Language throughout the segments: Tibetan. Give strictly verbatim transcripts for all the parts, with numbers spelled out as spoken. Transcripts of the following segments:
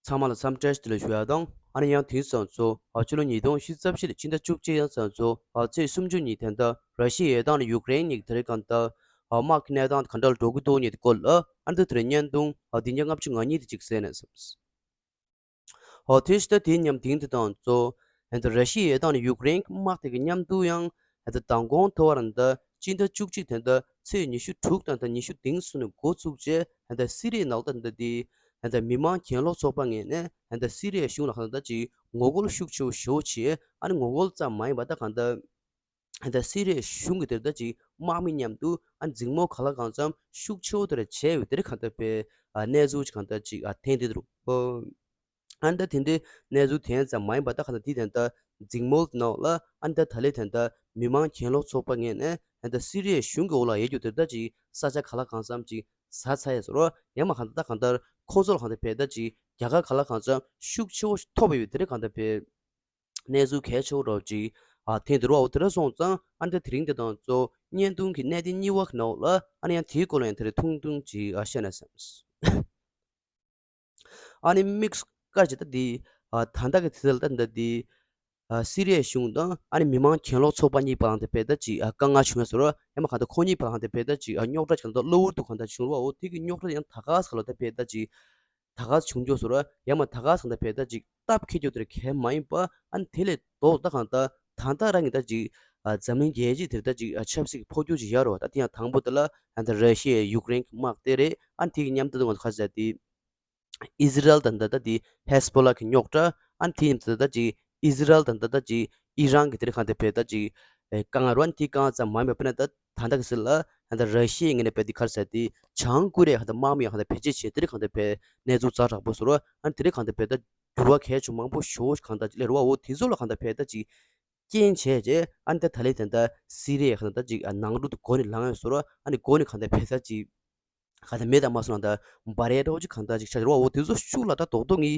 ཚང་མ་ལ་འཚམས་འདྲི་ཞུ་ལ་ཞུ་ཡ་དང་། ཨ་ནི་ཡང་དེང་སང་ཚོ་ཨ་ཕྱི་ལོ་ཉིས་སྟོང་ཉི་ཤུ་རྩ་བཞི་ལོའི་ཕྱི་ཟླ་བཅུ་གཅིག་ཡང་སང་ཚོ་ཨ་ཚེས་སུམ་ཅུ་ཉིན་དེ་འདྲ་ར་ཤི་ཡའི་དང་ནི་ཡུཀ་རེན་གཉིས་ཀྱི་དེ་རིང་གང་ལྟར་ཨ་དམག་གི་གནས་སྟངས་དེ་ག་འདྲ་ལ་འགྲོ་གི་འདུག་ཉིད་དེ་སྐོར་ལ་ཨ་ནི་དེ་རིང་བརྙན་ཐུང་ཨ་བདུན་བརྒྱ་ལྔ་བཅུ་ང་གཉིས་དེ་གཅིག་གསན་ནས་སོང་། ཨོ་དེ་ཕྱི་ཟླ་དེའི་ཉམས་དེང་དེ་དང་གཙོ། ཨ་ནི་ར་ཤི་ཡའི་དང་ནི་ཡུཀ་རེན་གྱི་དམག་དེ་གི་མཉམ་དུ་ཡང་ཨ་ནི་མདང་དགོང་ཐོ་བར་འདི་སྤྱི་ཟླ་བཅུ་གཅིག་དེ་འདི་ཚེས་ཉི་ཤུ་དྲུག་དང་ད་ཉི་ཤུ་བདུན་སོང་ནས་འགོ་བཙུགས་རྗེས་ཨ་ནི་སི་རི་ཡའི་ནང་ད་འདི་དེ་ཨ་ནི་མི་མང་གྱེན་ལོག་ཚོགས་པ་ངོས་ནས་ཨ་ནི་སི་རི་ཡའི་གཞུང་ལ་གང་ལྟར་ཅིག་ངོ་རྒོལ་ཤུགས་ཆེ་བོ་ཞེ་བོ་བྱས། ཨ་ནི་ངོ་རྒོལ་ཙམ་མ་ཡིན་པ་ད་གང་ལྟར་ཨ་ནི་སི་རི་ཡའི་གཞུང་གི་དེ་ལྟ་ཅིག་དམག་མི་མཉམ་དུ་ཨ་ནི་འཛིང་མོ་ག་ལ་གང་འཚམ་ཤུགས་ཆེ་བོ་དེ་ར་བྱས་ཡོད་དེ་རེད། གང་ལྟར་པའི་ཨ་གནས་ཚུལ་ཅིག་གང་ལྟར་ཅིག་ཨ་ཐོན་བསྡད་འདུག་ཨོ། ཨ་ནི་ད་དེ་འདྲའི་གནས་ཚུལ་དེ་ཙམ་མ་ཡིན་པ་ད་གང་ལྟར་དེ་དེ་འདྲ་འཛིང་མོ་ནང་ལ་ཨ་ནི་ད་ད་ལས་དེ་འདྲ་མི་མང་གྱེན་ལོག་ཚོགས་པ་ངོས་ནས་ཨ་ནི་ད་སི་རི་ཡའི་གཞུང་གི་འོག་ལ་ཡོད་རྒྱུ་དེ་ལྟ་ཅིག་ས་ཆ་ག་ལ་གང་འཚམ་ཅིག་ཟ་ཚར་ཡ་ཟེར་རོ། ཡང་མ་གང་ལྟར་ད་གང་ལྟར་ཁོང་ཚོ་ལ་གང་ལྟར་བས་ད་ཅིག་རྒྱལ་ཁ་ག་ལ་གང་འཚམ་ཤུགས་ཆེ་བོ་ཐོབ་ཡོད་དེ་རེད། གང་ལྟར་བས་གནས་ཚུལ་གལ་ཆེ་བོ་འདྲ་བོ་ཅིག་ཨ་ཐོན་བསྡད་རོ། དེ་འདྲ་སོང་ཙང་ཨ་ནི་ད་དེ་རིང་དེ་དང་གཙོ་བོ་བརྙན་ཐུང་གི་གནད་དོན་གཉིས་པ་གི་ནང་ལ་ཨ་ནི་ཡང་དེའི་སྐོར་ལ་ཡང་དེ་རིང་ཐུང་ཐུང་ཅིག་ཨ་བཤད་ན་བསམ། ཨ་ནི་དམིགས་བཀར་ཅིག་ད་འདི་ཨ་ད་ལྟ་གི་དུས་ཚོད་ལ་ད་འདི་འདི་ཨ་སི་རི་ཡའི་གཞུང་དང་ཨ་ནི་མི་མང་གྱེན་ལོག་ཚོགས་པ་གཉིས་བར་ལ་ད་བས་ད་ཅིག་ཨ་དཀའ་ངལ་བྱུང་ཡ་ཟེར་རོ། ཡང་མ་གང་ལྟར་ཁོ་གཉིས་བར་ལ་ད་བས་ད་ཅིག་ཨ་རྙོག་དྲ་ཅིག་གང་ལྟར་གློ་བུར་དུ་གང་ལྟར་བྱུང་རོ། འོ་དེ་གི་རྙོག་དྲ་ཡང་ད་ག་ས་ག་ལ་ད་བས་ད་ཅིག་ད་ག་ས་བྱུང་རྒྱུ་ཟེར་རོ། ཡང་མ་ད་ག་ས་ག་ལ་ད་བས་ད་ཅིག་སྟབས་འཁེལ་རྒྱུ་དེ་གལ་མ་ཡིན་པ། ཨ་ནི་དེ་ལས་ལྡོག་ད་གང་ལྟར་ད་ལྟ་རང་གི་ད་ཅིག་ཨ་འཛམ་གླིང་རྒྱལ་སྤྱི་དེར་ད་ཅིག་ཨ་ཆབ་སྲིད་ཀྱི་འཕོ་འགྱུར་ཅིག་ཡོད་རེད་བ། ད་དེ་ཡང་དང་པོ་དེ་ལ་ཨ་ད་ར་ཤི་ཡའི་ཡུཀ་རེན་གྱི་དམག་དེ་རེད། ཨ་ནི་དེ་གི་མཉམ་དུ་ང་ཚོ་ག་ཟེར་དེ་ཨི་ཟི་རལ་དང་ད་ལྟ་དེ་ཧེ་སི་བྷོ་ལ་གི་རྙོག་དྲ། ཨ་ནི་དེ་མཉམ་དུ་ད་ཅིག་ཨི་ཟི་རལ་དང་ད་ལྟ་ཅིག་ཨི་རན་གྱི་དེ་རེད། གང་ལྟར་བས་ད་ཅིག་ཨེ་དཀའ་ངལ་རོ། ཨ་ནི་དེ་དཀའ་ངལ་ཙམ་མ་ཡིན་པ་དཔེར་ན་ད་ད་ལྟ་གི་ཟེར་ལ་ཨ་ད་ར་ཤི་ཡའི་ངོས་ནས་བས་དེ་ག་ཟེར་དེ་བྱང་ཀོ་རི་ཡ་གང་ལྟར་དམག་མི་ཡང་གང་ལྟར་བེད་སྤྱོད་བྱས་དེ་རེད། གང་ལྟར་བས་གནས་ཚུལ་ཛ་དྲག་པོ་ཟེར་རོ། ཨ་ནི་དེ་རེད། གང་ལྟར་བས་ད་འགྱུར་བ་གལ་ཆེ་མང་པོ་ཞེ་པོ་ཞིག་གང་ལྟར་སླེབས་རེད་བ། འོ་དེ་ཚོ་ལ་གང་ལྟར་བས་ད་ཅིག་རྐྱེན་བྱས་རྗེས་ཨ་ནི་ད་ད་ལས་དེ་འདྲ་སི་རི་ཡའི་གང་ལྟར་ཅིག་ཨ་ནང་འཁྲུག་དེ་འགོ་ནས་ལངས་ཡོད་ཟེར་རོ། ཨ་ནི་འགོ་ནས་གང་ལྟར་བས་ད་ཅིག་གང་ལྟར་མེ་དང་མ་སོང་ན་ད་འབར་ཡ་འདྲ་བོ་ཅིག་གང་ལྟར་ཅིག་ཆགས་ཡོད་རེད་བ། འོ་དེ་ཚོ་ཤུགས་ལ་ད་རྡོག་རྡོག་གི་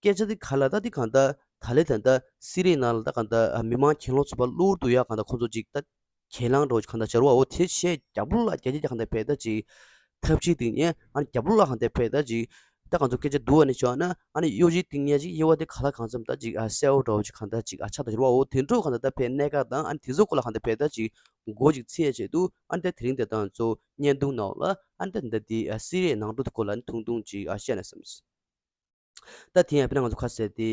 སྐད་ཆ་དེ་ག་ལ་ད་དེ་གང་ལྟར་ད་ལས་དེ་འདྲ་སི་རི་ཡའི་ནང་ལ་ད་གང་ལྟར་ཨ་མི་མང་གྱེན་ལོག་ཚོགས་པ་གློ་བུར་དུ་ཡ་གང་ལྟར་ཁོང་ཚོ་ཅིག་ད་གྱེན་ལངས་འདྲ་བོ་ཅིག་གང་ལྟར་བྱས་རེད་བ། འོ་དེ་བྱས་རྒྱབ་ལོགས་ལ་རྒྱ་ཆེ་རྒྱ་གང་ལྟར་བས་ད་ཅིག་ཐབས་ཤེས་དེ་ཉན། ཨ་ནི་རྒྱབ་ལོགས་ལ་གང་ལྟར་བས་ད་ཅིག་ད་ང་ཚོ་སྐད་ཆ་བསྡུ་བ་ནས་བྱས་ན་ཨ་ནི་གཡོ་ཇུས་སྟེང་ཉལ་ཅིག་དབྱེ་བ་དེ་ག་ལ་གང་འཚམ་ད་ཅིག་ཨ་གསལ་བོ་འདྲ་བོ་ཅིག་གང་ལྟར་ཅིག་ཨ་ཆགས་ད་ཡོད་རེད་བ། འོ་དེ་འདྲ་གང་ལྟར་ད་བས་གནད་འགག་དང་ཨ་ནི་དེ་ཚོ་སྐོར་ལ་གང་ལྟར་བས་ད་ཅིག་འགོ་ཅིག་ཚུགས་ཡ་ཆེད་དུ་ཨ་ནི་ད་དེ་རིང་དེ་དང་གཙོ་བརྙན་ཐུང་ནང་ལ་ཨ་ནི་ད་འདི་ཨ་སི་རི་ཡའི་ནང་འཁྲུག་དེ་སྐོར་ལ་ཨ་ནི་ཐུང་ཐུང་ཅིག་ཨ་བཤད་ན་བསམ། ད་དེ་ཡང་དཔེར་ན་ང་ཚོ་ག་ཟེར་དེ་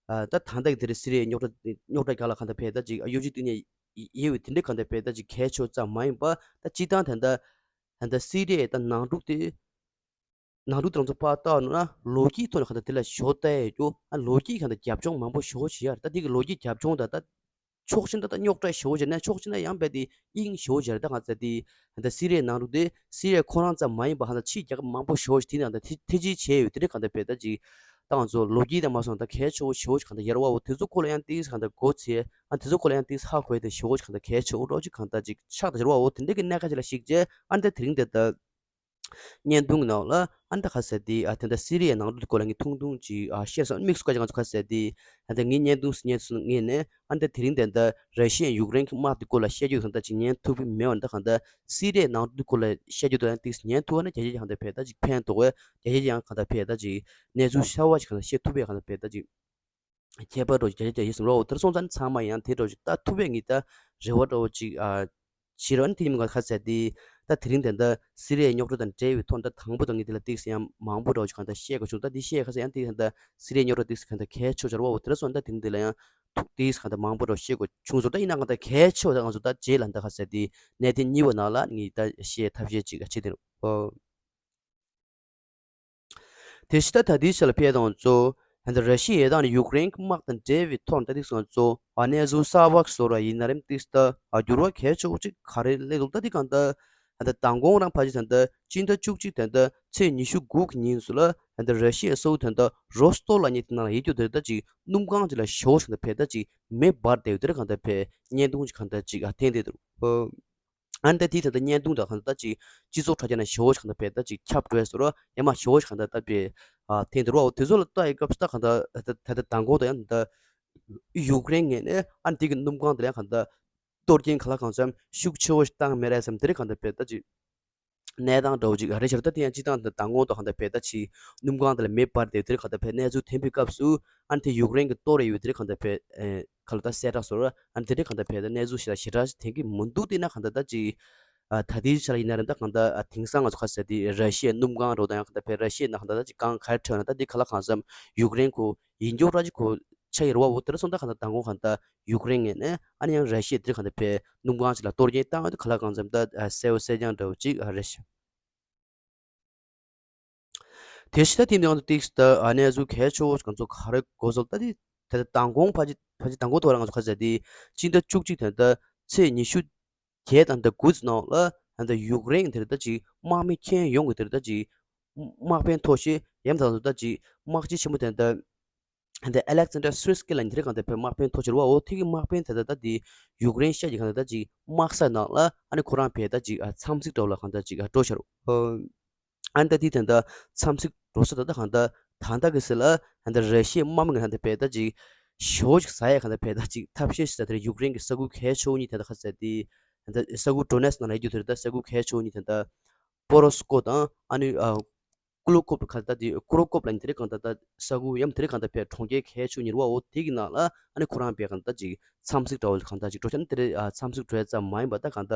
ཨ་ད་ད་ལྟ་གི་དེ་རིང་སི་རི་ཡའི་རྙོག་དྲ་རྙོག་དྲ་རྒྱག་ལ་གང་ལྟར་བས་ད་ཅིག་ཨ་གཡོ་ཇུས་སྟེང་ཉལ་ཡོད་པའི་དེ་འདྲ་གང་ལྟར་བས་ད་ཅིག་གལ་ཆེ་ཙམ་མ་ཡིན་པ། ད་སྤྱིར་བཏང་ད་ལྟ་ད་ལྟ་སི་རི་ཡའི་ད་ནང་འཁྲུག་དེ་ནང་འཁྲུག་དེ་ང་ཚོ་ཕར་བལྟས་ན་ལོ་རྒྱུས་ཐོག་ནས་གང་ལྟར་དེ་ལ་ཞོ་ལྟ་ཡས་ཀྱོ། ཨ་ལོ་རྒྱུས་གང་ལྟར་རྒྱབ་ལྗོངས་མང་པོ་ཞེ་པོ་ཞིག་ཡོད་རེད། ད་དེ་གི་ལོ་རྒྱུས་རྒྱབ་ལྗོངས་ད་ད་ཕྱོགས་གཅིག་ན་ད་རྙོག་དྲ་ཞེ་པོ་ཅིག་ནས་ཕྱོགས་གཅིག་ན་ཡང་རྦད་དེ་དབྱིངས་ཞེ་པོ་ཅིག་རེད། ད་ང་ཚོ་དེ་ད་སི་རི་ཡའི་ནང་འཁྲུག་དེ་སི་རི་ཡ་ཁོ་རང་ཙམ་མ་ཡིན་པ་གང་ལྟར་ཕྱིའི་རྒྱལ་ཁབ་མང་པོ་ཞེ་པོ་ཞིག་དེ་ནང་ད་ཐེ་ཐེ་ཇུས་བྱས་ཡོད། དེ་འདྲ་གང་ལྟར་བས་ད་ཅིག་ད་ང་ཚོ་ལོ་རྒྱུས་དང་མ་སོང་ད་གལ་ཆེ་བོ་ཞེ་པོ་ཅིག་གང་ལྟར་ཡོད་རེད་བ། འོ་དེ་ཚོ་སྐོར་ལ་ཡང་ཏིག་གང་ལྟར་མགོ་ཚོས། ཨ་དེ་ཚོ་སྐོར་ལ་ཡང་ཏིག་ཧ་གོ་ཡ་དེ་ཞེ་པོ་ཅིག་གང་ལྟར་གལ་ཆེ་བོ་འདྲ་བོ་ཅིག་གང་ལྟར་ཅིག་ཆགས་ད་ཡོད་རེད་བ། འོ་དེ་འདྲ་གི་གནད་འགག་ཅིག་ལ་གཞིགས་རྗེས་ཨ་ད་དེ་རིང་དེ་ད་བརྙན་ཐུང་གི་ནང་ལ་ཨ་ད་ག་ཟེར་དེ་ཨ་དེ་འདྲ་སི་རི་ཡའི་ནང་འཁྲུག་སྐོར་ལ་ངས་ཐུང་ཐུང་ཅིག་ཨ་བཤད་སོང་། དམིགས་སུ་བཀར་ཅིག་ང་ཚོ་ག་ཟེར་དེ་ཨ་ད་ངས་བརྙན་ཐུང་བརྙན་ཐུང་ངས་ནས་ཨ་ད་དེ་རིང་དེ་འདྲ་ར་ཤི་ཡ་ཡུཀ་རེན་གྱི་དམག་དེ་སྐོར་ལ་བཤད་རྒྱུ་གང་ལྟར་ཅིག་ཉན་ཐུབ་ཀྱི་མེད་པ་འདྲ། གང་ལྟར་སི་རི་ཡའི་ནང་འཁྲུག་སྐོར་ལ་བཤད་རྒྱུ་དང་ཏིག་ཉན་ཐུབ་པ་ན་རྒྱ་ཆེ་གང་ལྟར་བས་ད་ཅིག་ཕན་ཐོགས་པས། རྒྱ་ཆེ་ཡང་གང་ལྟར་བས་ད་ཅིག་གནས་ཚུལ་གསར་བ་ཞིག་གང་ལྟར་བཤད་ཐུབ་པས། གང་ལྟར་བས་ད་ཅིག་ཁྱད་པར་འདྲ་བོ་ཅིག་རྒྱ་ཆེ་རྒྱ་ཆེ་ཟེར་རོ། དེར་སོང་ཙང་ཚང་མ་ཡང་དེ་འདྲ་བོ་ཅིག་ལྟ་ཐུབ་པའི་ངེས་ད་རེ་བ་འདྲ་བོ་ཅིག་ཨ་བྱེད་རོགས། ཨ་ནི་དེ་ཉིན་ག་ཁ་ཟེར་དེ་ད་དེ་རིང་དེ་འདྲ་སི་རི་ཡའི་རྙོག་དྲ་དང་འབྲེལ་བའི་ཐོག་ད་དང་པོ་དང་ངས་དེ་ལ་ཏིག་ཡང་མང་པོ་འདྲ་བོ་ཅིག་གང་ལྟར་བཤད་དགོས་བྱུང་། ད་དེ་བཤད་ཁ་ཟེར་ཡང་ཏིག་གང་ལྟར་སི་རི་ཡའི་རྙོག་དྲ་ཏིག་གང་ལྟར་གལ་ཆེ་བོ་ཆགས་རེད་བ། འོ་དེར་སོང་ད་དེ་རིང་དེ་ལ་ཡང་ཐུག་ཏིག་གང་ལྟར་མང་པོ་འདྲ་བོ་བཤད་དགོས་བྱུང་སོང་། ད་ཡིན་ན་གང་ལྟར་གལ་ཆེ་བོ་ད་ང་ཚོ་ད་རྗེས་ལ་འདི་ཁ་ཟེར་དེ་གནད་དོན་གཉིས་པ་ནང་ལ་ངས་ད་བཤད་ཐབས་ཤེས་ཅིག་བྱེད་དེ་རེད། ཨོ། དེ་ཕྱི་ད་ད་ལྟའི་ཆ་ལ་ཕེབས་དང་གཙོ་ཨ་ནི་ར་ཤི་ཡའི་དང་ནི་ཡུཀ་རེན་གྱི་དམག་དང་འབྲེལ་བའི་ཐོག་ད་ལྟའི་སང་གཙོ་ཨ་གནས་ཚུལ་གསར་པ་བཟོ་ར་ཡིན་ན་རེམ་ཏིག་ད་ཨ་འགྱུར་བ་གལ་ཆེ་བོ་ཅིག་ག་རེ་སླེབས་འདུག་ད་འདི་གང་ལྟར་ཨ་ད་མདང་དགོང་རང་ཕལ་ཆེར་ད་ལྟ་སྤྱི་ཟླ་བཅུ་གཅིག་ད་ལྟ་ཚེས་ཉི་ཤུ་དགུ་གི་ཉིན་སུ་ལ་ཨ་ད་ར་ཤི་ཡའི་སོ་ད་ལྟ་རོ་སི་ཏོབ་ལ་ཉིད་དེ་ནང་ལ་ཡིད་སྐྱོ་དེ་ད་ཅིག་སྣུམ་གང་ཅིག་ལ་ཞོ་ཞིག་ད་ཕེ་ད་ཅིག་མེ་འབར་བསྡད་ཡོད་དེ་ར་གང་ལྟར་ཕེ་བརྙན་ཐུང་ཅིག་གང་ལྟར་ཅིག་ཨ་འཐེན་བསྡད་འདུག་ཨ་ནི་ད་དེའི་ཐད་ད་བརྙན་ཐུང་དང་གང་ལྟར་ཅིག་སྤྱི་ཚོགས་དྲ་རྒྱ་ནས་ཞེ་པོ་ཞིག་གང་ལྟར་བས་ད་ཅིག་ཁྱབ་འགྲོ་ཡ་ཟེར་རོ། ཡང་མ་ཞེ་པོ་ཞིག་གང་ལྟར་ད་བས་ཨ་ཐེངས་འདི་རོ། དེ་ཚོ་ལ་ལྟ་ཡི་སྐབས་སུ་ད་གང་ལྟར་ད་ད་ད་མདང་དགོང་དང་ཡང་ད་ཡུཀ་རེན་ངོས་ནས་ཨ་ནི་དེ་གི་སྣུམ་གང་དེ་ལ་ཡང་གང་ལྟར་གཏོར་སྐྱོན་ག་ལ་གང་འཚམ་ཤུགས་ཆེ་བོ་ཞིག་བཏང་མེད་རེད་བསམ་དེ་རིགས་གང་ལྟར་བས་ད་ཅིག་ གནས་སྟངས་འདྲ་བོ་ཅིག་རེད་ཤག་ད་དེ་ཡང་སྤྱིར་བཏང་དུ་མདང་དགོང་དུ་གང་ལྟར་བས་ད་ཅིག་སྣུམ་སྒང་དེ་ལ་མེ་འབར་ཏེ་དེ་རིང་གང་ལྟར་བས་གནས་ཚུལ་ཐོན་པའི་སྐབས་སུ་ཨ་ནི་དེ་ཡུཀ་རེན་གྱི་གཏོར་རེ་ཡོད་དེ་རིང་གང་ལྟར་བས་ཁ་ལོ་ད་གསལ་བསྒྲགས་སོར་ཨ་ནི་དེ་རིང་གང་ལྟར་བས་ད་གནས་ཚུལ་ཞེ་དྲག་ཞེ་དྲག་ཐོན་གྱི་མི་འདུག་དེ་ན་གང་ལྟར་ད་ཅིག་ཨ་ད་ལྟའི་ཆ་ལ་ཡིན་ན་རེད་ད་གང་ལྟར་ཨ་དེང་སང་ང་ཚོ་ཁ་གསལ་དེ་ར་ཤི་ཡའི་སྣུམ་སྒང་འགྲོ་དང་ཡང་གང་ལྟར་བས་ར་ཤི་ཡའི་ནང་གང་ལྟར་ད་ཅིག་གང་ག་རེ་འཕྲོད་ན་ད་དེ་ག་ལ་གང་འཚམ་ཡུཀ་རེན་ཁོ་ཡིན་འགྱོ་ར་ཅིག་ཁོ་ཆ་ཡི་རུ་བ་འོ་དེར་སོང་ད་གང་ལྟར་མདང་དགོང་གང་ལྟར་ཡུཀ་རེན་ངོས་ནས་ཨ་ནི་ཡང་ར་ཤི་ཡ་དེར་གང་ལྟར་བས་སྣུམ་སྒང་ཅིག་ལ་གཏོར་སྐྱོན་བཏང་ཡོད་དེ་ག་ལ་གང་འཚམ་ད་གསལ་བོ་གསལ་རྐྱང་འདྲ་བོ་ཅིག་རེད་ཤག་དེ་ཕྱི་ད་དེ་ནང་དུ་ཏིག་ད་ཨ་ནེ་ཟུ་གལ་ཆེ་བོ་ང་ཚོ་ག་རེ་གོ་སོལ་ད་དེ་དེ་ད་མདང་དགོང་ཕ་ཅི་ཕ་ཅི་མདང་དགོང་ཐོག་ལ་ང་ཚོ་ཁ་ཟེར་དེ་སྤྱི་ཟླ་བཅུ་གཅིག་དེ་ད་ཚེས་ཉི་ཤུ་བརྒྱད་དང་ད་དགུ་ཙམ་ནང་ལ་ད་ཡུཀ་རེན་དེར་ད་ཅིག་དམག་མི་ཁྱོན་ཡོངས་ཀྱི་དེར་ད་ཅིག་དམག་དཔོན་མཐོ་ཤོས་ཡང་ད་ད་ཅིག་དམག་སྤྱི་ཆེན་མོ་དེ་ད་ཨ་ནི་ཨ་ལེག་ཛན་ཌར་སུ་སི་ཀི་ལ་ཉིན་དེ་རིང་གང་ལྟར་བས་དམག་དཔོན་མཐོ་ཤོས་རེད་བ། འོ་དེ་གི་དམག་དཔོན་དེ་ད་ལྟ་དེ་ཡུཀ་རེན་ཤ་གི་གང་ལྟར་ད་ཅིག་དམག་ས་ནང་ལ་ཨ་ནི་ཁོ་རང་བས་ད་ཅིག་ཨ་འཚམས་གཟིགས་འདྲ་བོ་ལ་གང་ལྟར་ཅིག་ཨ་འགྲོ་ཤར། ཨ་ནི་ད་དེ་ད་ལྟ་འཚམས་གཟིགས་འགྲོ་ས་ད་ལྟ་གང་ལྟར་ད་ལྟ་གི་སྲིད་ལ་ད་ལྟ་ར་ཤི་ཡའི་དམག་མི་གི་གང་ལྟར་བས་ད་ཅིག་ཞོ་ཅིག་ཟ་ཡ་གང་ལྟར་བས་ད་ཅིག་ཐབས་ཤེས་ཤིག་ད་དེར་ཡུཀ་རེན་གི་ས་ཁུལ་གལ་ཆེ་བོ་གཉིས་དེ་ད་ཁ་ཟེར་དེ་ད་ལྟ་ས་ཁུལ་ཌོ་ནེ་སི་ནང་ལ་ཡོད་རྒྱུ་དེ་ད་ས་ཁུལ་གལ་ཆེ་བོ་གཉིས་དེ་ད་པོ་རོ་སི་ཀོ་དང་ཨ་ནི་ཨ། ཀུ་ལོ་ཀོབ་ག་ད་དེ་ཀུ་རོ་ཀོབ་ལ་ཉིན་དེ་རིང་གང་ད་ད་ས་ཁུལ་ཡམ་དེ་རིང་གང་ད་བས་གྲོང་ཁྱེར་གལ་ཆེ་ཉེར་བ་འོ་དེ་གི་ནང་ལ་ཨ་ནི་ཁོ་རང་བས་གང་ད་ཅིག་འཚམས་གཟིགས་འདྲ་བོ་གང་ད་ཅིག་འགྲོ་ཤག་ནི་དེ་རིང་ཨ་འཚམས་གཟིགས་འགྲོ་ཡ་ཙམ་མ་ཡིན་པ་ད་གང་ད་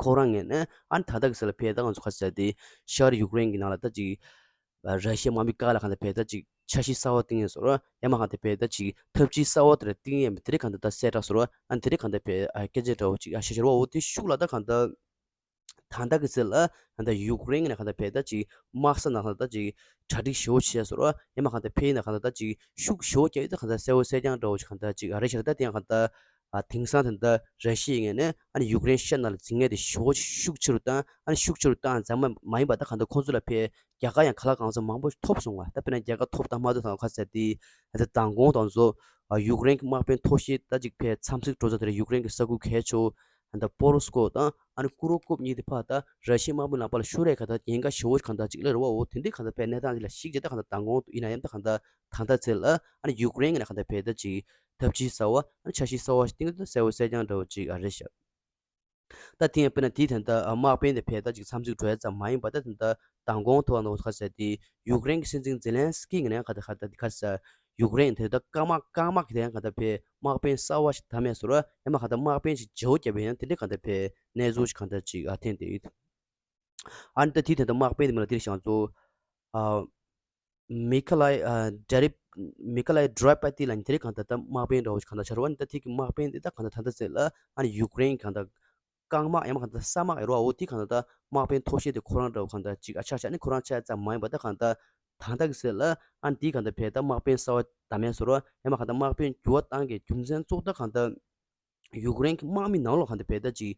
ཁོ་རང་ངོས་ནས་ཨ་ནི་ད་ད་གི་སྲིད་ལ་བས་ད་ང་ཚོ་ཁ་ཟེར་དེ་ཤར་ཡུཀ་རེན་གི་ནང་ལ་ད་ཅིག་ར་ཤི་ཡ་དམག་མི་བཀག་ལ་གང་ད་བས་ད་ཅིག་འཆར་གཞི་གསར་བ་བཏིང་ཡ་སོར་ཡ་མ་གང་ད་བས་ད་ཅིག་ཐབས་ཇུས་གསར་བ་དེ་ར་བཏིང་ཡ་མི་དེ་རིང་གང་ད་ད་གསལ་བསྒྲགས་སོར་ཨ་ནི་དེ་རིང་གང་ད་བས་ཨ་སྐད་ཆ་འདྲ་བོ་ཅིག་ཨ་ཤ་ཤར་བ་འོ་དེ་ཤུགས་ལ་ད་གང་ད། ད་ལྟ་གི་ཚེ་ལ་ད་ལྟ་ཡུཀ་རེན་གྱི་ནས་གང་ལྟར་བས་ད་ཅིག་དམག་ས་ནང་ད་ལྟ་ཅིག་གྲ་སྒྲིག་ཞེ་པོ་བྱས་སོང་ར། ཡང་མ་གང་ལྟར་བས་ན་གང་ལྟར་ད་ཅིག་ཤུགས་ཞེ་པོ་རྒྱག་ཡོད་ད་གང་ལྟར་གསལ་བོ་གསལ་རྐྱང་འདྲ་བོ་ཞིག་གང་ལྟར་ཅིག་ཨ་རེ་ཤར་ད་དེ་ཡང་གང་ལྟར་ཨ་དེང་སང་ད་ལྟ་ར་ཤི་ཡའི་ངོས་ནས་ཨ་ནི་ཡུཀ་རེན་ཤ་ནང་ལ་འཛིང་ངེས་དེ་ཞེ་པོ་ཤུགས་ཆེ་རུ་བཏང་ཨ་ནི་ཤུགས་ཆེ་རུ་བཏང་ཙམ་མ་མ་ཡིན་པ་ད་གང་ལྟར་ཁོང་ཚོ་ལ་ཕའི་རྒྱལ་ཁ་ཡང་ག་ལ་གང་འཚམ་མང་པོ་ཐོབ་སོང་བ། ད་དཔེར་ན་རྒྱལ་ཁ་ཐོབ་དང་མ་ཐོབ་དང་ཁ་གསལ་དེ་ད་ལྟ་མདང་དགོང་དང་ཚོ་ཡུཀ་རེན་གྱི་དམག་དཔོན་མཐོ་ཤོས་ད་ཅིག་ཕའི་འཚམས་གཟིགས་འགྲོ་ས་དེ་ལ་ཡུཀ་རེན་གྱི་ས་ཁུལ་གལ་ཆེ་བོ། ད་ལྟ་པོ་རོ་སི་ཀོ་དང་ཨ་ནི་ཀུ་རོ་ཀོབ་གཉིས་དེ་ཕར་ད་ར་ཤི་ཡའི་དམག་མི་ལ་ཕར་ལ་ཤོར་ཡས་ག་ད་ཉེན་ཁ་ཞེ་པོ་གང་ད་ཅིག་སླེབས་རེད་བ། འོ་དེ་འདྲའི་གང་ད་ཕའི་གནས་སྟངས་ཅིག་ལ་ཞིག་བྱས་ད་གང་ད་མདང་དགོང་ཡིན་ན་ཡང་ད་གང་ད་ད་ལྟ་ཚེ་ལ་ཨ་ནི་ཡུཀ་རེན་གྱི་ནས་གང་ད་ཕའི་ད་ཅིག་ཐབས་ཇུས་གསར་བ་ཨ་ནི་འཆར་གཞི་གསར་བ་ཞིག་བཏིང་གི་ད་གསལ་བོ་གསལ་རྐྱང་འདྲ་བོ་ཅིག་ཨ་རེད་ཤག་ད་དེ་ཡང་དཔེར་ན་དེའི་ད་ལྟ་དམག་དཔོན་དེ་ཕའི་ད་ཅིག་འཚམས་གཟིགས་འགྲོ་ཡས་ཙམ་མ་ཡིན་པ་ད་ད་ལྟ་མདང་དགོང་ཐོག་ནང་ཁ་གསལ་དེ་ཡུཀ་རེན་གྱི་སྲིད་འཛིན་ཛེ་ལན་སི་ཀི་གི་ནས་གང་ད་གང་ད་ག་ས་ཡུཀ་རེན་དེ་ད་སྐམ་དམག་སྐམ་དམག་གི་དེ་ཡང་གང་ད་ཕའི་དམག་དཔོན་གསར་བ་ཞིག་ད་མེད་སོ་ར། ཡང་མ་གང་ལྟར་དམག་དཔོན་ཞིག་བརྗེ་བོ་བརྒྱབ་པའི་ཡང་དེ་འདྲའི་གང་ལྟར་ཕའི་གནས་ཚུལ་ཞིག་གང་ལྟར་ཅིག་ཨ་ཐོན་ཏེ་ཡོད། ཨ་ནི་ད་དེའི་དོན་དུ་དམག་དཔོན་དེ་མི་ལ་དེར་བཞག་ཚོ། ཨ། མི་ཁ་ལའི་ཨ་ཌེ་རི། མི་ཁ་ལའི་ཌྲོ་པ་ཏི་ལ་ཉིན་དེ་རིང་གང་ལྟར་ད་དམག་དཔོན་འདྲ་བོ་ཞིག་གང་ལྟར་ཆགས་རོགས་ཨ་ནི་ད་དེ་གི་དམག་དཔོན་དེ་ད་གང་ལྟར་ད་ལྟ་ཚེ་ལ་ཨ་ནི་ཡུཀ་རེན་གང་ལྟར་རྐང་དམག་ཡང་མ་གང་ལྟར་ས་དམག་ཡོད་རོགས་འོ་དེ་གང་ལྟར་ད་དམག་དཔོན་མཐོ་ཤོས་དེ་ཁོ་རང་འདྲ་བོ་གང་ལྟར་ཅིག་ཨ་ཆགས་ཆགས་ཨ་ནི་ཁོ་རང་ཆགས་ཙམ་མ་ཡིན་པ་ད་གང་ལྟར་ད་ལྟ་གི་ཚེ་ལ་ཨ་ནི་དེ་གང་ལྟར་བས་ད་དམག་དཔོན་གསར་བ་ད་མེད་སོ་རོགས་ཡང་མ་གང་ལྟར་དམག་དཔོན་འགྱུར་བ་བཏང་གི་རྒྱུ་མཚན་གཙོ་བོ་ད་གང་ལྟར། ཡུཀ་རེན་གྱི་དམག་མི་ནང་ལོགས་གང་དེ་བས་ད་ཅིག་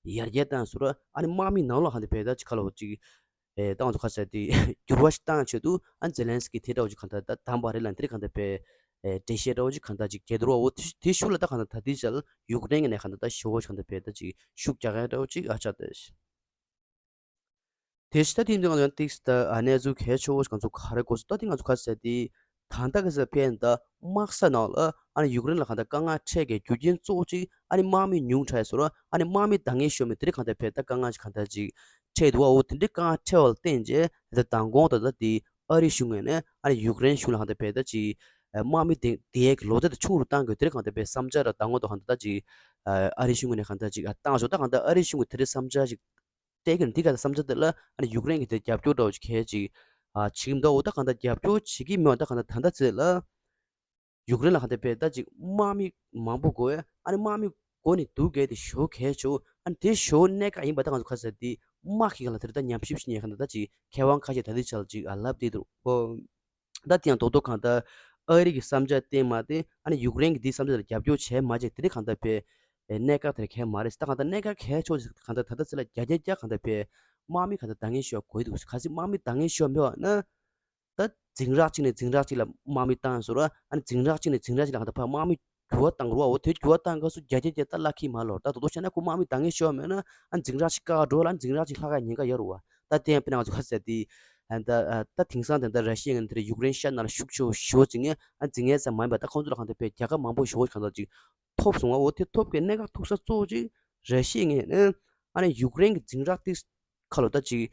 ཡར་རྒྱས་བཏང་སོང་ར། ཨ་ནི་དམག་མི་ནང་ལོགས་གང་དེ་བས་ད་ཅིག་ཁ་ལོ་ཅིག་ཨེ་ཏང་ཚོ་ཁ་ཤས་དེ་འགྱུར་བ་ཞིག་བཏང་ཆེད་དུ་ཨ་ནི་ཛེ་ལན་སི་ཀི་དེ་འདྲ་བོ་ཅིག་གང་ད་ད་དམ་པ་རེད་ལ་དེ་རིང་གང་དེ་བས་ཨེ་འགྲེལ་བཤད་འདྲ་བོ་ཅིག་གང་ད་ཅིག་རྒྱལ་དུ་ར་འོ་དེ་དེ་ཤུགས་ལ་ད་གང་ད་ད་དེ་ཅལ་ཡུཀ་རེན་གྱི་ནས་གང་ད་ད་ཞོ་བོ་ཅིག་གང་དེ་བས་ད་ཅིག་ཤུགས་རྒྱག་ཡ་འདྲ་བོ་ཅིག་ཨ་ཆགས་ཏེ། དེ་ཕྱི་ད་ཐེངས་འདི་ང་ཚོ་ཡང་ཏིག་ད་གནས་ཚུལ་གལ་ཆེ་བོ་ཞིག་ང་ཚོ་ག་རེ་གོ་སོང་ད་ཐེངས་ང་ཚོ་ག་ཟེར་ཏེ་ད་ལྟ་གི་ཟེར་ཕན་ད་དམག་ས་ནང་ལ་ཨ་ནི་ཡུཀ་རེན་ལ་གང་ད་དཀའ་ངལ་འཕྲད་ཀྱི་རྒྱུ་རྐྱེན་གཙོ་བོ་གཅིག་ཨ་ནི་དམག་མི་ཉུང་དྲགས་སོང་ར། ཨ་ནི་དམག་མི་འདང་ངེས་ཤོར་མི་དེ་རིང་གང་ད་ཕན་ད་དཀའ་ངལ་ཞིག་གང་ད་ཅིག་འཕྲད་འདུག་བ། འོ་དེ་འདྲའི་དཀའ་ངལ་འཕྲད་པ་ལ་བརྟེན་རྗེས་ད་མདང་དགོང་ད་ད་དེ་ཨ་རི་གཞུང་ངོས་ནས་ཨ་ནི་ཡུཀ་རེན་གཞུང་ལ་གང་ད་ཕན་ད་ཅིག་དམག་མི་དེ་དེ་ཡས་ཀྱི་ལོ་ཚད་དེ་ཆུང་རུ་བཏང་དགོས་དེ་རིང་གང་ད་ཕན་བསམ་འཆར་ད་མདང་དགོང་ད་གང་ད་ད་ཅིག་ཨ་རི་གཞུང་ངོས་ནས་གང་ད་ཅིག་བཏང་ཞོག་ད་གང་ད་ཨ་རི་གཞུང་གི་དེ་རིང་བསམ་འཆར་ཞིག་སྟེགས་ཀྱི་འདི་ག་ད་བསམ་འཆར་དེ་ལ་ཨ་ནི་ཡུཀ་རེན་གྱི་དེ་རྒྱབ་སྐྱོར་འདྲ་བོ་ཅིག་གལ་ཅིག་ཨ་བྱེད་ཀྱི་མི་འདུག་འོ་ད་གང་ལྟར་རྒྱབ་སྐྱོར་བྱེད་ཀྱི་མི་འོ་ད་གང་ལྟར་ད་ལྟ་ཚེ་ལ་ཡུཀ་རེན་ལ་གང་ལྟར་བས་ད་ཅིག་དམག་མི་མང་པོ་དགོས་ཨ་ནི་དམག་མི་དགོས་ནི་འདུག་གལ་ཏེ་ཞོ་གལ་ཆེ་ཨ་ནི་དེ་ཞོ་གནད་འགག་ཡིན་པ་ད་ང་ཚོ་ཁ་ཟེར་དེ་དམག་གི་གང་ལ་དེར་ད་ཉམས་ཞིབ་བྱེད་ཉན་གང་ལྟར་ད་ཅིག་མཁས་དབང་ཁ་ཤས་ད་ལྟའི་ཆར་ཅིག་ཨ་ལབ་བསྡད་འདུག་ཨོ། ད་དེ་ཡང་རྡོག་རྡོག་གང་ལྟར་ཨ་རི་གི་བསམ་འཆར་བརྟེན་མ་བརྟེན་ཨ་ནི་ཡུཀ་རེན་གྱི་འདིའི་བསམ་འཆར་ལ་རྒྱབ་སྐྱོར་བྱས་མ་བྱས་དེ་རིང་གང་ལྟར་བས་གནད་འགག་དེར་གལ་མ་རེད། ད་གང་ལྟར་གནད་འགག་གལ་ཆེ་ཞིག་གང་ལྟར་ད་ལྟ་ཚེ་ལ་རྒྱ་རྒྱ་རྒྱ་གང་ལྟར་བས་དམག་མི་གང་ལྟར་འདང་ངེས་ཤོར་དགོས་འདུག་གལ་སྲིད་དམག་མི་འདང་ངེས་ཤོར་མེད་པ་ན་ད་འཛིང་རགས་གཅིག་ནས་འཛིང་རགས་གཅིག་ལ་དམག་མི་བཏང་ཟེར་བ་ཨ་ནི་འཛིང་རགས་གཅིག་ནས་འཛིང་རགས་གཅིག་ལ་གང་ལྟར་ཕར་དམག་མི་འགྱུར་བ་བཏང་དགོས་ར། འོ་དེ་འགྱུར་བ་བཏང་དགོས་སུ་རྒྱ་རྒྱ་རྒྱ་ད་ལ་ཁི་མ་ལོར་ད་དོ་དོ་བྱས་ན་ཁོ་དམག་མི་འདང་ངེས་ཤོར་མེད་ན་ཨ་འཛིང་རགས་གཅིག་བཀག་འགྲོ་ལ་འཛིང་རགས་གཅིག་ལྷག་ཡ་ཉེན་ཁ་ཡོད་རུ་བ། ད་དེ་ཡང་དཔེར་ན་ང་ཚོ་ཁ་ཟེར་དེ། ད་ད་དེང་སང་དེ་འདྲ་ར་ཤི་ཡ་ངན་དེ་ཡུཀ་རེན་ཤ་ནང་ལ་ཤུགས་ཆེ་བོ་ཞེ་པོ་འཛིང་ངེས་ཨ་འཛིང་ངེས་ཙམ་མ་ཡིན་པ་ད་ཁོང་ཚོ་ལ་གང་ལྟར་བས་རྒྱལ་ཁ་མང་པོ་ཞེ་པོ་གང་ལྟར་ཅིག་ཐོབ་སོང་བ། འོ་དེ་ཐོབ་ཀྱི་གནད་འགག་ཐུག་ས་གཙོ་བོ་ཅིག་ར་ཤི་ཡ་ངན་ཨ་ནི་ཡུཀ་རེན་གྱི་འཛིང་རགས་ཏིག་ ཁ་ལོ་ད་ཅིག་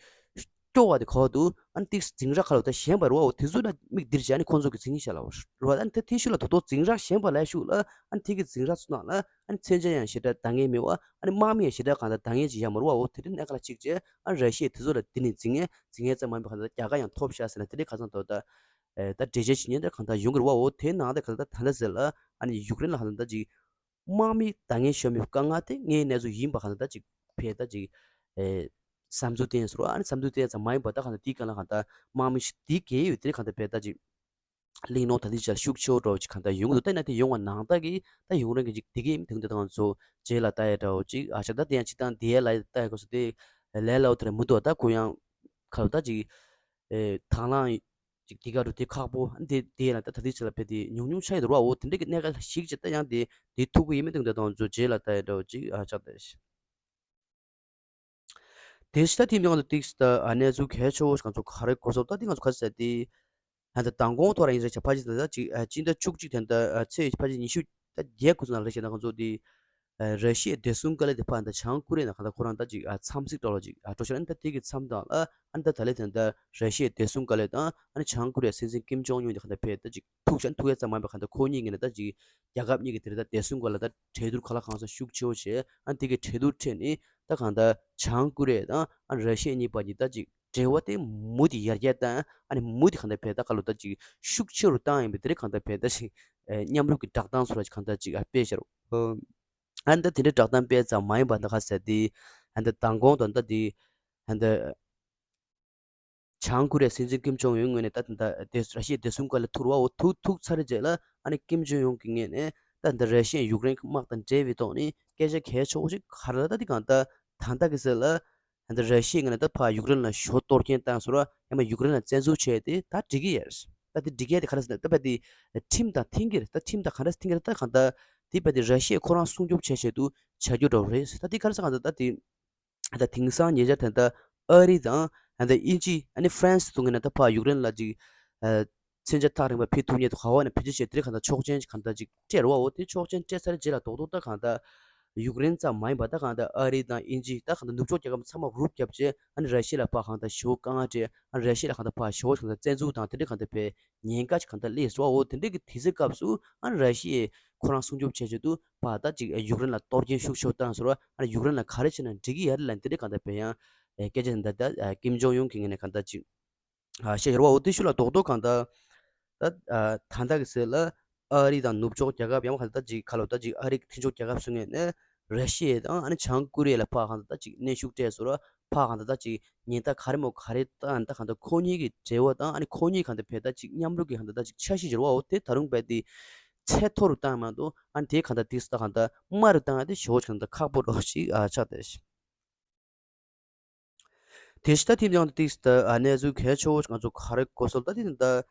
སྐྱོ་བ་དེ་ག་བ་འདུག་ཨ་ནི་ཏིག་འཛིང་རགས་ཁ་ལོ་ད་ཞན་པ་རེད་བ། འོ་དེ་ཚོ་ལ་མིག་སྟེར་བྱས་ཨ་ནི་ཁོང་ཚོ་གི་མཚན་ཉིད་བཤད་ལ་བ་རེད་བ། ཨ་ནི་དེ་དེ་ཤུལ་ལ་དོ་དོ་འཛིང་རགས་ཞན་པ་ལ་ཤུགས་ལ་ཨ་ནི་དེ་གི་འཛིང་རགས་ཚོ་ནང་ལ་ཨ་ནི་མཚོན་ཆ་ཡང་ཞེ་དྲག་འདང་ངེས་མེད་བ། ཨ་ནི་དམག་མི་ཡང་ཞེ་དྲག་གང་ལྟར་འདང་ངེས་ཅིག་ཡང་མ་རེད་བ། འོ་དེ་འདྲའི་གནད་འགག་ལ་གཅིག་བྱས་ཨ་ནི་ར་ཤི་ཡས་དེ་ཚོ་ལ་འདི་ནས་འཛིང་ངེས་འཛིང་ངེས་ཙམ་མ་ཡིན་པ་གང་ལྟར་རྒྱལ་ཁ་ཡང་ཐོབ་ཤག་ཟེར་ན་དེ་འདྲའི་ཁ་སང་དོ་ད་ད་འགྲེལ་བཤད་བྱེད་མཁན་དེ་གང་ལྟར་ཡོང་གི་རེད་བ། འོ་དེ་ནང་དེ་གང་ལྟར་ད་ལྟ་ཟེར་ལ་ཨ་ནི་ཡུཀ་རེན་ལ་གང་ལྟར་ཅིག་དམག་མི་འདང་ངེས་ཤོར་མེད་དཀའ་ངལ་དེ་དངོས་གནས་ཚུལ་ཡིན་པ་གང་ལྟར་ཅིག་ཕེ་ད་ཅིག་ཨེ་བསམ་ཚུལ་བསྟན་ཟེར་བ། ཨ་ནི་བསམ་ཚུལ་བསྟན་ཙམ་མ་ཡིན་པ་ད་གང་ལྟར་དེའི་སྒང་ལ་གང་ལྟར་དམག་མི་ཞིག་དེའི་རྒྱལ་ཡོད་དེ་གང་ལྟར་ཕེ་ད་ཅིག་གླེང་སློང་ད་དེ་ཅིག་ཤུགས་ཆེ་བོ་འགྲོ་ཅིག་གང་ལྟར་ཡོང་གི་འདུག་ད་ན་དེ་ཡོང་བ་ནང་ལྟར་གི་ད་ཡུཀ་རེན་གི་ཅིག་དེ་གི་དེ་གི་དེ་དང་ཚོ་རྗེས་ལ་ལྟ་ཡ་འདྲ་བོ་ཅིག་ཨ་ཤ་ད་དེ་ཡང་ཅིག་དང་དེ་ལ་ལྟ་ཡ་གོ་སོ་དེ་ལས་སླ་བོ་དེ་རེད་མི་འདུག་ད་ཁོ་ཡང་ཁ་ལོ་ད་ཅིག་ཨེ་དང་བླངས་ཅིག་དེ་ག་རུ་དེ་ཁག་པོ་དེ་དེ་ལ་ད་ད་དེ་ཆེ་ལ་ཕེ་དེ་ཉུང་ཉུང་ཆགས་ཡོད་རེད་བ། འོ་དེ་འདྲ་གི་གནད་འགག་ཞིག་ཅིག་ད་ཡང་དེ་དེ་ཐུག་གི་ཡིན་མི་འདུག་ད་དང་ཚོ་རྗེས་ལ་ལྟ་ཡ་འདྲ་བོ་ཅིག་ཨ་ཅག་ད་ཤི། དེ་ཕྱི་ད་ཐིམ་ཡོང་དུ་ཏིགས་ད་ཨ་གནས་ཚུལ་གལ་ཆེ་བོ་ཞིག་ང་ཚོ་ག་རེ་གོ་སོང་ད་དེ་ང་ཚོ་ག་ཚོད་དེ་ཧན་ད་མདང་དགོང་ཐོག་ར་ཡིན་རེད་ཆ་ཕ་ཅི་ད་ད་ཅིག་ཨ་སྤྱི་ཟླ་བཅུ་གཅིག་དེ་ད་ཨ་ཚེས་ཕ་ཅི་ཉི་ཤུ་ད་བརྒྱད་གོ་སོང་ན་རེད་ཞེ་ན་ང་ཚོ་དེ་ཨ་ར་ཤི་ཡའི་བདེ་སྲུང་བཀའ་བློན་དེ་ཕ་ད་བྱང་ཀོ་རི་ཡ་ན་ག་ད་ཁོ་རང་ད་ཅིག་ཨ་འཚམས་གཟིགས་སྤྲོ་ལ་ཅིག་ཨ་སྤྲོ་ཤ་ཨ་ནི་ད་དེ་གི་མཚམས་དང་ཨ་ཨ་ནི་ད་ད་ལེ་དེ་ད་ར་ཤི་ཡའི་བདེ་སྲུང་བཀའ་བློན་དང་ཨ་ནི་བྱང་ཀོ་རི་ཡའི་སྲིད་འཛིན་ཀིམ་ཇོང་ཡུན་དེ་ག་ད་ཕེ་ད་ཅིག་ཐུག་ཤ་ཨ་ནི་ཐུག་ཡ་ཙམ་མ་ཡིན་པ་ག་ད་ཁོ་གཉིས་ཀྱི་ནས་ད་ཅིག་རྒྱལ་ཁབ་གཉིས་ཀྱི་དེ་རེད་ད་བདེ་སྲུང་སྐོར་ལ་ད་གྲོས་བསྡུར་ག་ལ་གང་ས་ཤུགས་ཆེ་བོ་བྱས་ཨ་དེ་གི་གྲོས་བསྡུར་ཁྲོད་ནས་ད་གང་ལྟར་བྱང་ཀོ་རི་ཡ་དང་ཨ་ར་ཤི་ཡ་གཉིས་བར་གྱི་ད་ཅིག་འབྲེལ་བ་དེ་མུ་མཐུད་ཡར་རྒྱས་བཏང་ཨ་ནི་མུ་མཐུད་གང་ལྟར་བས་ད་ག་ལོ་ད་ཅིག་ཤུགས་ཆེ་རུ་བཏང་ཡིན་པས་དེ་རིང་གང་ལྟར་བས་ད་ཅིག་མཉམ་རུབ་ཀྱི་བསྒྲགས་གཏམ་སོགས་ལ་གང་ལྟར་ཅིག་སྤེལ་བྱ་རུ། ཨ་ནི་ད་དེ་འདྲའི་བསྒྲགས་གཏམ་སྤེལ་ཙམ་མ་ཡིན་པ་ད་ག་ཟེར་དེ་ཨ་ནི་ད་མདང་དགོང་དང་ད་དེ་ཨ་ནི་ད། བྱང་ཀོ་རི་ཡའི་སྲིད་འཛིན་ཀིམ་ཇོང་ཡུན་ངོས་ནས་ད་ད་ལྟ་ར་ཤི་ཡའི་བདེ་སྲུང་བཀའ་བློན་ཐུག་རུ་བ་འོ་ཐུག་ཐུག་ཚར་རྗེས་ལ་ཨ་ནི་ཀིམ་ཇོང་ཡུན་གྱི་ངོས་ནས་ད་ལྟ་ར་ཤི་ཡའི་ཡུཀ་རེན་གྱི་དམག་དང་འབྲེལ་བའི་ཐོག་ནས་སྐད་ཆ་གལ་ཆེ་བོ་ཞིག་ག་རེ་ད་ད་འདི་གང་ལྟར་ད་ལྟ་གི་ཟེར་ལ་ད་ལྟ་ར་ཤི་ཡའི་ངོས་ནས་ད་ཕར་ཡུཀ་རེན་ལ་ཞོ་གཏོར་སྐྱོན་བཏང་སོང་ར་ཡང་མ་ཡུཀ་རེན་ལ་བཙན་འཛུལ་བྱས་ཏེ་ད་འགྲིག་གི་ཡོད་རེད། ད་འདི་འགྲིག་གི་ཡོད་དེ་ག་རེ་ཟེར་ན་ད་ཕ་དེ་ཁྲིམས་དང་མཐུན་གྱི་རེད། ད་ཁྲིམས་དང་ག་འདྲ་མཐུན་གྱི་རེད། ད་གང་ལྟར་དེ་ཕ་དེ་ར་ཤི་ཡས་ཁོ་རང་སྲུང་སྐྱོབ་བྱས་བྱས་དུ་བྱ་རྒྱུ་འདྲ་བོ་རེད། ད་དེ་ག་རེ་ཟེར་གང་ལྟར་ད་དེ། ད་དེང་སང་ཉེ་ཆར་ད་ལྟ་ཨ་རི་དང་ད་ལྟ་དབྱིན་ཇི་ཨ་ནི་ཧྥ་རན་སི་ཚོ་ངོས་ནས་ད་ཕར་ཡུཀ་རེན་ལ་ཅིག་ཨ་མཚོན་ཆ་ཐག་རིང་པ་ཕུལ་ཐུབ་མཁན་དུ་ག་བ་ནས་བེད་སྤྱོད་བྱས་དེ་རིང་གང་ལྟར་ཆོག་མཆན་གང་ལྟར་ཅིག་སྤྲད་རེད་བ། འོ་དེ་ཆོག་མཆན་སྤྲད་ཚར་རྗེས་ལ་རྡོག་རྡོག་ད་གང་ལྟར་ཡུཀ་རེན་ཙམ་མ་ཡིན་པ་ད་གང་ལྟར་ཨ་རི་དང་དབྱིན་ཇི་ད་གང་ལྟར་ནུབ་ཕྱོགས་རྒྱལ་ཁབ་ཚང་མ་རུབ་བརྒྱབ་བྱས་ཨ་ནི་ར་ཤི་ཡ་ལ་ཕར་གང་ལྟར་ཞེ་པོ་དཀའ་ངལ་འཕྲད་ཨ་ནི་ར་ཤི་ཡ་ལ་གང་ལྟར་ཕར་ཞེ་པོ་གང་ལྟར་བཙན་འཛུལ་དང་དེ་འདྲ་གང་ལྟར་བས། ཉེན་ཁ་ཅིག་གང་ལྟར་སླེབས་སོང་བ། འོ་དེ་འདྲའི་གི་དུས་ཚོད་སྐབས་སུ་ཨ་ནི་ར་ཤི་ཡས་ཁོ་རང་སྲུང་སྐྱོབ་བྱེད་ཆེད་དུ་ཕར་ད་ཅིག་ཡུཀ་རེན་ལ་གཏོར་སྐྱོན་ཤུགས་ཆེ་བཏང་སོང་བ། ཨ་ནི་ཡུཀ་རེན་ལ་ག་རེ་བྱས་ན་འགྲིག་གི་ཡོད་རེད་ལབ་དེ་འདྲའི་གང་ལྟར་བས་ཡང་སྐད་ཆ་འདི་ད་ཀིམ་ཇོང་ཡུན་གྱི་ངོས་ནས་གང་ལྟར་ཅིག་བཤད་ཡོད་རེད་བ། འོ་དེ་ཤུལ་ལ་རྡོག་རྡོག་གང་ལྟར་ད་ད་ལྟ་གི་ཟེར་ལ་ཨ་རི་དང་ནུབ་ཕྱོགས་རྒྱལ་ཁབ་ཡང་གང་ལྟར་ད་ཅིག་ཁ་ལོ་ད་ཅིག་ཨ་རི་མཐུན་ཕྱོགས་རྒྱལ་ཁབ་ཚོའི་ངོས་ནས་ར་ཤི་ཡ་དང་ཨ་ནི་བྱང་ཀོ་རི་ཡ་ལ་ཕར་གང་ལྟར་ད་ཅིག་གནོན་ཤུགས་སྤྲད་སོང་བ། ཕར་གང་ལྟར་ད་ཅིག་ཉེན་བརྡ་ག་རེ་མོ་ག་རེ་བཏང་ད་གང་ལྟར་ཁོ་གཉིས་ཀྱི་འབྲེལ་བ་དང་ཨ་ནི་ཁོ་གཉིས་གང་ལྟར་བས་ད་ཅིག་མཉམ་རུབ་ཀྱི་གང་ལྟར་ད་ཅིག་འཆར་གཞི་འགྱུར་བའོ་དེ་ད་རུང་བས་དེ་ཚད་མཐོ་རུ་བཏང་མ་གཏོགས་ཨ་ནི་དེ་གང་ལྟར་དེ་ད་གང་ལྟར་དམའ་རུ་བཏང་ཡ་དེ་ཞེ་པོ་ཅིག་གང་ལྟར་ཁག་པོ་འདྲ་བོ་ཞིག་ཨ་ཆགས་བསྡད་ཤག་དེ་ཕྱི་ད་ཐིམ་ཡང་དུ་ཏིགས་ད་ཨ་གནས་ཚུལ་གལ་ཆེ་བོ་ཞིག་ང་ཚོ་ག་རེ་གོ་སོང་ད་དེ་ད་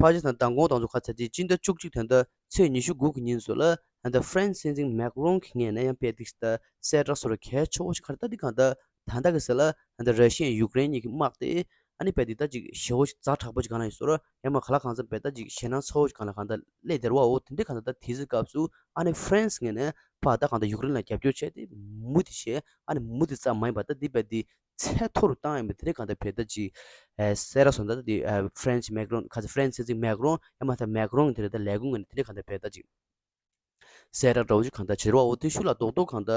ཕ་ཇི་ད་མདང་དགོང་དང་ཚོ་ཁ་ཚ་དེ་སྤྱི་ཟླ་བཅུ་གཅིག་དོན་ད་ཚེས་ཉི་ཤུ་དགུ་གི་ཉིན་སུ་ལ་ད་ཧྥ་རན་སི་སྲིད་འཛིན་མེག་རོན་གྱི་ངོས་ནས་ཡང་དཔེ་ཏིགས་ད་གསལ་བསྒྲགས་སོ་ར་གལ་ཆེ་བོ་ཞིག་ག་རེ་ད་དེ་གང་ད་ད་ལྟ་གི་ཟེར་ལ་ད་ར་ཤི་ཡ་ཡུཀ་རེན་གཉིས་ཀྱི་དམག་དེ་ཨ་ནི་བས་དེ་ད་ཅིག་ཞེ་བོ་ཞིག་ཛ་དྲག་པོ་ཞིག་གང་ལ་ཡིན་སོ་ར་ཡང་མ་ག་ལ་གང་འཚམ་བས་ད་ཅིག་ཞེད་སྣང་ཚ་བོ་ཞིག་གང་ལ་གང་ད་སླེབས་བསྡད་ར་བའོ། དེ་འདྲའི་གང་ད་ད་དེ་ཚོའི་སྐབས་སུ་ཨ་ནི་ཧྥ་རན་སི་ངོས་ནས་ཕར་ད་གང་ད་ཡུཀ་རེན་ལ་རྒྱབ་སྐྱོར་བྱས་ཏེ་མུ་མཐུད་བྱས་ཨ་ནི་མུ་མཐུད་ཙམ་མ་ཡིན་པ་ད་དེ་བས་དེ་ཚད་མཐོ་རུ་བཏང་ཡིན་པ་དེ་འདྲའི་གང་ད་བས་ད་ཅིག་གསལ་བསྒྲགས་སོང་ད་ད་དེ་ཧྥ་རན་སི་མེག་རོན་ཁ་ཚ་ཧྥ་རན་སི་སྲིད་འཛིན་མེག་རོན་ཡང་མ་ད་མེག་རོན་དེ་འདྲ་ད་ལས་ཁུངས་ངོས་ནས་དེ་འདྲའི་གང་ད་བས་ད་ཅིག་གསལ་བསྒྲགས་འདྲ་བོ་ཅིག་གང་ད་བྱེད་ར་བའོ། དེ་ཤུལ་ལ་རྡོག་རྡོག་གང་ད།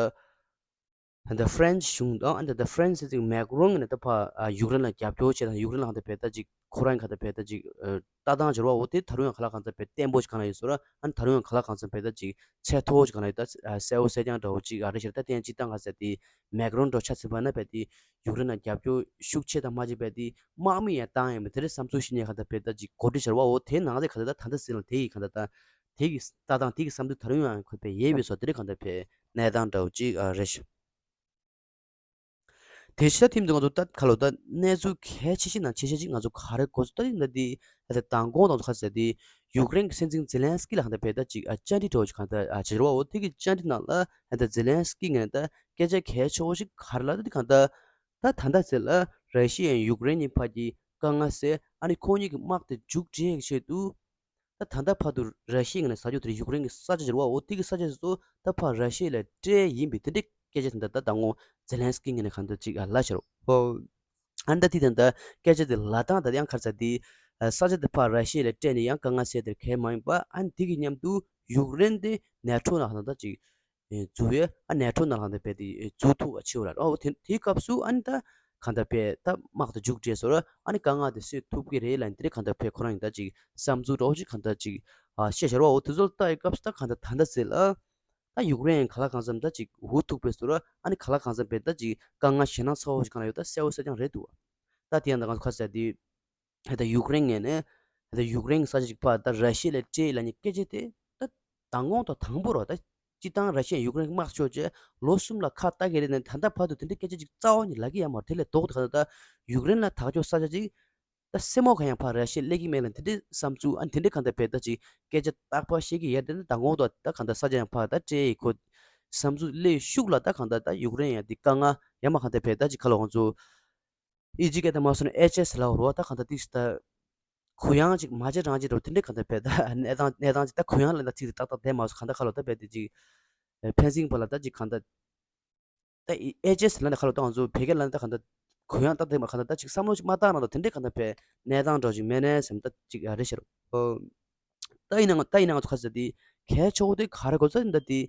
ད་ཧྥ་རན་སི་གཞུང་དང་ད་ཧྥ་རན་སི་སྲིད་འཛིན་མེག་རོན་ནས་ད་ཕར་ཡུཀ་རེན་ལ་རྒྱབ་སྐྱོར་བྱས་དང་ཡུཀ་རེན་ལ་གང་ལྟར་བས་ད་ཅིག་ཁོ་རང་གང་ལྟར་བས་ད་ཅིག་ལྟ་སྟངས་སྦྱོར་བ་འོ་དེ་ད་རུང་ཡང་ག་ལ་གང་འཚམ་བས་བརྟན་པོ་ཞིག་གང་ལ་ཡོད་སོ་ར་ཨ་ནི་ད་རུང་ཡང་ག་ལ་གང་འཚམ་བས་ད་ཅིག་ཚད་མཐོ་བོ་ཞིག་གང་ལ་ཡོད་ད་གསལ་བོ་གསལ་རྐྱང་འདྲ་བོ་ཅིག་ཨ་རེ་ཞེ་ད་ད་ཡང་སྤྱིར་བཏང་ག་ཟེར་དེ་མེག་རོན་འགྲོ་ཆ་ཚིམ་པ་ན་བས་དེ་ཡུཀ་རེན་ལ་རྒྱབ་སྐྱོར་ཤུགས་ཆེ་དང་མ་བྱས་བས་དེ་དམག་མི་ཡང་བཏང་ཡང་མི་དེ་རེད་བསམ་ཚུལ་ཞིག་ནས་གང་ལྟར་བས་ད་ཅིག་གོ་སྒྲིག་སྦྱོར་བ་འོ་དེ་ནང་ལས་གང་ལྟར་ད་ད་ལྟ་ཟིན་ལ་དེ་ཡི་གང་ལྟར་ད། དེ་གི་ལྟ་སྟངས་དེ་གི་བསམ་ཚུལ་ད་རུང་ཡང་ཁོ་པའི་ཡས་པའི་སོ་དེ་རིགས་གང་ལྟར་བས་གནས་སྟངས་འདྲ་བོ་ཅིག་ཨ་རེད་ཤག་དེ་ཕྱི་ད་ཐིམ་དུ་ང་ཚོ་ད་ཁ་ལོ་ད་གནས་ཚུལ་གལ་ཆེ་ཤོས་ནང་ཆེ་ཤོས་ཅིག་ང་ཚོ་ག་རེ་གོ་ཚུལ་ད་ཡིན་ན་དེ་ད་ལྟ་མདང་དགོང་དང་ཚོ་ཁ་ཟེར་དེ་ཡུཀ་རེན་གྱི་སྲིད་འཛིན་ཛེ་ལན་སི་ཀི་ལ་གང་ལྟར་བས་ད་ཅིག་ཨ་བཅར་འདྲི་འདྲ་བོ་ཅིག་གང་ལྟར་ཨ་བྱེད་རོགས་འོ། དེ་གི་བཅར་འདྲི་ནང་ལ་ད་ཛེ་ལན་སི་ཀི་ངས་ད་སྐད་ཆ་གལ་ཆེ་བོ་ཞིག་ག་རེ་ལབ་ད་དེ་གང་ལྟར་ད་ད་ལྟ་ཟེར་ལ་ར་ཤི་ཡ་ཡུཀ་རེན་གཉིས་བར་གྱི་དཀའ་ངལ་སེལ་ཨ་ནི་ཁོང་གཉིས་ཀྱི་དམག་དེ་མཇུག་སྒྲིལ་ཡག་ཆེད་དུ། ད་ད་ལྟ་བར་དུ་ར་ཤི་ཡའི་ངོས་ནས་ཟ་རྒྱུ་དེ་ཡུཀ་རེན་གྱི་ས་ཆ་ཟེར་བ་འོ་དེ་གི་ས་ཆ་ཟེར་ཚོ་ད་ཕར་ར་ཤི་ཡ་ལ་སྤྲད་ཡིན་པའི་དེ་འདྲའི་སྐད་ཆ་དེ་འདྲ་ད་ད་ངོ་ཛེ་ལན་སི་ཀི་ངོས་ནས་གང་འདྲ་ཅིག་ལབ་ཤར་འོ། ཨ་ནི་ད་དེ་དང་ད་སྐད་ཆ་དེ་ལབ་སྟངས་ད་ཡང་ག་རེ་ཟེར་དེ། ས་ཆ་དེ་ཕར་ར་ཤི་ཡ་ལ་སྤྲད་ནས་ཡང་དཀའ་ངལ་སེལ་དེར་གལ་མ་ཡིན་པ། ཨ་ནི་དེ་གི་མཉམ་དུ་ཡུཀ་རེན་དེ་ནེ་ཊོ་ནང་ལ་ད་ཅིག་འཛུལ་ཡས། ཨ་ནེ་ཊོ་ནང་ལ་གང་ལྟར་བས་དེ་འཛུལ་ཐུབ་པ་བྱེད་འོ་ར། ཨོ་དེ་དེའི་སྐབས་སུ་ཨ་ནི་ད་གང་ལྟར་བས་ད་དམག་དེ་མཇུག་སྒྲིལ་སོང་ར། ཨ་ནི་དཀའ་ངལ་དེ་སེལ་ཐུབ་ཀྱི་རེད་ལབ་ནས་དེ་རིང་གང་ལྟར་བས་ཁོ་རང་ཡིན་ད་ཅིག་བསམ་ཚུལ་འདྲ་བོ་ཅིག་གང་ལྟར་ཅིག་ཨ་བཤད་བཞག་ར། ཨོ་དེ་ཚོ་ལ་ལྟ་ཡི་སྐབས་སུ་ད་གང་ལྟར་ད་ལྟ་ཟེར་ལ། ད་ཡུཀ་རེན་ག་ལ་གང་འཚམ་ད་ཅིག་འུ་ཐུག་པའི་ཟུར་ཨ་ནི་ག་ལ་གང་འཚམ་བས་ད་ཅིག་དཀའ་ངལ་ཞེད་སྣང་ཚ་བོ་ཞིག་གང་ལ་ཡོད་ད་གསལ་བོ་གསལ་རྐྱང་རེད་འདུག་བ། ད་དེ་ཡང་ད་གང་ཁ་ཟེར་དེ་ད་ཡུཀ་རེན་ངོས་ནས་ད་ཡུཀ་རེན་གྱི་ས་ཆ་ཞིག་ཕར་ད་ར་ཤི་ཡ་ལ་སྤྲད་ལབ་ནི་སྐད་ཆ་དེ་ད་མདང་དགོང་དང་དང་པོ་རོ། ད་སྤྱི་བཏང་ར་ཤི་ཡ་ཡུཀ་རེན་དམག་ཤོར་རྗེས་ལོ་གསུམ་ལ་ཁ་བཏགས་ཀྱི་རེད་ནས་ད་ལྟ་བར་དུ་དེ་འདྲའི་སྐད་ཆ་ཅིག་རྩ་བ་ནས་ལབ་ཀྱི་ཡོད་མ་རེད། དེ་ལས་ལྡོག་ཏུ་ག་ད་ཡུཀ་རེན་ལ་ཐག་གཅོད་ས་ཆ་ཅིག་ད་སེ་མོ་ག་ཡང་ཕར་ར་ཤི་ཡ་སླེབས་ཀྱི་མེད་ལ་དེ་འདྲའི་བསམ་ཚུལ་ཨ་དེ་འདྲའི་གང་ལྟར་བས་ད་ཅིག་སྐད་ཆ་རྟག་པར་བཤད་ཀྱི་ཡོད་དེ་ནི་མདང་དགོང་དུ་ད་གང་ལྟར་ས་ཆ་ཡང་ཕར་ད་སྤྲད་ཡི་ཁོ་བསམ་ཚུལ་སླེབས་ཤུགས་ལ་ད་གང་ལྟར་ད་ཡུཀ་རེན་ཡང་དེ་དཀའ་ངལ་ཡང་མ་གང་ལྟར་བས་ད་ཅིག་ཁ་ལོ་ང་ཚོ་ཨི་ཇི་སྐད་ད་མ་སོང་ན་ཨེཆ་ཨེས་ལབ་རོ། ད་གང་ལྟར་ཏིག་ད་གུ་ཡངས་ཅིག་མ་བྱེད་རང་བྱེད་རོ། དེ་འདྲའི་གང་ལྟར་བས་ད་གནས་སྟངས་གནས་སྟངས་ཅིག་ད་གུ་ཡངས་ལ་ད་ཚིག་དེ་ཏག་ཏག་བསྡད་མ་སོང་། གང་ལྟར་ཁ་ལོ་ད་བས་དེ་ཅིག་ཕན་སེང་པ་ལ་ད་ཅིག་གང་ལྟར། ད་ཨེ་ཅེས་ལ་ནི་ཁ་ལོ་ཏང་ཚོ་བེ་གེ་ལ་ནི་ད་ག་འདྲ་གུ་ཡངས་ཏག་ཏག་མ་ག་འདྲ་ད་ཅིག་བསམ་བློ་ཅིག་མ་བཏང་ན་ད་དེ་འདྲའི་ག་འདྲ་བས་གནས་སྟངས་འདྲ་ཅིག་མེད་ནས་སེམས་ད་ཅིག་ཨ་རེ་ཤར། ད་ཡིན་ན་ད་ཡིན་ན་ང་ཚོ་ཁ་ཟེར་དེ་གལ་ཆེ་བོ་དེ་ག་རེ་གོ་ཚ་ཡིན་ད་དེ་